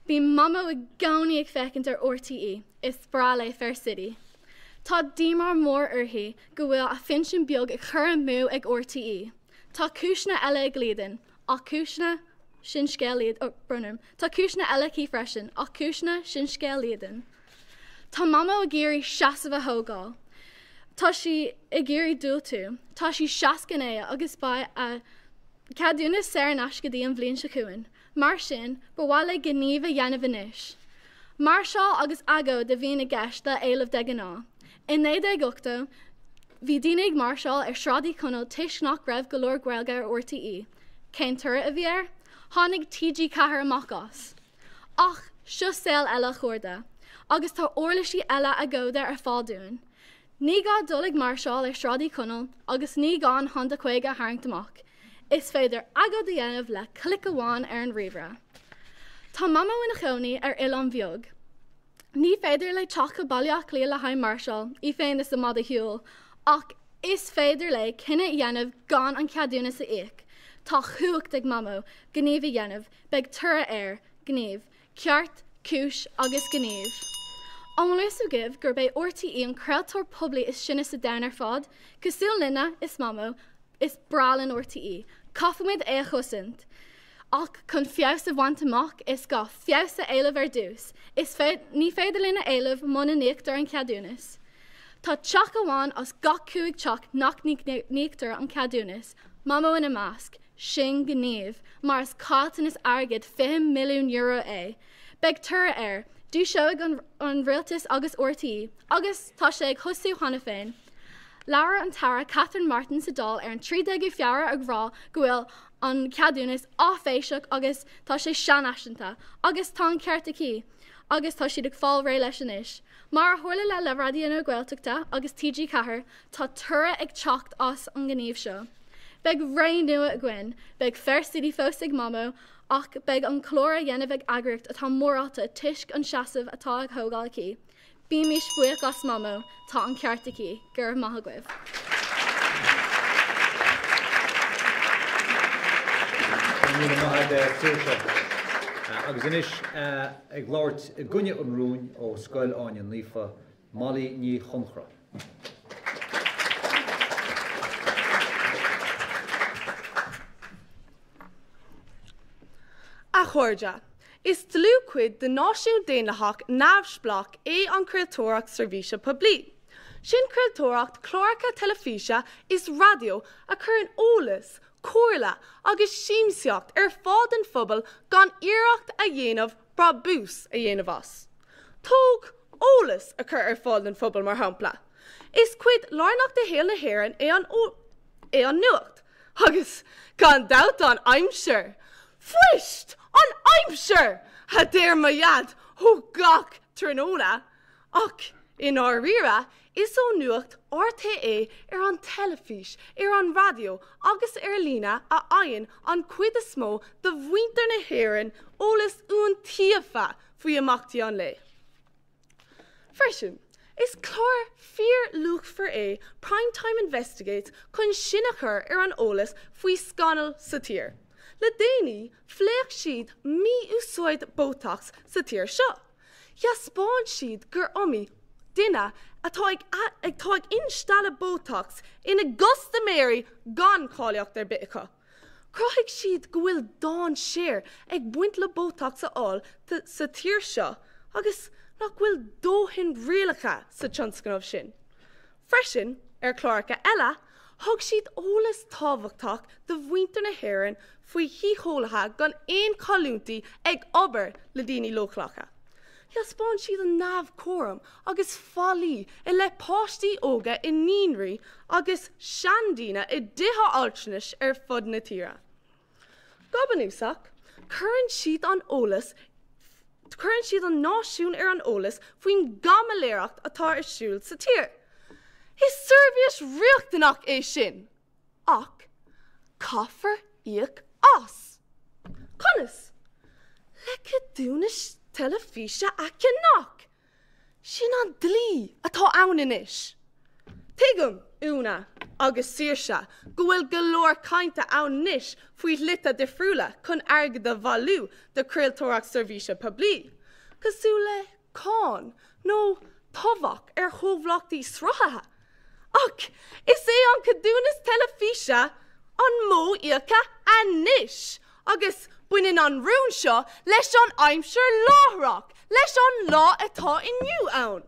Bíonn Mamó i gcónaí ag féachaint ar RTÉ, is breá léi Fair City. Tá díomá mór uirthi go bhfuil a phinsean beag á chur amú ag RTÉ. Tá cúiseanna eile ag Líadan, ach cúiseanna, sin scéal Líadan, oh, brón orm. Tá cúiseanna eile aici freisin, ach cúiseanna, sin scéal Líadan. Tá Mamó ag iarraidh seasamh a thógáil. Tá sí ag iarraidh diúltú. Tá sí 69 agus beidh a ceadúnas saor in aisce go dtí an bhliain seo chugainn. Mar sin, ba mhaith léi gníomh a dhéanamh anois. Máirseáil agus agóid a bhíonn i gceist le éileamh de ghnáth. I 1980, bhí daoine ag máirseáil ar Shráid Uí Chonaill toisc nach raibh go leor Gaeilge ar RTÉ. Cén toradh a bhí air? Tháinig TG4 amach as. Ach seo saol eile, a chairde, agus tá uirlisí eile agóide ar fáil dúinn. Ní gá dul ag máirseáil ar Shráid Uí Chonaill agus ní gá an Honda 50 a tharraingt amach. Is féidir agóid a dhéanamh le clic amháin ar an ríomhaire. Tá Mamó ina cónaí ar oileán bheag. Ní féidir léi teacht go Baile Átha Cliath le haghaidh máirseáil, í féin is a mada shiúil, ach. Is féidir léi cinneadh a dhéanamh gan an ceadúnas a íoc. Tá cumhacht ag Mamó gníomh a dhéanamh, beidh toradh air, gníomh, ceart, cúis agus gníomh. An bhfuil fhios agaibh gurb é RTÉ an craoltóir poiblí is sine sa domhan ar fad? Cosúil linne, is Mamó, is breá linn RTÉ. Caithfimid é a chosaint. Ach chun feabhas a bhaint amach, is gá feabhas a éileamh ar dtús. Is ní féidir linn a éileamh muna n-íoctar an ceadúnas. Tá teach amháin as gach 5 teach nach n-íoctar an ceadúnas, Mamó ina measc. Sin gníomh, mar is caillteanas airgid €20 milliún é. Beidh toradh air. Dúiseoidh an rialtas agus RTÉ, agus tá sé ag thosú cheana féin. Labhair an tAire Catherine Martin sa Dáil ar an 13ú Feabhra ag rá go bhfuil an ceadúnas áiféiseach agus tá sé seanfhaiseanta, agus tá an ceart aici, agus tá siad ag fáil réidh leis anois. Mar a tharla le Raidió na Gaeltachta agus TG4, tá toradh ag teacht as an ngníomh seo. Beidh ré nua againn, beidh Fair City fós ag Mamó, ach beidh an clár á dhéanamh ag eagraíocht atá morálta toisc an seasamh atá á thógáil aici. Bímís buíoch as Mamó, tá an ceart aici. Go raibh maith agaibh. Go raibh míle maith agat, Saoirse. Agus anois, ag labhairt i gcoinne an rúin ó Scoil Áine Naofa, Molly Ní Chonchra. A chairde, Is dlúthchuid de náisiún daonlathach neamhspleách é an chraoltóireacht seirbhíse poiblí. Sin craoltóireacht cláracha teilifíse is raidió a chuireann eolas, comhairle agus siamsaíocht ar fáil don phobal gan iarracht a dhéanamh brabús a dhéanamh as. Tóg eolas a chur ar fáil don phobal mar shampla. Is cuid lárnach de shaol na hÉireann é an é an nuacht. Agus gan dabht an aimsir! Fuist! An aimsir! a deir mo dhaid ó gach tráthnóna. Ach i ndáiríre, is ó nuacht RTÉ ar an teilifís, ar an raidió agus ar líne a fhaigheann an chuid is mó de mhuintir na hÉireann eolas iontaofa faoi imeachtaí an lae. Freisin, is clár fíorluachmhar é Prime Time Investigates chun sinn a chur ar an eolas faoi scannail sa tír. Le déanaí, phléigh siad mí-úsáid Botox sa tír seo. Thaispeáin siad gur iomaí duine atá ag atá ag instealladh Botox ina gcustaiméirí gan cáilíocht ar bith acu. Chruthaigh siad go bhfuil dainséar ag baint le Botox a fháil sa tír seo agus nach bhfuil dóthain rialacha sa tionscnamh sin. Freisin, ar chláracha eile, thug siad eolas tábhachtach do mhuintir na hÉireann faoi shíceolaithe gan aon chailliúintí ag obair le daoine leochaileacha. Thaispeáin siad an neamhchúram agus faillí i leith páistí óga i naíonraí agus seandaoine i dtithe altranais ar fud na tíre. Go bunúsach, cuireann siad an eolas cuireann siad an náisiún ar an eolas faoin gcaimiléireacht atá ar siúl sa tír. Is seirbhís riachtanach é sin! Ach caithfear íoc as. Conas? Le ceadúnas teilifíse a cheannach! Sin an dlí atá ann anois. Tuigim, Úna agus Saoirse, go bhfuil go leor cainte ann anois faoi shlite difriúla chun airgead a bhailiú do chraoltóireacht seirbhíse poiblí, cosúil le cáin nó tobhach ar chomhlachtaí sruthaithe. Ach is é an ceadúnas teilifíse an modh íoca anois agus baineann an rún seo leis an aimsir láithreach, leis an lá atá inniu ann.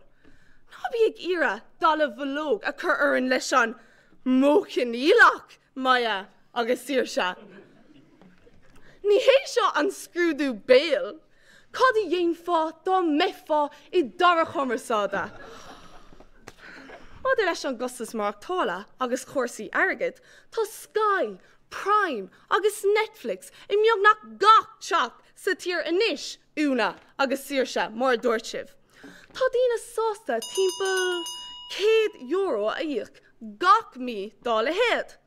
Ná bí ag iarraidh dallamullóg a chur orainn leis an modh coinníollach, Maya agus Saoirse. Ní hé seo an scrúdú béil. Cad a dhéanfá dá mbeifeá i d'Aire Cumarsáide? Maidir leis an gcostas maireachtála agus cúrsaí airgid, tá Sky, Prime agus Netflix i mbeagnach gach teach sa tír anois, Úna agus Saoirse, mar a dúirt sibh. Tá daoine sásta timpeall €100 a íoc gach mí dá leithéid.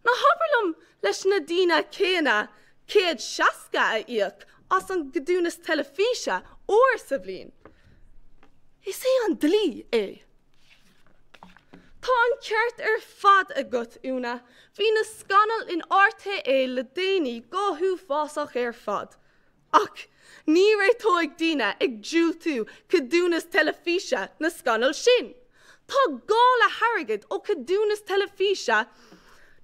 Ná habair liom leis na daoine céanna 160 a íoc as an gceadúnas teilifíse uair sa bhliain. Is é an dlí é. Tá an ceart ar fad agat, Úna. Bhí na scannail in RTÉ le déanaí go huafásach ar fad. Ach ní réiteoidh daoine ag diúltú ceadúnas teilifíse na scannail sin. Tá gá le hairgead ó cheadúnas teilifíse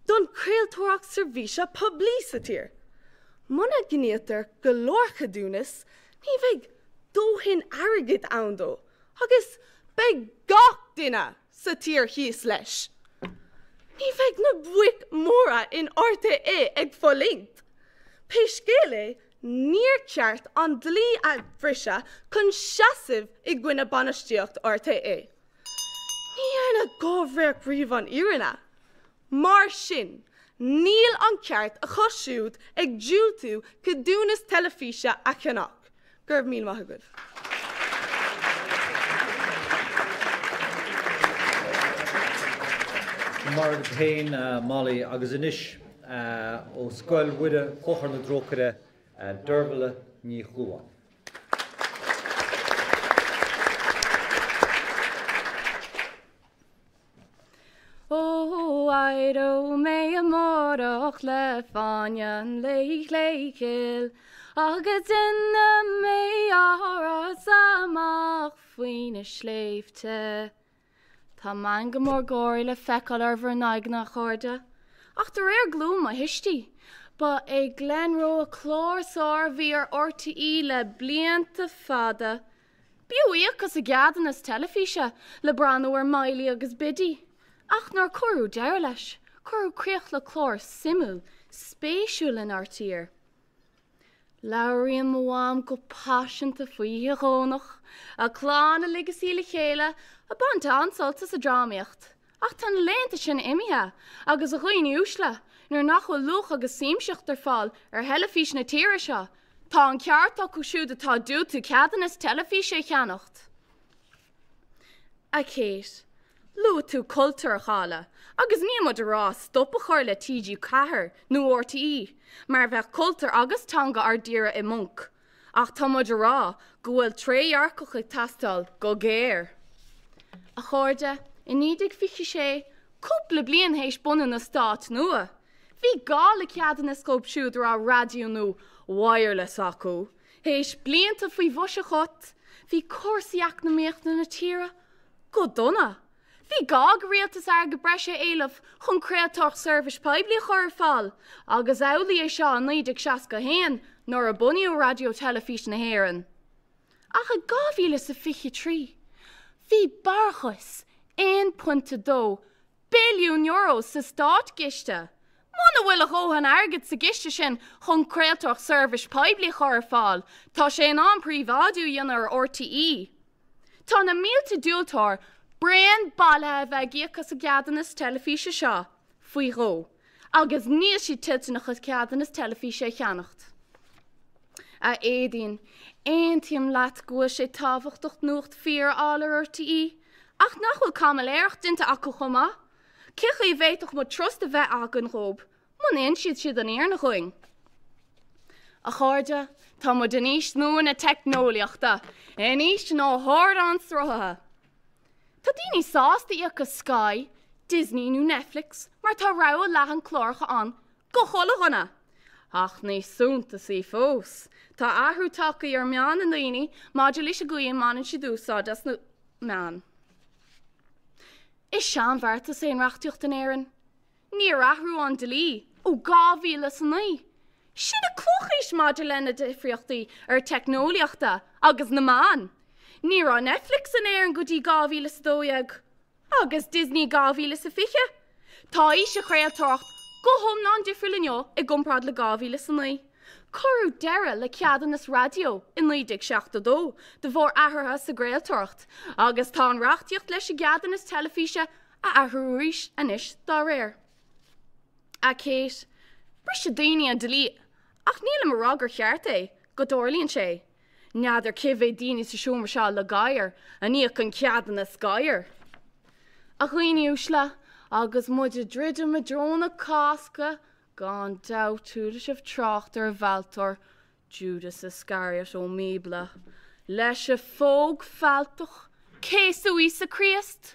don chraoltóireacht seirbhíse poiblí sa tír. Muna gceannaítear go leor ceadúnas, ní bheidh dóthain airgid ann dó agus beidh gach duine sa tír thíos leis. Ní bheidh na boic mhóra in RTÉ ag fulaingt. Pé scéal é, níor cheart an dlí a bhriseadh chun seasamh i gcoinne bainistíocht RTÉ. Ní dhearna gairféach riamh an fhírinne. Mar sin, níl an ceart acu siúd ag diúltú ceadúnas teilifíse a cheannach. Go raibh míle maith agaibh. Go maire duit féin, Molly, agus anois ó Scoil Mhuire Chlochar na Trócaire, Deirbhile Ní Dhubháin. Ó, éireoidh mé amárach le fáinne an lae ghil agus déanfaidh mé áras amach faoi na sléibhte. Tá meangadh mór gáirí le feiceáil ar bhur n-aghaidheanna, a chairde, ach de réir glúin mo thuistí, ba é Glenroe clár is fearr a bhí ar RTÉ le blianta fada. B'fhiú íoc as an gceadúnas teilifíse le breathnú ar Miley agus Biddy, ach nuair a cuireadh deireadh leis, cuireadh críoch le clár suimiúil, spéisiúil inár tír. Labhraíonn mo mham go paiseanta faoi oíche Dhomhnach, a clann uilig ag suí le chéile, ag baint an-sult as an drámaíocht. Ach tá na laethanta sin imithe, agus a dhaoine uaisle, nuair nach bhfuil luach agus siamsaíocht ar fáil ar theilifís na tíre seo, tá an ceart acu siúd atá ag diúltú ceadúnas teilifíse a cheannacht. A Kate, luaigh tú cultúr a chailleadh, agus níl muid ag rá stop a chur le TG4 nó RTÉ, mar bheadh cultúr agus teanga ár dtíre i mponc. Ach tá muid ag rá go bhfuil trédhearcacht ag teastáil go géar. A chairde, i 1926, cúpla bliain théis bunú na Stát nua, bhí gá le ceadúnas dhóibh siúd a raibh raidió nó wireless acu. Théis blianta faoi bhois an chait, bhí cúrsaí eacnamaíochta na tíre go dona. Bhí gá ag an rialtas airgead breise a éileamh chun craoltóireacht seirbhís poiblí a chur ar fáil, agus amhlaidh é seo i 1961 nuair a bunaíodh Raidió Teilifís na hÉireann. Ach i 2023, bhí barrachas €1.2 billiún sa státchiste. Muna bhfuil a dhóthain airgid sa gciste sin chun craoltóireacht seirbhís poiblí a chur ar fáil, tá sé in am príobháidiú a dhéanamh ar RTÉ. Tá na mílte diúltóir bréan bailithe a bheith ag íoc as an gceadúnas teilifíse seo faoi dhó agus níl siad toilteanach an ceadúnas teilifíse a cheannacht. A Éadaoin, aontaím leat go bhfuil sé tábhachtach nuacht fíor a fháil ar RTÉ, ach nach bhfuil caimiléireacht déanta acu chomh maith? Cé chaoi a bhféadfadh muid trust a bheith againn dhóib Muna n-insíonn siad an fhírinne dhúinn. A chairde, tá muid in aois nua na teicneolaíochta, in aois na n-ardán sruthaithe. Tá daoine sásta íoc as Sky, Disney nó Netflix mar tá rogha leathan cláracha ann go chuile dhuine. Ach níos suntasaí fós, tá athrú tagtha ar mheon na ndaoine maidir leis an gcaoi a mbaineann siad úsáid as na meáin. Is seanbheartas é an reachtaíocht in Éirinn. Níor athrú an dlí ó 2009. Sin an clochaois maidir le na difríochtaí ar teicneolaíochta agus na meáin. Ní raibh Netflix in Éirinn go dtí 2012 agus Disney 2020. Tá aois an chraoltóireacht go hiomlán difriúil inniu i gcomparáid le 2009. Cuireadh deireadh le ceadúnas raidió i 1972 de bharr athruithe sa gcraoltóireacht agus tá an reachtaíocht leis an gceadúnas teilifíse a athrú arís anois dá réir. A Kate, briseann daoine an dlí ach nílim ag rá gur cheart é, go dtarlaíonn sé. N'fheadar cé mhéad daoine sa seomra seo le gadhar a n-íocann ceadúnas gadhair. A dhaoine uaisle, agus muid ag druidim i dtreo na Cásca, gan dabht chuala sibh trácht ar an bhfealltóir Judas Iscariot ón mBíobla, leis an phóg fealltach, céasadh Íosa Críost.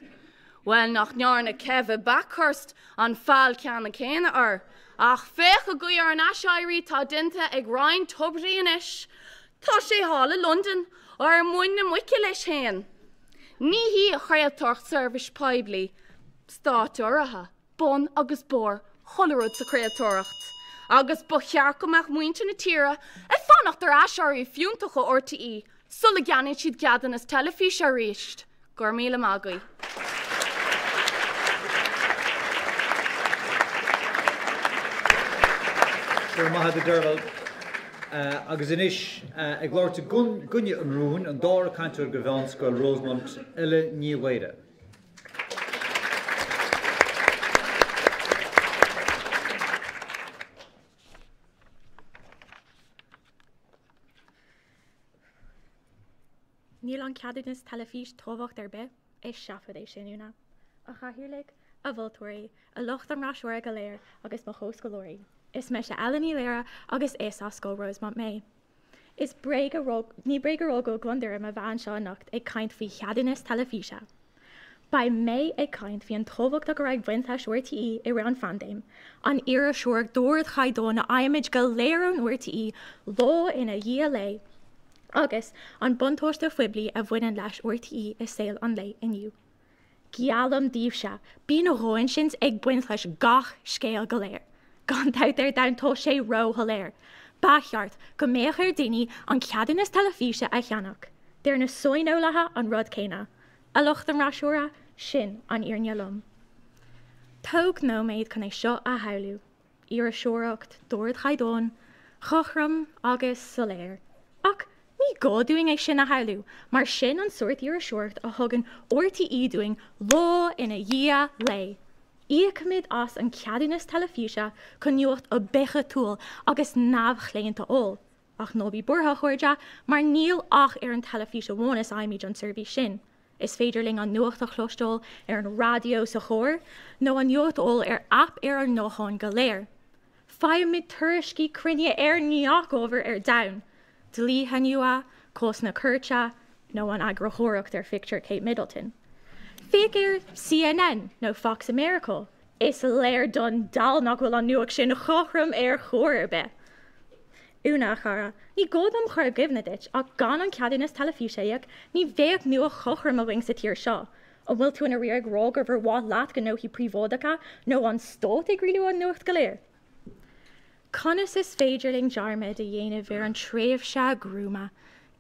Bhuel, nach ndearna Keva Bakhurst an feall ceannann céanna air? Ach féach an gcaoi ar an aiséirí atá déanta ag Ryan Tubridy anois. Tá sé thall i Londain, ar muin na muice leis féin. Ní hí an chraoltóireacht seirbhís poiblí stát-urraithe bun agus barr chuile rud sa chraoltóireacht agus ba cheart go mbeadh muintir na tíre ag fanacht ar aiséirí fiúntach ó RTÉ sula gceannaíonn siad ceadúnas teilifíse arís. Go raibh míle maith agaibh. Go raibh maith agat, a Deirbhile. Agus anois, ag labhairt i gcoinne an rúin, an dara cainteoir de Mheánscoil Rosemount, Ella Ní Laoire. Níl an ceadúnas teilifís tábhacht ar bith, is seafóid é sin, Úna. A chathaoirligh, a mholtóirí, a lucht an fhreasúra go léir agus mo chomhscoláirí. Is mise Ella Ní Laoire agus is as Scoil Rosemount mé. Is bréag a rá, ní bréag a rá go bhfuil gliondar orm a bheith anseo anocht ag caint faoi cheadúnas teilifíse. Beidh mé ag caint faoi an tábhacht a raibh ag baint leis RTÉ i rith an phaindéim, an iriseoireacht d'ardchaighdeán a fhaighimid go léir ón RTÉ lá ina dhiaidh lae, agus an buntáiste phoiblí a bhaineann leis RTÉ i saol an lae inniu. Geallaim daoibhse, bíonn a dh'áinsint ag baint leis gach scéal go léir. Gan dabht ar domhan tá sé róshoiléir. Ba cheart go mbeadh ar daoine an ceadúnas teilifíse a cheannach. Deir na saineolaithe an rud céanna. A lucht an fhreasúra, sin an fhírinne lom. Tóg nóiméad chun é seo a shamhlú. Iriseoireacht d'ardchaighdeán, chothrom agus soiléir. Ach ní gá dúinn é sin a shamhlú, mar sin an sórt iriseoireacht a thugann RTÉ dúinn lá ina dhiaidh lae. Íocaimid as an ceadúnas teilifíse chun nuacht oibiachtúil agus neamhchlaonta a fháil. Ach ná bí buartha, a chairde, mar níl ach ar an teilifís amháin is fhaighimid an tseirbhís sin. Is féidir linn an nuacht a chloisteáil ar an raidió sa charr, nó an nuacht a fháil ar aip ar ár ngutháin go léir. Faighimid tuairiscí cruinne ar ngach ábhar ar domhan, dlíthe nua, cásanna cúirte, nó an eagarthóireacht ar phictiúr Kate Middleton. Féach ar CNN nó Fox i Meiriceá, is léir don dall nach bhfuil an nuacht sin cothrom ar chor ar bith. Úna, a chara, ní gá dom chur i gcuimhne duit ach gan an ceadúnas teilifíse a íoc ní bheadh nuacht chothrom againn sa tír seo. An bhfuil tú i ndáiríre ag rá gur mhaith leat gnóthaí príobháideacha nó an stát ag rialú an nuacht go léir? Conas is féidir linn dearmad a dhéanamh ar an tréimhse ghruama,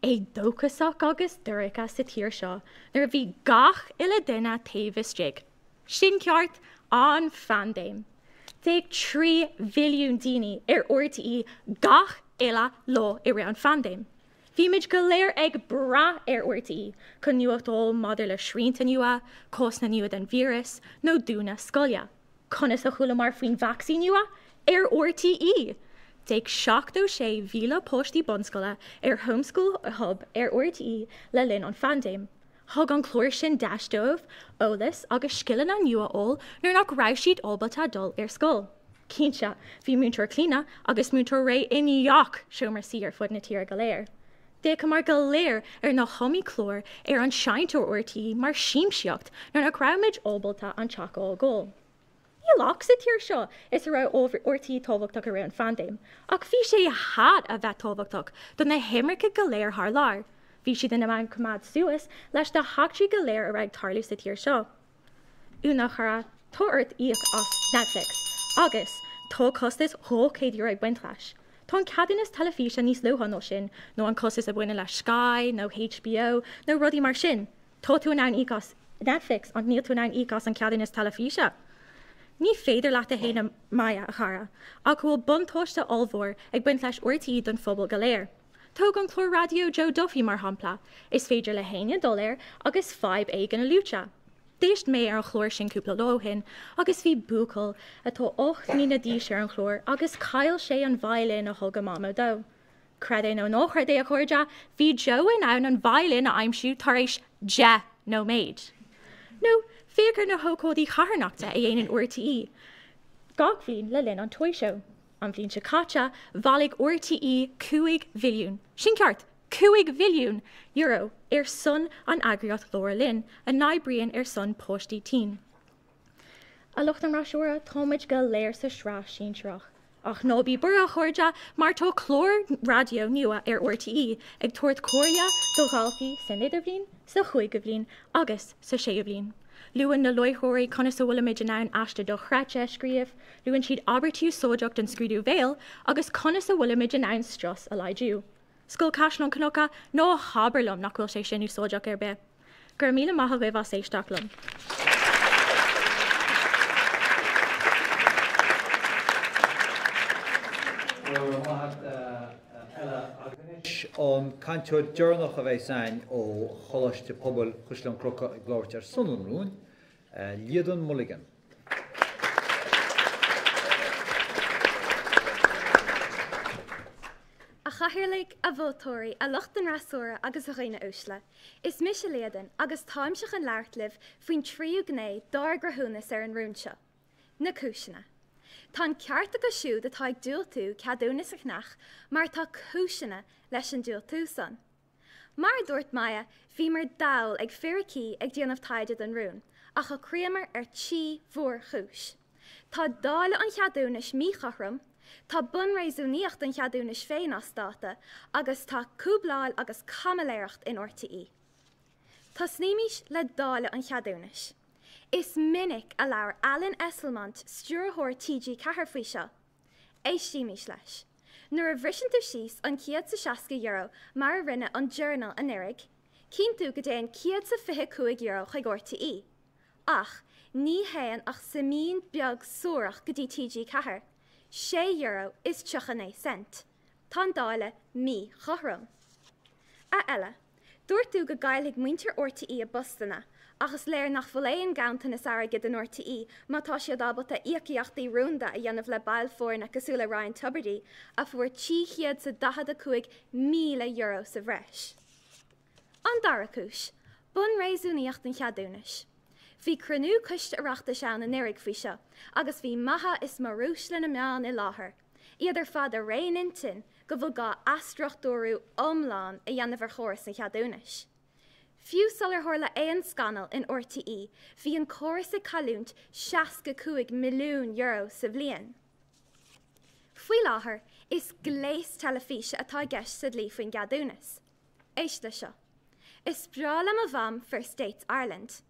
éadóchasach agus dorcha sa tír seo nuair a bhí gach uile duine taobh istigh? Sin ceart, an phaindéim. D'fhéach 3 mhilliún daoine ar RTÉ gach uile lá i rith an phaindéim. Bhí muid go léir ag brath ar RTÉ chun nuacht a fháil maidir le srianta nua, cásanna nua den víreas nó dúnadh scoile. Conas a chualamar faoin vacsaín nua? Ar RTÉ! D'fhéach 76,000 páistí bunscoile ar Home School Hub ar RTÉ le linn an phaindéim. Thug an clár sin deis dóibh eolas agus scileanna nua a fháil nuair nach raibh siad ábalta dul ar scoil. Cinnte, bhí Múinteoir Clíona agus Múinteoir Ray i ngach seomra suí ar fud na tíre go léir. D'fhéachamar go léir ar na hiomaí clár ar an seinnteoir RTÉ mar siamsaíocht nuair nach raibh muid ábalta an teach a fhágáil. Níl ach sa tír seo is a raibh RTÉ tábhachtach i rith an phaindéim, ach bhí sé thar a bheith tábhachtach do na himircigh go léir thar lear. Bhí siad in ann coimeád suas leis na heachtraí go léir a raibh ag tarlú sa tír seo. Úna, a chara, tá ort íoc as Netflix, agus tá costas €200 ag baint leis. Tá an ceadúnas teilifíse níos luaithe ná sin, nó an costas a bhaineann le Sky nó HBO nó rudaí mar sin. Tá tú in ann íoc as Netflix ach níl tú in ann íoc as an ceadúnas teilifíse. Ní féidir leat a shéanadh Maya, a chara, ach go bhfuil buntáiste ollmhór ag baint leis RTÉ don phobal go léir. Tóg an clár raidió Joe Duffy mar shampla, is féidir le héinne dul air agus fadhb éigin a luaite. D'éist mé ar an chlár sin cúpla lá ó shin agus bhí buachaill atá 8 mbliana d'aois ar an chlár agus chaill sé an veidhlín a thug a mamó dó. Creid é nó ná creid é, a chairde, bhí Joe in ann an veidhlín a aimsiú tar éis 10 nóiméad. Nó féach ar na hócáidí carthanachta a dhéanann RTÉ gach bhliain le linn an Toy Show. An bhliain seo caite, bhailigh RTÉ 5 mhilliún, sin ceart! €5 mhilliún ar son an eagraíocht Labhair Linn, a n-oibríonn ar son páistí tinn. A lucht an fhreasúra, táimid go léir sa sraith sinsearach. Ach ná bí buartha, a chairde, mar tá clár raidió nua ar RTÉ ag tabhairt comhairle do dhaltaí san idirbhliain, sa chúigiú bhliain agus sa séú bhliain. Luann na láithreoirí conas a bhfuilimid in ann aiste dochreidte a scríobh, luann siad abairtí úsáideach don scrúdú bhéil agus conas a bhfuilimid in ann strus a laghdú. Scoil Caisleán Cnucha, ná habair liom nach bhfuil sé sin úsáideach ar bith. Go raibh míle maith agaibh as éisteacht liom. Go raibh maith agat Ella. Agus anois an cainteoir deireanach a bheas againn ó Choláiste Pobail Chaisleán Cnucha ag labhairt ar son an rúin, Líadan Mulligan. A Chathaoirligh, a mholtóirí, a lucht an fhreasúra agus a dhaoine uaisle, is mise Líadan agus táimse chun labhairt libh faoin tríú gné dár gcruthúnas ar an rún seo. Na cúiseanna. Tá an ceart acu siúd atá ag diúltú ceadúnas a cheannach mar tá cúiseanna leis an diúltú san. Mar a dúirt Maya, bhíomar dall ag fíricí ag déanamh taighde don rún, ach shocraíomar ar thrí mhórchúis. Tá dáileadh an cheadúnais míchothrom, tá bunréasúnaíocht an cheadúnais féin as dáta, agus tá cúbláil agus caimiléireacht in RTÉ. Tosnaímis le dáileadh an cheadúnais. Is minic a labhair Alan Esslemont, stiúrthóir TG4 faoi seo. Éistímis leis. Nuair a bhriseann tú síos an €160 mar a rinne an Journal anuraidh, cíonn tú go dtéann €125 chuig RTÉ. Ach ní théann ach suimín beag suarach go dtí TG4, €6.39. Tá an dáileadh míchothrom. A Ella, dúirt tú go gcaillfidh muintir RTÉ a bpostanna, ach is léir nach bhfuil aon ganntanas airgid in RTÉ má tá siad ábalta íocaíochtaí rúnda a dhéanamh le baill foirne cosúil le Ryan Tubridy a fuair €345,000 sa bhreis. An dara cúis, bunréasúnaíocht an cheadúnais. Bhí cruinniú coiste Oireachtais ann anuraidh faoi seo agus bhí maithe is móruaisle na meán i láthair. Iad ar fad ar aon intinn go bhfuil gá athstruchtúrú iomlán a dhéanamh ar chóras an cheadúnais. Fiú sular tharla aon scannal in RTÉ, bhí an córas ag cailliúint €65 milliún sa bhliain. Faoi láthair, is gléas teilifíse atá i gceist sa dlí faoin gceadúnas. Éist leis seo. Is breá le mo mham First Dates Ireland.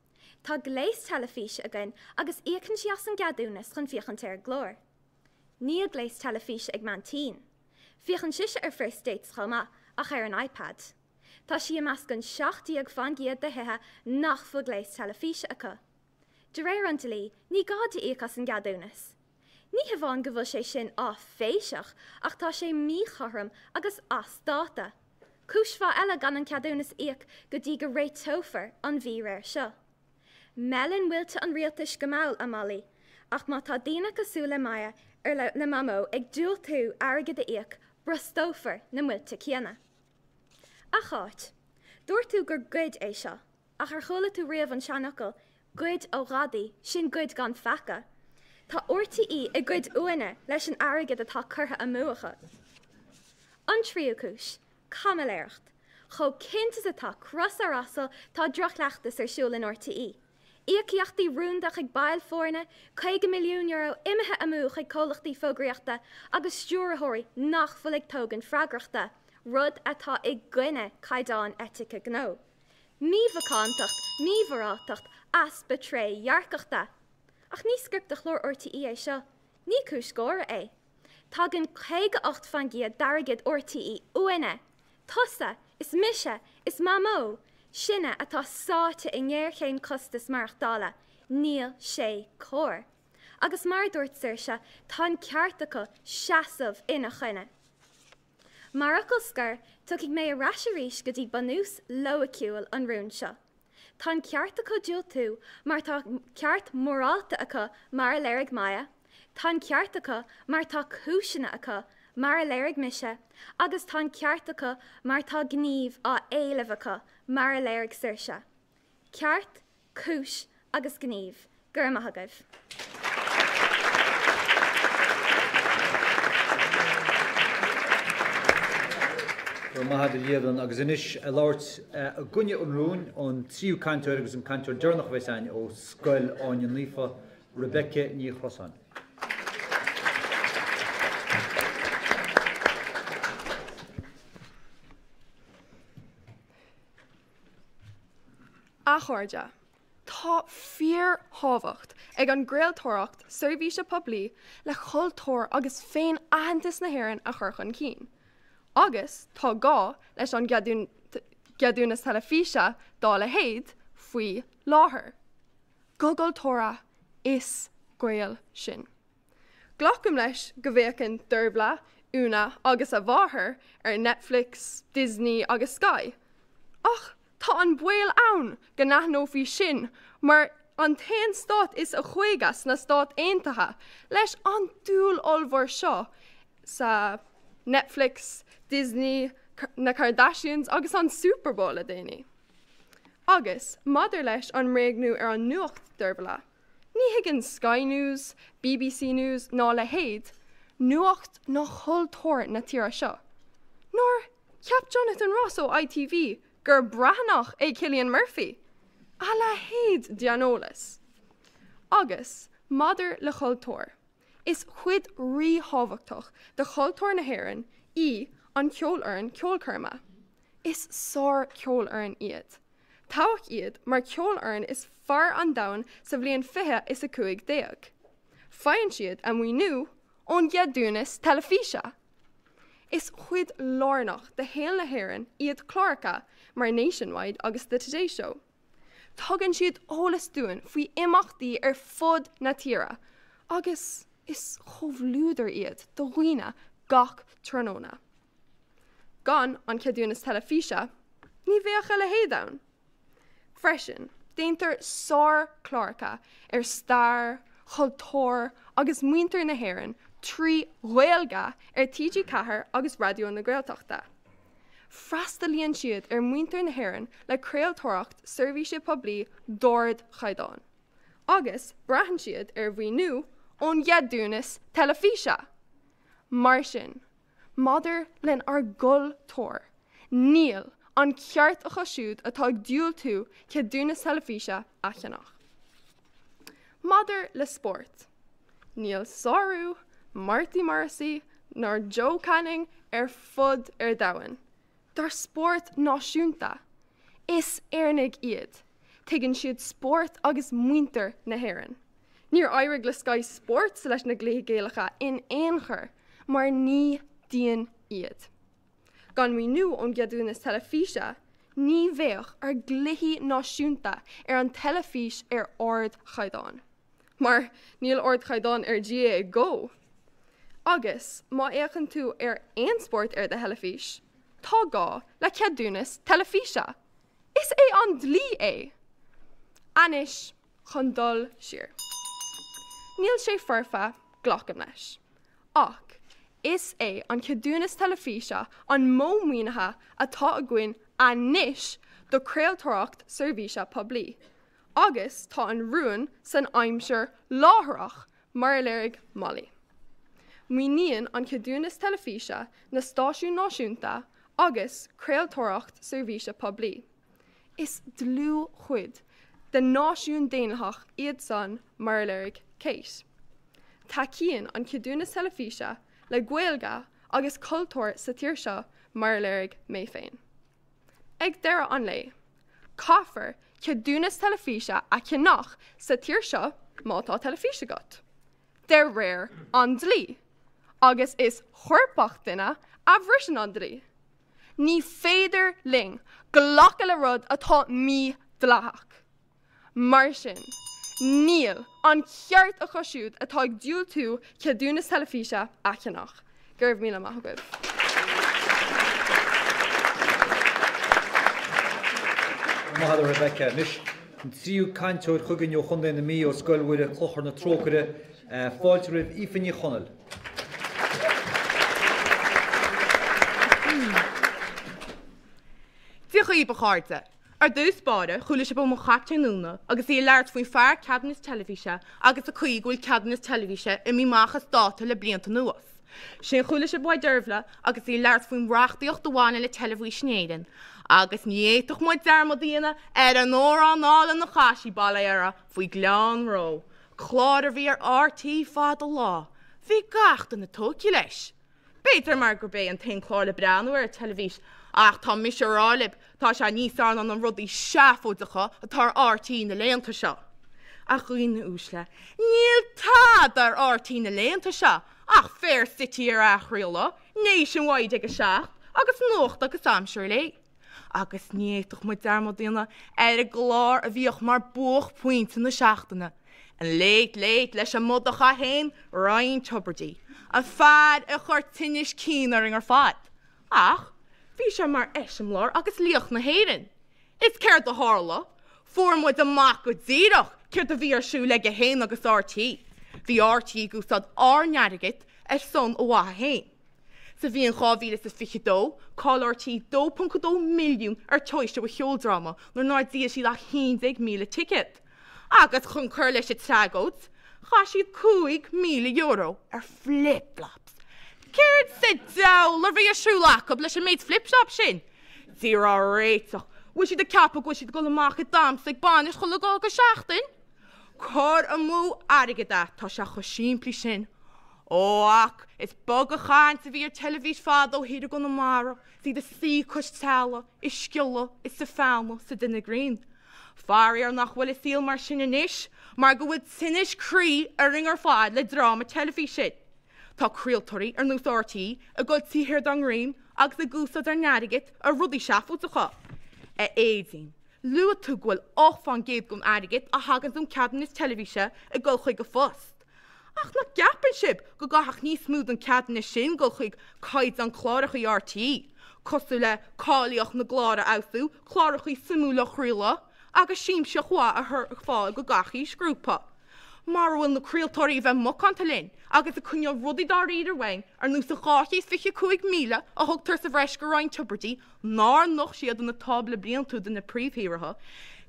Tá gléas teilifíse againn agus íocann sí as an gceadúnas chun féachaint ar an gclár. Níl gléas teilifíse ag m'aintín. Féachann sise ar First Dates chomh maith, ach ar an iPad. Tá sí i measc an 17% de thithe nach bhfuil gléas teilifíse acu. De réir an dlí, ní gá di íoc as an gceadúnas. Ní hamháin go bhfuil sé sin áiféiseach, ach tá sé míchothrom agus as dáta. Cúis mhaith eile gan an ceadúnas a íoc go dtí go réiteofar an mhíréir seo. Meileann muilte an rialtais go mall, a Molly, ach má tá daoine cosúil le Maya ar le Mamó ag diúltú airgead a íoc, brostófar na muilte céanna. A Cháit, dúirt tú gur goid é seo, ach ar chuala tú riamh an seanfhocal, goid ó ghadaí, sin goid gan pheaca? Tá RTÉ ag goid uainne leis an airgead atá curtha amú acu. An tríú cúis, Caimiléireacht. Chomh cinnte is atá cros ar asal, tá drochchleachtas ar siúl in RTÉ. Íocaíochtaí rúnda chuig baill foirne, €50 milliún imithe amú chuig comhlachtaí fógraíochta agus stiúrthóirí nach bhfuil ag tógaint freagrachta, rud atá i gcoinne caighdeáin eitice gnó. Mímhacántacht, mímhoráltacht, easpa trédhearcachta. Ach ní script do chlár RTÉ é seo. Ní cúis gáire é. Tagann 58% d'airgead RTÉ uainne! Tusa, is mise, is Mamó, sinne atá sáite i ngéarchéim costas maireachtála, níl sé cóir. Agus mar a dúirt Saoirse, tá an ceart acu seasamh ina choinne. Mar fhocal scoir, tiocfaidh mé ar ais arís go dtí bunús loighiciúil an rúin seo. Tá an ceart acu diúltú mar tá ceart morálta acu mar a léirigh Maya, tá an ceart acu mar tá cúiseanna acu mar a léirigh mise agus tá an ceart acu mar tá gníomh á éileamh acu mar a léirigh Saoirse. Ceart, cúis agus gníomh. Go raibh maith agaibh. Go raibh maith agat a Líadan. Agus anois ag labhairt i gcoinne an rúin, an tríú cainteoir agus an cainteoir deireanach a bheas againn ó Scoil Áine Naofa, Rebecca Ní Chrosáin. A chairde, Tá fíorthábhacht ag an gcraoltóireacht seirbhíse poiblí le cultúr agus féin-aitheantas na hÉireann a chur chun cinn. Agus tá gá leis an gceadúnas teilifíse dá leithéid faoi láthair. Go gcultúrtha, is Gaeil sinn. Glacaim leis go bhféachann Dervla, Úna agus a mháthair ar Netflix, Disney agus Sky. Ach tá an baol ann go n-aithneofaí sinn mar an t-aon stát is a 50 sna Stáit Aontaithe leis an dúil ollmhór seo sa Netflix, Disney, na Kardashians agus an Super Bowl le déanaí. Agus maidir leis an mbréagnú ar an nuacht, Dervla, Ní thuigeann Sky News, BBC News ná a leithéid, nuacht ná cultúr na tíre seo. Nár cheap Jonathan Ross ó ITV gur Breathnach é Cillian Murphy? A leithéid d'aineolas! Agus maidir le cultúr, is cuid ríthábhachtach de chultúr na hÉireann í an cheolfhoireann ceolchoirme. Is sár-cheolfhoireann iad. Toghadh iad mar cheolfhoireann is fearr an domhain sa bhliain 20 is 15. Faigheann siad a maoiniú ón gceadúnas teilifíse. Is cuid lárnach de shaol na hÉireann iad cláracha mar Nationwide agus The Today Show. Tugann siad eolas dúinn faoi imeachtaí ar fud na tíre agus is comhluadar iad do dhaoine gach tráthnóna. Gan an ceadúnas teilifíse, ní bheadh a leithéid ann. Freisin, déantar sár-chláracha ar stair, chultúr agus muintir na hÉireann trí Ghaeilge ar TG4 agus Raidió na Gaeltachta. Freastalaíonn siad ar mhuintir na hÉireann le craoltóireacht seirbhíse poiblí d'ardchaighdeán. Agus braitheann siad ar mhaoiniú ón gceadúnas teilifíse! Mar sin, Maidir lenár gcultúr, níl an ceart acu siúd atá ag diúltú ceadúnas teilifíse a cheannach. Maidir le spórt, níl sárú Marty Morrissey ná Joe Canning ar fud ar domhan. Dár spórt náisiúnta. Is Éireannaigh iad. Tuigeann siad spórt agus muintir na hÉireann. Níor éirigh le Sky Sports leis na gcluichí Gaelacha in aon chor mar ní dínn iad. Gan maoiniú ón gceadúnas teilifíse, ní bheadh ár gcluichí náisiúnta ar an teilifís ar ardchaighdeán. Mar níl ardchaighdeán ar GAA Go! Agus má fhéachann tú ar aon spórt ar do theilifís, tá gá le ceadúnas teilifíse! Is é an dlí é! Anois, chun dul siar. Níl sé foirfe, glacaim leis. Ach is é an ceadúnas teilifíse an modh maoinithe atá againn anois do chraoltóireacht seirbhíse poiblí, agus tá an rún san aimsir láithreach, mar a léirigh Molly. Maoiníonn an ceadúnas teilifíse na stáisiúin náisiúnta agus craoltóireacht seirbhíse poiblí. Is dlúthchuid den náisiún daonlathach iad san, mar a léirigh Kate. Tacaíonn an ceadúnas teilifíse le Gaeilge agus cultúr sa tír seo, mar a léirigh mé féin. Ag deireadh an lae, caithfear ceadúnas teilifíse a cheannach sa tír seo má tá teilifís agat, de réir an dlí, agus is coirpeach duine a bhriseann an dlí. Ní féidir linn glacadh le rud atá mídhleathach. Mar sin, níl an ceart acu siúd atá ag diúltú ceadúnas teilifíse a cheannach. Go raibh míle maith agaibh. Maith agat Rebecca. Anois, an tríú cainteoir chugainn ó Chontae na Mí, ó Scoil Mhuire, Clochar na Trócaire. Fáilte roimh Aoife Ní Chonaill. Dia dhaoibh, a chairde. Ar dtús báire, chuala sibh ó mo chaptaen Úna agus í ag labhairt faoin fear ceadúnas teilifíse agus an chaoi go bhfuil ceadúnas teilifíse imithe amach as dáta le blianta anuas. Sin chuala sibh uaidh Deirbhile agus í ag labhairt faoin reachtaíocht a bhaineann le teilifís in Éirinn agus ní fhéadfadh muid dearmad a dhéanamh ar an amhrán álainn a chaith sí, bail ó Dhia uirthi, faoi Gleann Ró, clár a bhí ar RTÉ fada lá. Bhí gach duine tógtha leis. B'fhéidir mar gurb é an t-aon clár le breathnú air ar teilifís ach tá mise a rá libh, tá sé níos fearr ná na rudaí seafóideacha atá ar RTÉ na laethanta seo. A dhaoine uaisle, níl tada ar RTÉ na laethanta seo ach Fair City ar athchraoladh, Nationwide ag a 7 agus nuacht agus aimsir an lae. Agus ní fhéadfadh muid dearmad a dhéanamh ar an gclár a bhíodh mar buaicphointe na seachtaine, an Late Late leis an mbodach é féin, Ryan Tubridy, an fear a chuir tinneas cinn orainn ar fad. Ach bhí sé mar eiseamláir agus laoch na hÉireann. Is céard a tharla? Fuair muid amach go díreach céard a bhí ar siúl aige féin agus RTÉ. Bhí RTÉ ag úsáid ár n-airgead ar son a mhaithe féin. Sa bhliain 2022, chaill RTÉ 2.2 milliún ar Toy Show a cheoldráma nuair nár dhíol siad ach 11,000 ticéad. Agus chun cur leis an tragóid, chaith siad €5,000 ar flip-flops. Céard sa diabhal a bhí ar siúl acu leis an méid flip-flop sin? Dia ár réiteach, bhfuil siad ag ceapadh go bhfuil siad ag dul amach ag damhsa ag bainis chuile lá den seachtain? Cur amú airgid é, tá sé chomh simplí sin. Ó ach is beag an chaint a bhí ar teilifís fadó thiar i gConamara, 's iad ag suí cois teallaigh, ag sciolladh is ag feannadh sa dinner green. Faraor nach bhfuil an saol mar sin anois mar go bhfuil tinneas croí orainn ar fad le dráma teilifíse. Tá craoltóirí ar nós RTÉ ag dul taobh thiar dár ndroim agus ag úsáid ár n-airgead ar rudaí seafóideacha. A Aedín, luaigh tú go bhfuil 8 fán gcéad den airgead a thagann ón ceadúnas teilifíse ag dul chuig an phost. Ach nach gceapann sibh go gcaithfeadh níos mó den ceadúnas sin dul chuig caighdeán cláracha RTÉ, cosúil le cáilíocht na gclár a fheabhsú, cláracha suimiúla a chraoladh, agus siamsaíocht mhaith a chur ar fáil go gach aoisghrúpa? Mara bhfuil na craoltóirí a bheith macánta linn agus ag coinneáil rudaí dáiríre uainn ar nós an 225,000 a thugtar sa bhreis go Ryan Tubridy nár nocht siad ina tábla bliantúil do na príomhshaothraithe,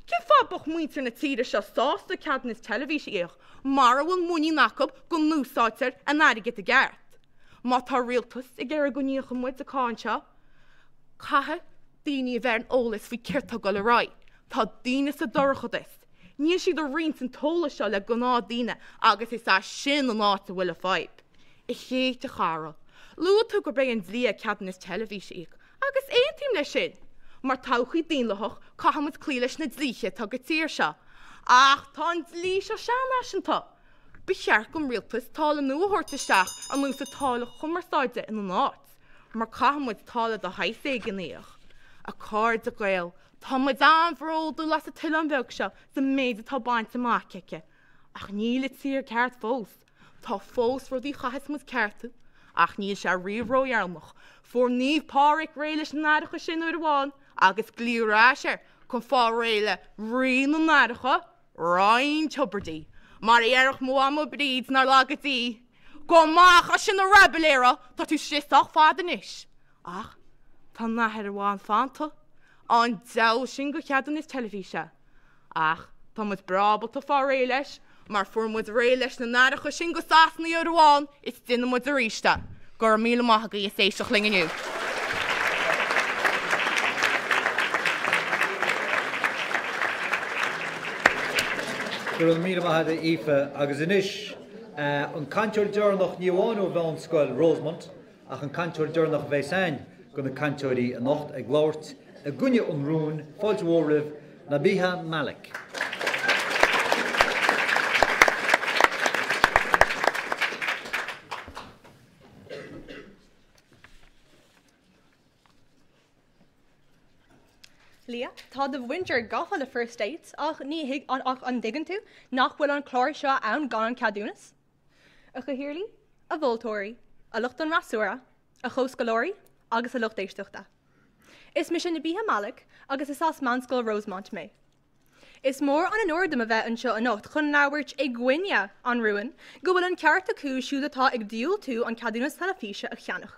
cén fáth beadh muintir na tíre seo sásta ceadúnas teilifíse a íoc mara bhfuil muinín acu go n-úsáidtear a n-airgead i gceart? Má tá rialtas ag iarraidh go n-íocfaidh muid an cáin seo, caithfidh daoine a bheith ar an eolas faoi céard tá ag dul ar aghaidh. Tá daoine sa dorchadas. Níl siad ag roinnt an t-eolas seo le gnáthdaoine agus is é sin an áit a bhfuil an fadhb. A Chéit a chara, luaigh tú gurb é an dlí é ceadúnas teilifíse a íoc, agus aontaím leis sin! Mar todhchaí daonlathach, caithfidh muid cloí leis na dlíthe atá ag an tír seo. Ach tá an dlí seo seanfhaiseanta! Ba cheart don rialtas táille nua a thabhairt isteach ar nós an táille chumarsáide ina n-áit, mar caithfidh muid táille de shaghas éigin a íoc. A chairde Gael, tá muid an-bhródúil as an t-oileán bheag seo is an méid atá bainte amach aici. Ach níl an tír ceart fós. Tá fós rudaí a chaithfeas muid ceartú, ach níl sé riamh ródheireanach. Fuair Naomh Pádraig réidh leis na nathracha sin uair amháin agus glaodh ar ais air chun fáil réidh le Rí na Nathracha, Ryan Tubridy. Mar a dhéarfadh mo mhamó Bríd, nár laga Dia í, Gabh amach as sin a raibiléara, tá tú istigh sách fada anois. Ach tá nathair amháin fanta, an diabhal sin de cheadúnas teilifíse. Ach tá muid breá ábalta fáil réidh leis, mar fuair muid réidh leis na nathracha sin go Sasanaigh uair amháin is déanfaidh muid arís é. Go raibh míle maith agaibh as éisteacht linn inniu. Go raibh míle maith agat a Aoife. Agus anois, an cainteoir deireanach ní amháin ó Mheánscoil Rosemount, Ach an cainteoir deireanach a bheas againn de na cainteoirí anocht ag labhairt i gcoinne an rúin, fáilte mhór roimh Nabiha Malik. Leah, tá do mhuintir gafa le First Dates ach ní thig ach an dtuigeann tú nach bhfuil an clár seo ann gan an ceadúnas? A Chathaoirligh, a mholtóirí, a lucht an fhreasúra, a chomhscoláirí agus a lucht éisteachta. Is mise Nabiha Malik agus is as Meánscoil Rosemount mé. Is mór an onóir dom a bheith anseo anocht chun labhairt i gcoinne an rúin go bhfuil an ceart acu siúd atá ag diúltú an ceadúnas teilifíse a cheannach.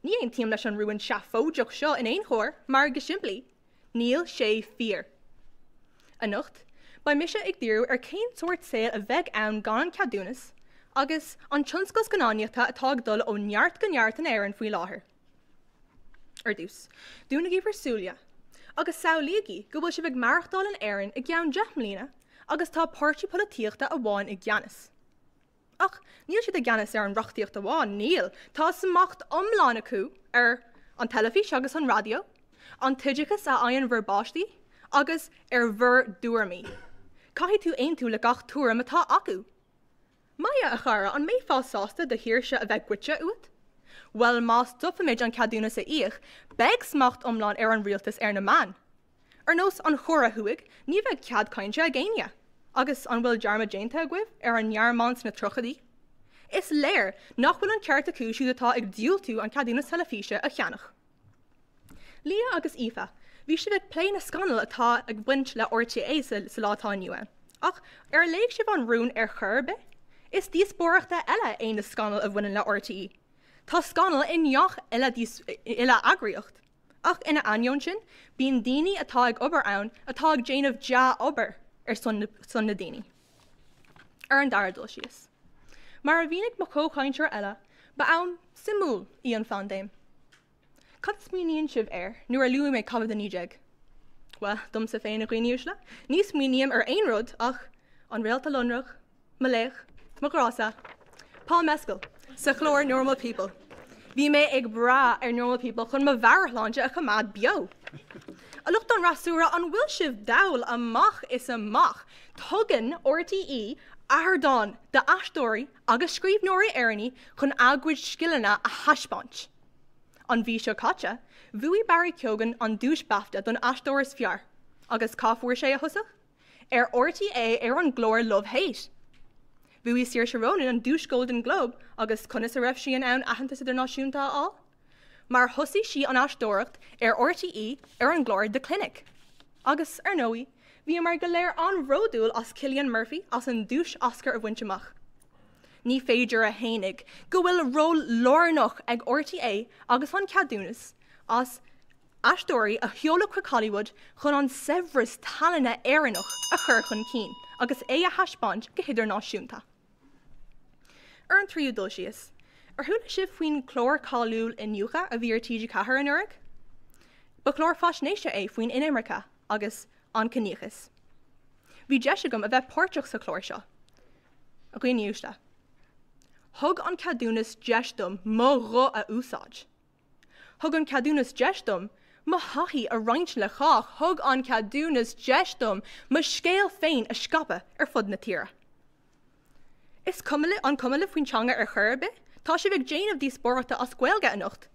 Ní aontaím leis an rún seafóideach seo in aon chor mar, go simplí, Níl sé fíor. Anocht, beidh mise ag díriú ar cén sórt saoil a bheidh ann gan an ceadúnas agus an tionscal scannánaíochta atá ag dul ó neart go neart in Éirinn faoi láthair. Ar dtús, dúnaigí bhur súile agus samhlaígí go bhfuil sibh ag maireachtáil in Éirinn i gceann 10 mbliana agus tá páirtí polaitíochta amháin i gceannas. Ach níl siad i gceannas ar an reachtaíocht amháin, níl, tá smacht iomlán acu ar an teilifís agus an raidió, an t-oideachas a fhaigheann bhur bpáistí agus ar bhur dtuairimí. Caithfidh tú aontú le gach tuairim atá acu. Maya, a chara, an mbeifeá sásta do shaoirse a bheith goidte uait? Bhuel, má stopaimid an ceadúnas a íoc, beidh smacht iomlán ar an rialtas ar na meáin. Ar nós an Chóiré Thuaidh, ní bheidh cead cainte ag éinne. Agus an bhfuil dearmad déanta agaibh ar an nGearmáin sna tríochaidí? Is léir nach bhfuil an ceart acu siúd atá ag diúltú an ceadúnas teilifíse a cheannach. Leah agus Aoife, bhí sibh ag plé na scannail atá ag baint le RTÉ sa lá atá inniu ann. Ach ar léigh sibh an rún ar chor ar bith? Is díospóireachta eile é na scannail a bhaineann le RTÉ. Tá scannail i ngach uile eagraíocht. Ach ina ainneoin sin, bíonn daoine atá ag obair ann atá ag déanamh dea-obair ar son na daoine. Ar an dara dul síos. Mar a mhínigh mo chomhchainteoir eile, ba am suimiúil í an phaindéim. Cad a smaoiníonn sibh air nuair a luaigh mé Covid-19? Bhuel, domsa féin, a dhaoine uaisle, ní smaoiním ar aon rud ach an réalta lonrach, mo laoch, mo ghrása, Paul Mescal, sa chlár Normal People. Bhí mé ag brath ar Normal People chun mo mheabhairshláinte a choimeád beo. A lucht an fhreasúra, an bhfuil sibh dall amach is amach? Tugann RTÉ ardán d'aisteoirí agus scríbhneoirí Éireannaí chun a gcuid scileanna a thaispeáint. An mhí seo caite, bhuaigh Barry Keoghan an duais BAFTA don aisteoir is fearr, agus cá fuair sé a thosach? Ar RTÉ ar an gclár Love Hate! Bhuaigh Saoirse Ronan an duais Golden Globe agus conas a raibh sí in ann aitheantas idirnáisiúnta a fháil? Mar thosaigh sí an aisteoireacht ar RTÉ ar an gclár The Clinic. Agus, ar ndóigh, bhíomar go léir an-bhródúil as Cillian Murphy as an duais Oscar a bhaint amach. Ní féidir a shéanadh go bhfuil ról lárnach ag RTÉ agus an ceadúnas as aisteoirí a sheoladh chuig Hollywood chun an saibhreas tallainne Éireannach a chur chun cinn agus é a thaispeáint go hidirnáisiúnta. Ar an tríú dul síos, ar chuala sibh faoin chlár cáiliúil Iniúchadh a bhí ar TG4 anuraidh? Ba chlár faisnéise é faoin inimirce agus an ciníochas. Bhí deis agam a bheith páirteach sa chlár seo. A dhaoine uaisle, thug an ceadúnas deis dom mo ghuth a úsáid. Thug an ceadúnas deis dom mo thaithí a roinnt le chách. Thug an ceadúnas deis dom mo scéal féin a scaipeadh ar fud na tíre. Is cuma libh, an cuma libh faoin teanga ar chor ar bith? Tá sibh ag déanamh díospóireachta as Gaeilge anocht.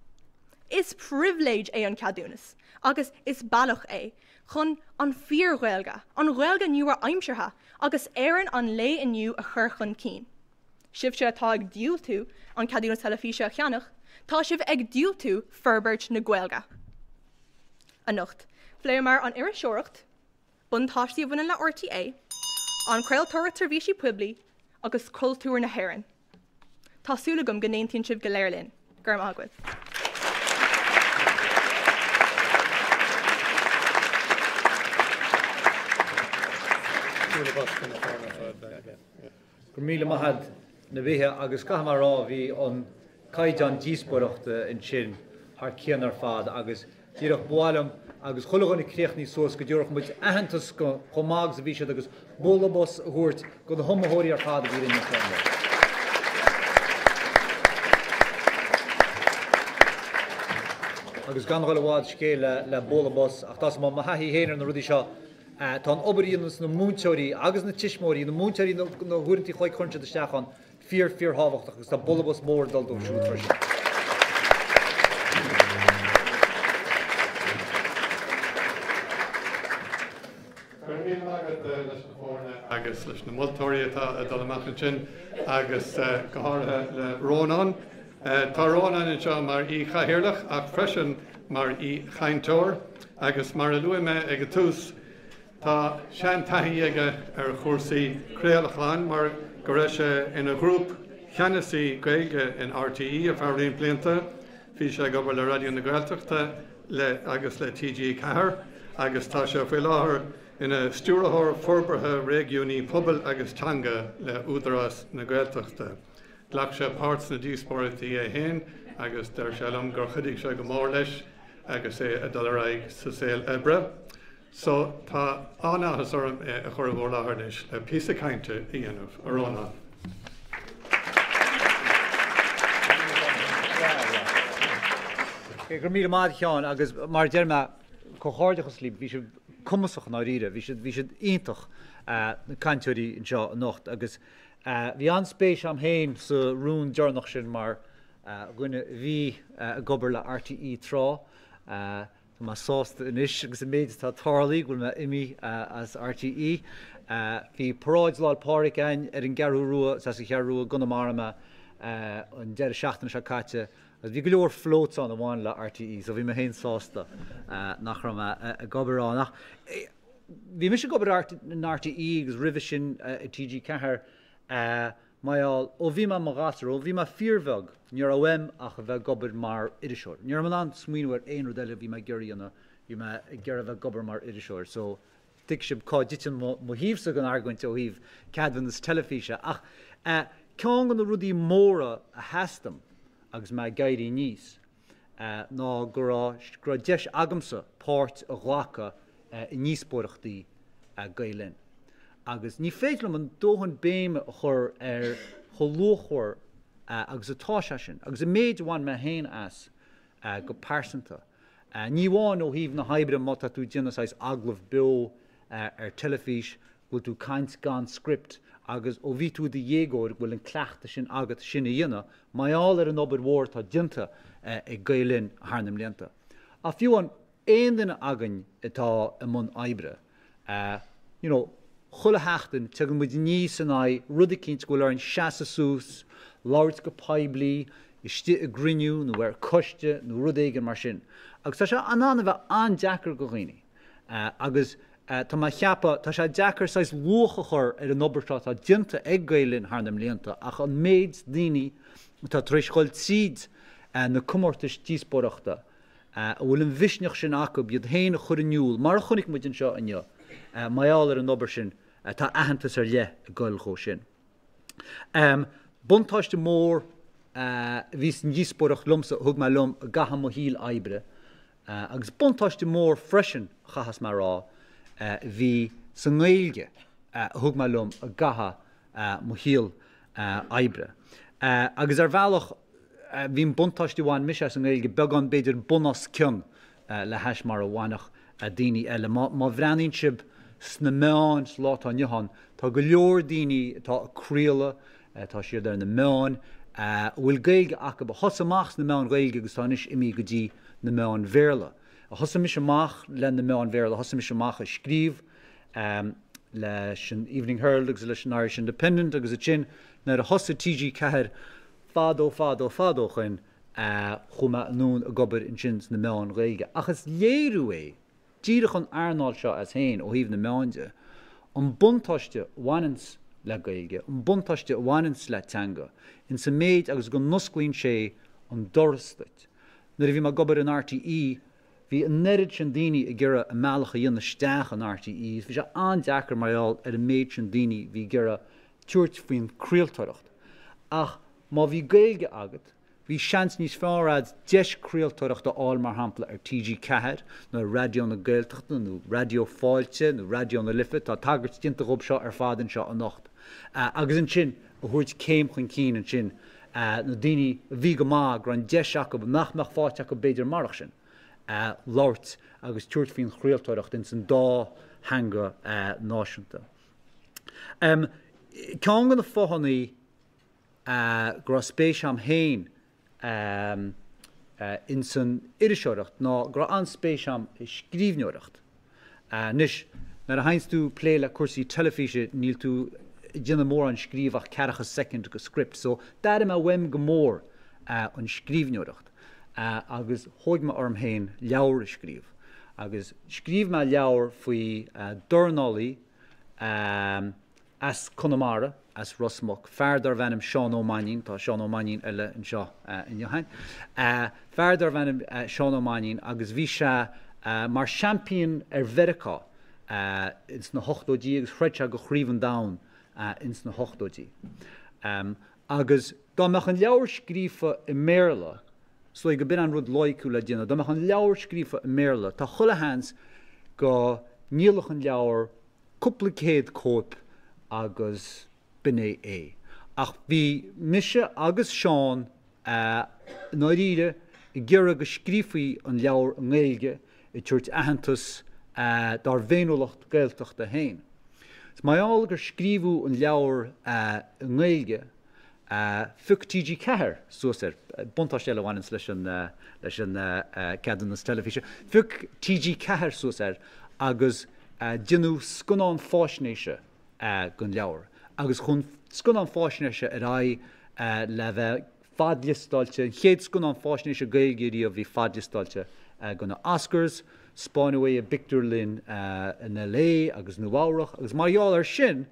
Is pribhléid é an ceadúnas agus is bealach é chun an fíor-Ghaeilge, an Ghaeilge nua-aimseartha agus Éirinn an lae inniu a chur chun cinn. Sibhse atá ag diúltú an ceadúnas teilifíse a cheannach, tá sibh ag diúltú forbairt na Gaeilge. Anocht, phléamar an iriseoireacht, buntáistí a bhaineann le RTÉ, an chraoltóireacht seirbhísí poiblí agus cultúr na hÉireann. Tá súil agam go n-aontaíonn sibh go léir linn. Go raibh maith agaibh. Go raibh míle maith agat Nabiha agus caithfidh mé a rá bhí an caighdeán díospóireachta ansin thar cionn ar fad agus díreach ba mhaith liom agus chuile dhuine críochnaithe suas go dtabharfadh muid aitheantas go chomh maith agus a bhí siad agus bualadh bos a thabhairt go na hiomaitheoirí ar fad a bhí linn anseo inniu. Agus gan dhul i bhfad scéil le bualadh bos ach tá mo thaithí féin ar na rudaí seo tá an obair a dhéananns na múinteoirí agus na tuismitheoirí, na múinteoirí na huaireanta an chloig a chuireann siad isteach ann, fíor fíor thábhachtach agus tá bualadh bos mór ag dul dóibh siúd freisin. Go raibh míle maith agat leis na foirne agus leis na moltóirí atá ag dul amach ansin agus go háirithe le Rónán. Tá Rónán anseo mar aoi-chathaoirleach ach freisin mar aoi-chainteoir agus mar a luaigh mé ag an tús, Tá seantaithí aige ar chúrsaí craolacháin mar go raibh sé ina ghrúpcheannasaí Gaeilge in RTÉ ar feadh roinnt blianta. Bhí sé ag obair le Raidió na Gaeltachta le agus le TG4 agus tá sé faoi láthair ina Stiúrthóir Forbartha Réigiúnaí Pobail agus Teanga le Údarás na Gaeltachta. Ghlac sé páirt sna díospóireachtaí é féin agus deir sé liom gur chuidigh sé go mór leis agus é ag dul ar aghaidh sa saol oibre. So, tá an-áthas orm é a chur i bhur láthair anois le píosa cainte a dhéanamh. A Rónáin. Go raibh míle maith agat a Sheáin agus mar a deir mé, comhghairdeachas libh, bhí sibh cumasach i ndáiríre, bhí siad, bhí siad iontach, na cainteoirí anseo anocht agus bhí an-spéis a'm féin sa rún deireanach sin mar dhuine a bhí ag obair le RTÉ tráth. Tá mé sásta anois agus an méid atá tarlaithe go bhfuil mé imithe as RTÉ. Bhí paráid Lá 'le Pádraig againn ar an gCeathrú Rua, is as an Cheathrú Rua i gConamara mé, an deireadh seachtaine seo caite agus bhí go leor floats ann a bhain le RTÉ so bhí mé féin sásta nach raibh mé ag obair ann. Ach bhí mise ag obair in RTÉ agus roimhe sin i TG4. Mar gheall, ó bhí mé i mo ghasúr, ó bhí mé fíorbheag, ní raibh uaim ach a bheith ag obair mar iriseoir. Ní raibh mé in ann smaoineamh ar aon rud eile a bhí mé ag iarraidh a dhéanamh, bhí mé ag iarraidh a bheith ag obair mar iriseoir. So, tuigfidh sibh cá dtiteann mo thaobhsa den argóint ó thaobh ceadúnas teilifíse. Ach ceann de na rudaí móra a sheas dom agus mé ag éirí aníos ná go raibh, go raibh deis agamsa páirt a ghlacadh i ndíospóireachtaí Gael Linn. Agus ní féidir liom an dóthain béime a chur ar chomh luachmhar agus atá sé sin, agus an méid a bhain mé féin as go pearsanta. Ní amháin ó thaobh na hoibre má tá tú ag déanamh saghas agallamh beo ar teilifís, go bhfuil tú ag caint gan script agus ó bhí tú i do dhéagóir go bhfuil an cleachtadh sin agat sin a dhéanamh, mar gheall ar an obair mhór atá déanta ag Gael Linn thar na mblianta. Ach fiú amháin aon duine againn atá i mbun oibre, you know, chuile sheachtain tagann muid aníos in aghaidh rud eicínt go bhfuil orainn seasamh suas, labhairt go poiblí, istigh i gcruinniú nó ar coiste nó rud éigin mar sin. Agus tá sé in ann a bheith an-deacair go dhaoine. Agus tá mé a cheapadh, tá sé deacair saghas luach a chur ar an obair seo atá déanta ag Gael Linn thar na mblianta ach an méid daoine atá tar éis dhul tríd na comórtais díospóireachta, a bhfuil an mhisneach sin acu iad féin a chur in iúl, mar a chonaic muid anseo inniu, mar gheall ar an obair sin, tá aitheantas ar leith ag goil dhó sin. Buntáiste mór a bhí san díospóireacht liomsa a thug mé liom i gcaitheamh mo shaoil oibre, agus buntáiste mór freisin, chaithfeas mé a rá, a bhí sa nGaeilge a thug mé liom i gcaitheamh mo shaoil oibre. Agus ar bhealach, bhí an buntáiste a bhain mise as an nGaeilge beagán b'fhéidir bun os cionn le hais mar a bhainfeadh daoine eile. Má bhreathnaíonn sibh sna meáin sa lá atá inniu ann, tá go leor daoine atá ag craoladh, tá siad ar na meáin, a bhfuil Gaeilge acu, a thosaigh amach sna meáin Ghaeilge agus atá anois imithe go dtí na meáin Bhéarla. Thosaigh mise amach le na meáin Bhéarla, thosaigh mise amach ag scríobh leis an Evening Herald agus leis an Irish Independent agus ansin nuair a thosaigh TG4 fadó fadó fadó ó shoin chuaigh mé anonn ag obair ansin sna meáin Ghaeilge. Ach is léiriú é, díreach an earnáil seo as féin ó thaobh na meán de, an buntáiste a bhaineanns le Gaeilge, an buntáiste a bhaineanns le teanga, ins an méid agus go n-osclaíonn sé an doras duit. Nuair a bhí mé ag obair in RTÉ, bhí an oiread sin daoine ag iarraidh a mbealach a dhéanamh isteach in RTÉ is bhí sé an-deacair mar gheall ar an méid sin daoine a bhí ag iarraidh tabhairt faoin craoltóireacht. Ach má bhí Gaeilge agat, bhí seans níos fearr a'd deis craoltóireachta a fháil mar shampla ar TG4 nó ar Raidió na Gaeltachta nó Raidió Fáilte nó Raidió na Life, tá tagairt déanta dhób seo ar fad anseo anocht. Agus ansin a thabhairt céim chun cinn ansin na daoine a bhí go maith, go raibh an deis acu, nach mbeadh faighte acu b'fhéidir marach sin, labhairt agus tabhairt faoin chraoltóireacht ins an dá theanga náisiúnta. Ceann de na fáthannaí go raibh spéis a'm féin ins an iriseoireacht ná go raibh an-spéis a'm i scríbhneoireacht. Anois, nuair a théanns tú plé le cúrsaí teilifíse níl tú ag déanamh mórán scríobh ach ceathracha soicind go script so d'airigh mé uaim go mór an scríbhneoireacht agus thóig mé orm féin leabhar a scríobh agus scríobh mé leabhar faoi dornálaí as Conamara, as Ros Muc, fear darbh ainm Seán Ó Mainnín, tá Seán Ó Mainnín eile anseo inniu againn, fear darbh ainm Seán Ó Mainnín agus bhí sé mar seaimpín ar Mheiriceá ins na hochtóidí agus throid sé go Chraobh an Domhain ins na hochtóidí. Agus dá mbeadh an leabhar scríofa i mBéarla, is dóigh go b'in an rud loighciúil le déanamh, dá mbeadh an leabhar scríofa i mBéarla, tá chuile sheans go ndíolfadh an leabhar cúpla céad cóip agus b'in é é. Ach bhí mise agus Seán i ndáiríre ag iarraidh go scríofaí an leabhar i nGaeilge ag tabhairt aitheantas dár bhféiniúlacht Gaeltachta féin. Is mar gheall gur scríobhadh an leabhar i nGaeilge, phioc TG4 suas air, buntáiste eile a bhaineanns leis an leis an ceadúnas teilifíse, phioc TG4 suas air agus déanadh scannán fáisnéise den leabhar agus chuaigh an scannán fáisnéise ar aghaidh le bheith fadliostáilte, an chéad scannán fáisnéise Gaeilge riamh a bhí fadliostáilte do na Oscars, 'spáineadh é i bpictiúrlann in LA agus Nua Eabhrach agus mar gheall air sin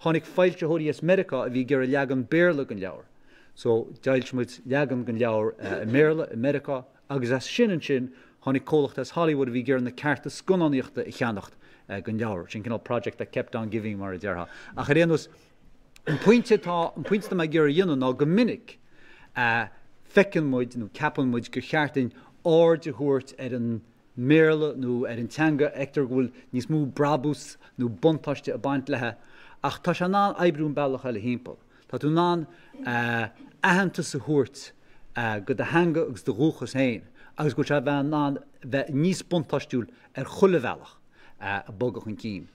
tháinig foilsitheoirí as Meiriceá a bhí ag iarraidh leagan Béarla den leabhar. So d'fhoilsigh muid leagan den leabhar i mBéarla i Meiriceá agus as sin ansin tháinig comhlacht as Hollywood a bhí ag iarraidh na cearta scannánaíochta a cheannacht den leabhar. Sin cineál project that kept on giving mar a déarfá. Ach ar aon nós, An pointe atá, an pointe atá mé ag iarraidh a dhéanamh ná go minic feiceann muid nó ceapann muid gur cheart duinn aird a thabhairt ar an mBéarla nó ar an teanga a fheictear go bhfuil níos mó brabús nó buntáiste ag baint léi ach tá sé in ann oibriú an bealach eile thimpeall. Tá tú in ann aitheantas a thabhairt go do theanga agus do dhúchas féin agus go bhfuil sé a bheith in ann bheith níos buntáistiúil ar chuile bhealach ag bogadh chun cinn.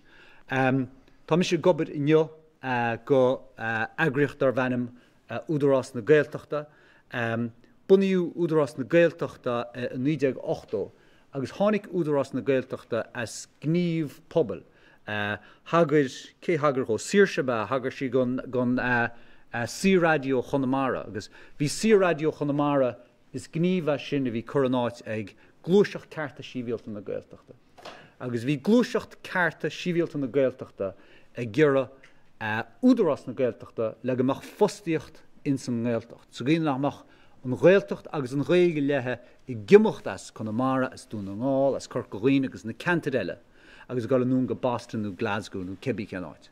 Tá mise ag obair inniu go eagraíocht darb ainm Údarás na Gaeltachta. Bunaíodh Údarás na Gaeltachta i 1980 agus tháinig Údarás na Gaeltachta as gníomh pobail. Thagair, cé thagair dhó? Saoirse ab ea? Thagair sí gon Saor-Raidió Chonamara agus bhí Saor-Raidió Chonamara, is gníomh é sin a bhí curtha in áit ag Gluaiseacht Cearta Sibhialta na Gaeltachta. Agus bhí Gluaiseacht Cearta Sibhialta na Gaeltachta ag iarraidh Údarás na Gaeltachta le go mbeadh fostaíocht ins an nGaeltacht, sa gcaoi nach mbeadh an Ghaeltacht agus an Ghaeilge léithe ag imeacht as Conamara, as Dún na nGall, as Corca Dhuibhne agus na ceantair eile agus ag dul anonn go Boston nó Glasgow nó cibé cén áit.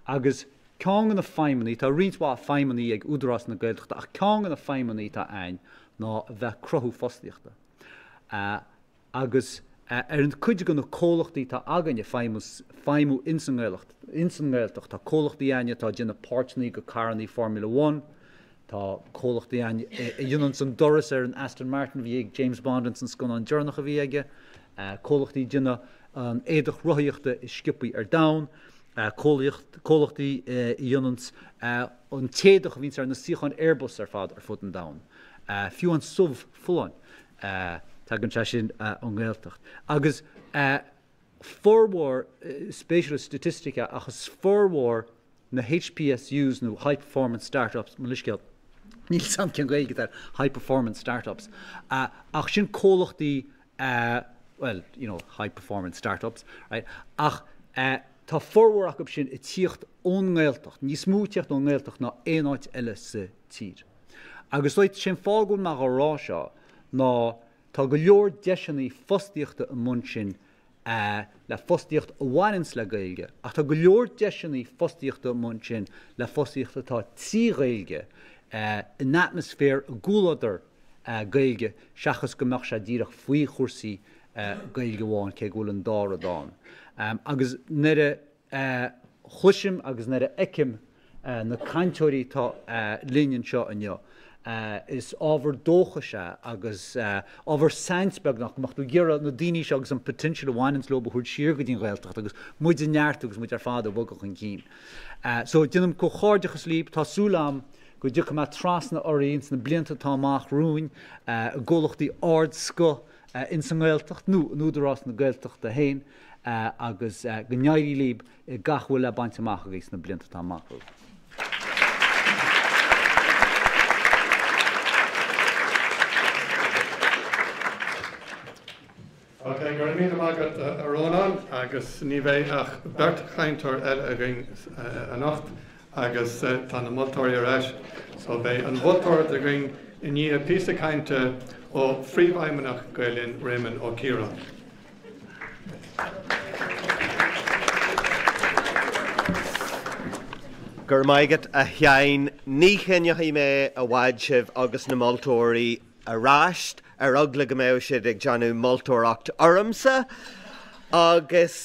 Agus ceann de na feidhmeanna, tá roinnt mhaith feidhmeanna ag Údarás na Gaeltachta ach ceann de na feidhmeanna atá a'ainn ná a bheith cruthú fostaíochta. Agus ar an cuid de na comhlachtaí atá againn ag feidhmiú ins an nGaeltacht, tá comhlachtaí againn atá ag déanamh páirteanna go carrannaí Formula One, tá comhlachtaí againn a dhéananns an doras ar an Aston Martin a bhí ag James Bond ins an scannán deireanach a bhí aige, comhlachtaí ag déanamh an éadach rothaíochta is sciobthaí ar domhan, comhlachtaí a dhéananns an t-éadach a bhíonns ar na suíocháin Airbus ar fad ar fud an domhain, fiú an subh folláin. Tagann sé sin ón nGaeltacht. Agus formhór, spéisiúil staitistic é, ach is formhór na HPSUs nó High Performance Start-ups, mo leithscéal, níl 'fhios a'm cén Ghaeilge atá ar High Performance Start-ups, ach sin comhlachtaí, bhuel, you know, high performance start-ups, right, ach tá formhór acu sin ag tíocht ón nGaeltacht, níos mó ag tíocht ón nGaeltacht ná aon áit eile sa tír. Agus sé'n fáth go bhfuil mé dhá rá seo ná tá go leor deiseanna fostaíochta amuigh ansin le fostaíocht a bhaineanns le Gaeilge ach tá go leor deiseanna fostaíochta amuigh ansin le fostaíocht atá trí Ghaeilge in atmaisféar i gcomhluadar Gaeilge seachas go mbeadh sé díreach faoi chúrsaí Gaeilge amháin cé go bhfuil an dá rud ann. Agus nuair a chloisim agus nuair a fheicim na cainteoirí atá linn anseo inniu, is ábhar dóchais é agus ábhar saint beagnach go mbeadh tú ag iarraidh na daoine seo agus an potential a bhaineanns leo a thabhairt siar go dtí an Ghaeltacht agus muid a neartú agus muid ar fad ag bogadh chun cinn. So déanaim comhghairdeachas libh, tá súil agam go dtiocfaidh mé trasna oraibh ins na blianta atá amach romhainn i gcomhlachtaí ardscoth ins an nGaeltacht nó in Údarás na Gaeltachta féin agus go n-éirí libh i gach a bhfuil le baint amach agaibh sna blianta atá amach romhaibh. Ok, go raibh míle maith agat a Rónáin agus ní bheidh ach beirt chainteoir eile againn anocht agus tá na moltóirí ar ais so beidh an mholtóireacht againn i ndiaidh píosa cainte ó Phríomhfheidhmeannach Gael Linn, Réamonn Ó Ciaráin. Go raibh maith agat, a Sheáin. Ní choinneoidh mé i bhfad sibh agus na moltóirí aráist, ar eagla go mbeadh siad ag déanamh moltóireacht ormsa. Agus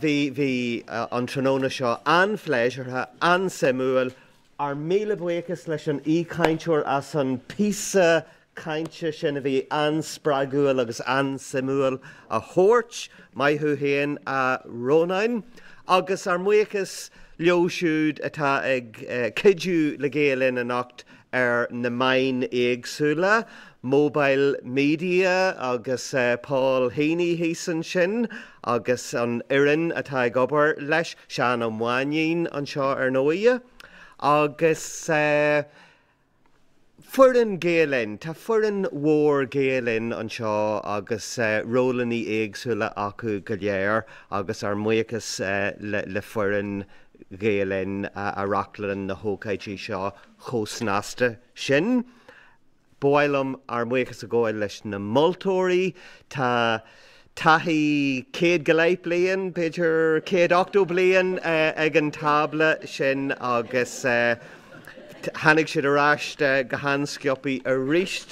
bhí, bhí an tráthnóna seo an-phléisiúrtha, an-suimiúil. Ár míle buíochas leis an aoichainteoir as an píosa cainte sin a bhí an-spreagúil agus an-suimiúil a thabhairt. Maith thú féin, a Rónáin. Agus ár mbuíochas leo siúd atá ag cuidiú le Gael Linn anocht ar na meáin éagsúla, Mobile Media agus Paul Heaney thíos ansin agus an fhoireann atá ag obair leis, Seán Ó Mainnín anseo ar ndóighe. Agus foireann Gael Linn, tá foireann mhór Gael Linn anseo agus rólanna éagsúla acu go léir agus ár mbuíochas le foireann Ghael Linn a reáchtálann na hócáidí seo chomh snasta sin. Ba mhaith liom ár mbuíochas a ghabháil leis na moltóirí. Tá taithí 100 go leith bliain, b'fhéidir 180 bliain ag an tábla sin agus tháinig siad ar ais go han-sciobtha arís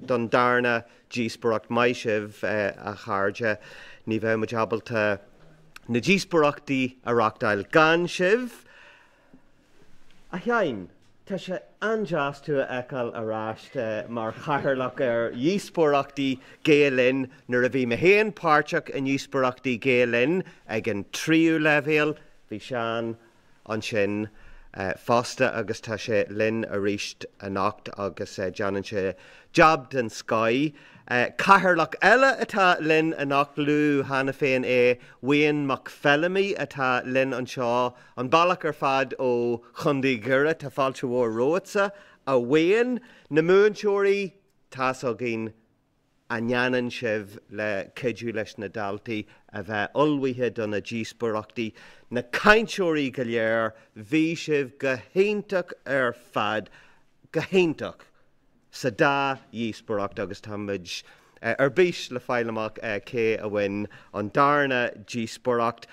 don darna díospóireacht. Maith sibh, a chairde. Ní bheadh muid ábalta na díospóireachtaí a reáchtáil gan sibh. A Sheáin, tá sé an-deas tú a fheiceáil ar ais mar chathaoirleach ar dhíospóireachtaí Gael Linn. Nuair a bhí mé féin páirteach i ndíospóireachtaí Gael Linn ag an tríú leibhéal, bhí Seán ansin fosta agus tá sé linn arís anocht agus déanann sé jab den scoth. Cathaoirleach eile atá linn anocht, luadh cheana féin é, Wayne Mac Feilimí atá linn anseo An bealach ar fad ó Chontae Dhoire, tá fáilte mhór romhatsa, a Wayne. Na múinteoirí, tá's againn a ndéanann sibh le cuidiú leis na daltaí a bheith ullmhaithe do na díospóireachtaí. Na cainteoirí go léir, bhí sibh go hiontach ar fad, go hiontach sa dá dhíospóireacht agus tá muid ar bís le fáil amach cé a bhain an darna díospóireacht.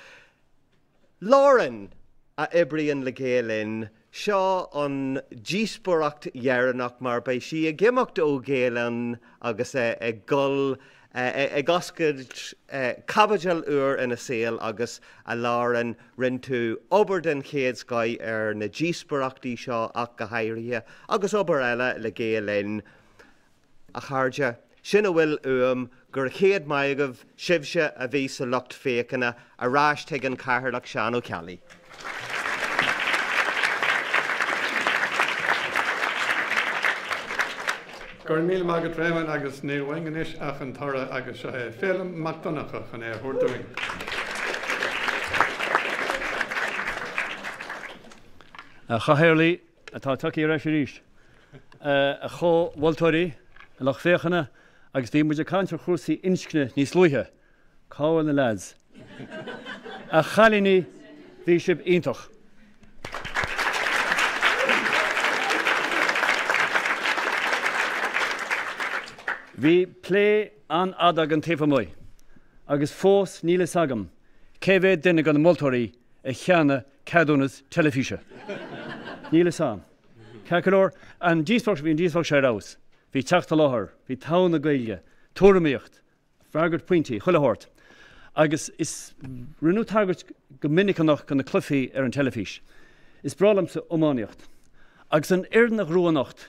Lauren, a oibríonn le Gael Linn, seo an díospóireacht dheireanach mar beidh sí ag imeacht ó Ghael Linn agus ag dul ag oscailt caibidil úr ina saol agus a Lauren, rinne tú obair den chéad scoith ar na díospóireachtaí seo ach go háirithe agus obair eile le Gael Linn. A chairde, sin a bhfuil uaim, go raibh céad maith agaibh, sibhse a bhí sa lucht féachana, ar ais chuig an Chathaoirleach Seán Ó Ceallaigh. Go raibh míle maith agat Réamonn agus níl uainn anois ach an toradh agus seo é Féilim Mac Donncha chun é a thabhairt dúinn. A Chathaoirligh, atá tagtha ar ais arís, a chomh-mholtóirí, a lucht féachana, agus bhí muid ag caint ar chúrsaí inscne níos luaithe, cá bhfuil na leaids? A chailíní, bhí sibh iontach! Bhí plé an-fhada againn taobh amuigh, agus fós níl fhios agam cé mhéad duine de na moltóirí a cheannaigh ceadúnas teilifíse. Níl fhios a'm. Ceart go leor, an díospóireacht, bhí an díospóireacht seo ar fheabhas. Bhí teacht i láthair, bhí togha na Gaeilge, tuairimíocht, freagairt pointí, chuile shórt. Agus is, rinneadh tagairt go minic anocht do na cluichí ar an teilifís. Is breá liomsa iománaíocht. Agus an fhoireann a ghnóthaigh anocht,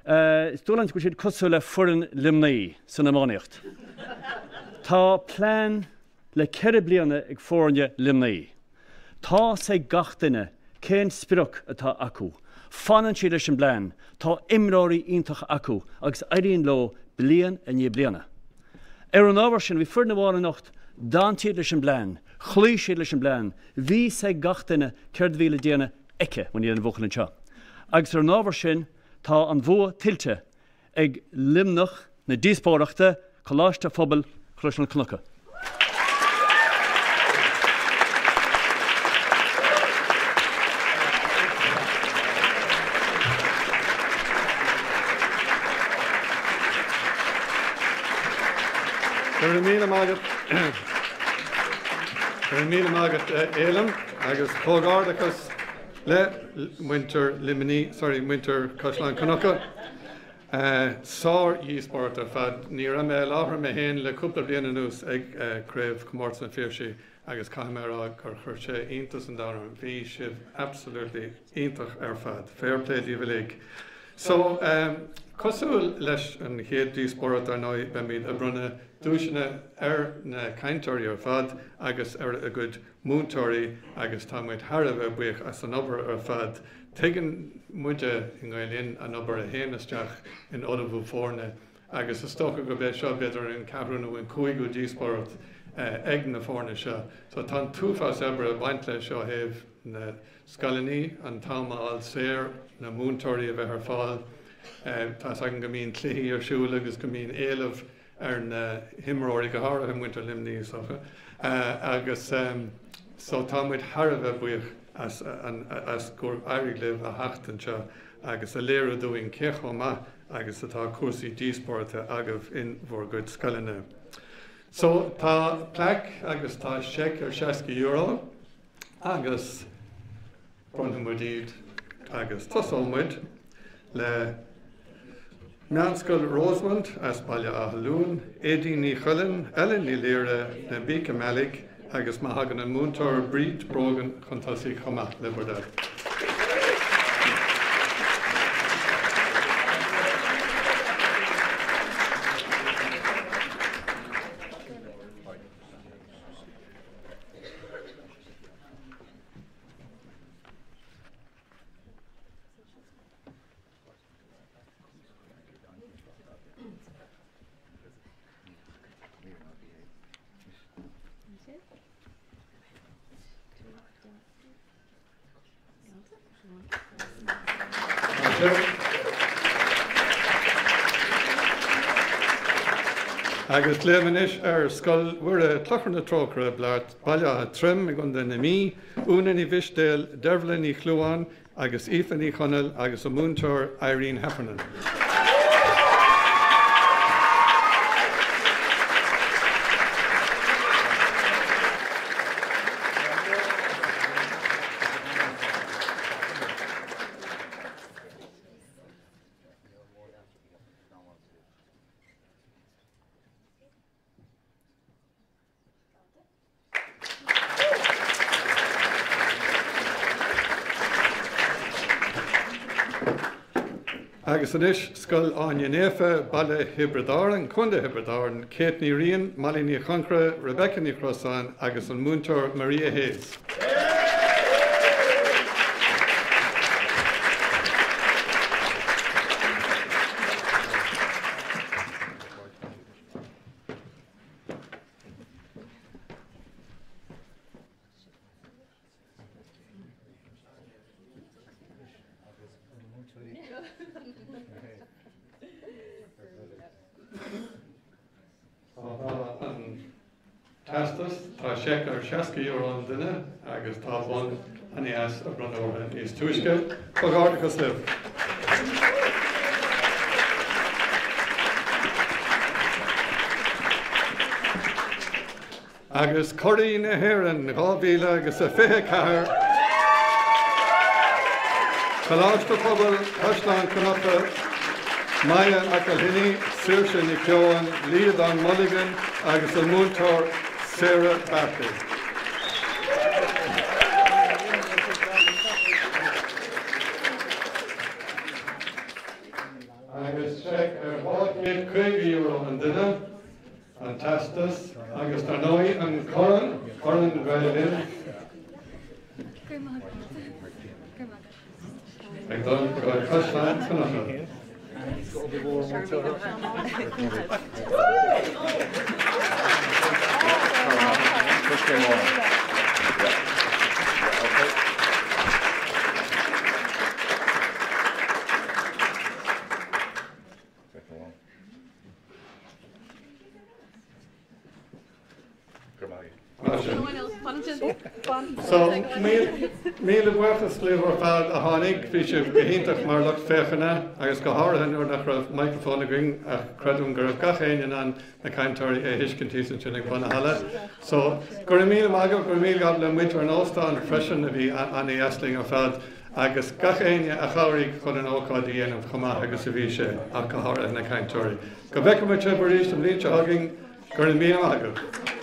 is dóigh liom go bhfuil siad cosúil le foireann Luimnigh san iománaíocht. Tá plean le 4 bliana ag foirne Luimnigh. Tá's ag gach duine cén sprioc atá acu. Fanann siad leis an bplean, tá imreoirí iontacha acu agus éiríonn leo bliain i ndiaidh bliana. Ar an ábhar sin, bhí foireann amháin anocht, d'fhan siad leis an bplean, chloígh siad leis an bplean, bhí 's ag gach duine céard a bhí le déanamh aici, bhuel níl aon bhuachaill anseo. Agus ar an ábhar sin, tá an bhua tuillte ag Luimneach na díospóireachta, Coláiste Phobail Chrois na Cnoca. Go raibh míle maith agat. Go raibh míle maith agat, a Fhéilim, agus comhghairdeachas. le muintir Luimnigh, sorry, muintir Caisleán Cnucha. Sár-dhíospóireacht ar fad. Ní raibh mé i láthair mé féin le cúpla bliain anuas ag Craobh Chomórtas an Phiarsaigh agus caithfidh mé a rá gur chuir sé iontas an domhain orm. Bhí sibh absolutely iontach ar fad. Fair play daoibh uilig. So, cosúil leis an chéad díospóireacht ar ndóigh, beimid ag bronnadh duaiseanna ar na cainteoirí ar fad agus ar a gcuid múinteoirí agus tá muid thar a bheith buíoch as an obair ar fad. Tuigeann muide i nGael Linn an obair a théann isteach in ullmhú foirne agus is dócha gurb é seo b'fhéidir an ceathrú nó an cúigiú díospóireacht ag na foirne seo. So tá an t-uafás oibre ag baint leis ó thaobh na scoileanna, an t-am a fháil saor, na múinteoirí a bheith ar fáil. Tá's againn go mbíonn cluichí ar siúl agus go mbíonn éileamh ar na himreoirí, go háirithe muintir Luimnigh is dócha, agus so tá muid thar a bheith buíoch as an as gur éirigh libh a theacht anseo agus a léiriú dúinn cé chomh maith agus atá cúrsaí díospóireachta agaibh in bhur gcuid scoileanna. So tá plaic agus tá seic ar €60 agus Bronnfaidh muid iad agus tosóidh muid le Meánscoil Rosemount as Baile Átha Luain, Aedín Ní Chuilinn, Ellen Ní Laoire, Na Malik agus má thagann an múinteoir Bríd Brogan chun tosaigh chomh maith le bhur dtoil. Agus glaoim anois ar Scoil Mhuire, Clochar na Trócaire, Baile Átha Troim i gContae na Mí, Úna Ní Mhistéil, Dervla Ní Chluáin agus Aoife Ní Chonaill agus a múinteoir Irene Heffernan. Agus anois, Scoil Áine Naofa, Baile Thiobraid Árann, Contae Thiobraid Árann, Kate Ní Riain, Molly Ní Chonchra, Rebecca Ní Chrosáin agus an múinteoir Maria Hayes. Tá an teastas, tá seic ar €60 an duine agus tá bonn an-deas a bronnadh orthu níos túisce. Comhghairdeachas libh! Agus Curaí na hÉireann 2024, Coláiste Pobail Chaisleán Cnucha, Maya McElhinney, Saoirse Nic Eoin, Liadán Mulligan agus an múinteoir Sarah Bartley. Agus seic ar €250 an duine. An teastas agus dar ndóigh an corn, Corn Gael Linn. Ag dul go Caisleán Cnucha. So, míle buíochas libh ar fad a tháinig, bhí sibh go hiontach mar lucht féachana agus go háirithe nuair nach raibh micreafón againn ach creidim go raibh gach éinne in ann na cainteoirí a thuiscint thíos ansin ag bun an halla. So, go raibh míle maith agaibh, go raibh míle maith le muintir an óstáin freisin a bhí an-dheas linn ar fad agus gach éinne a chabhraigh chun an ócáid a dhéanamh chomh maith agus a bhí sé ach go háirithe na cainteoirí. Go bhfeicfidh muid sibh arís an bhliain seo chugainn, go raibh míle maith agaibh.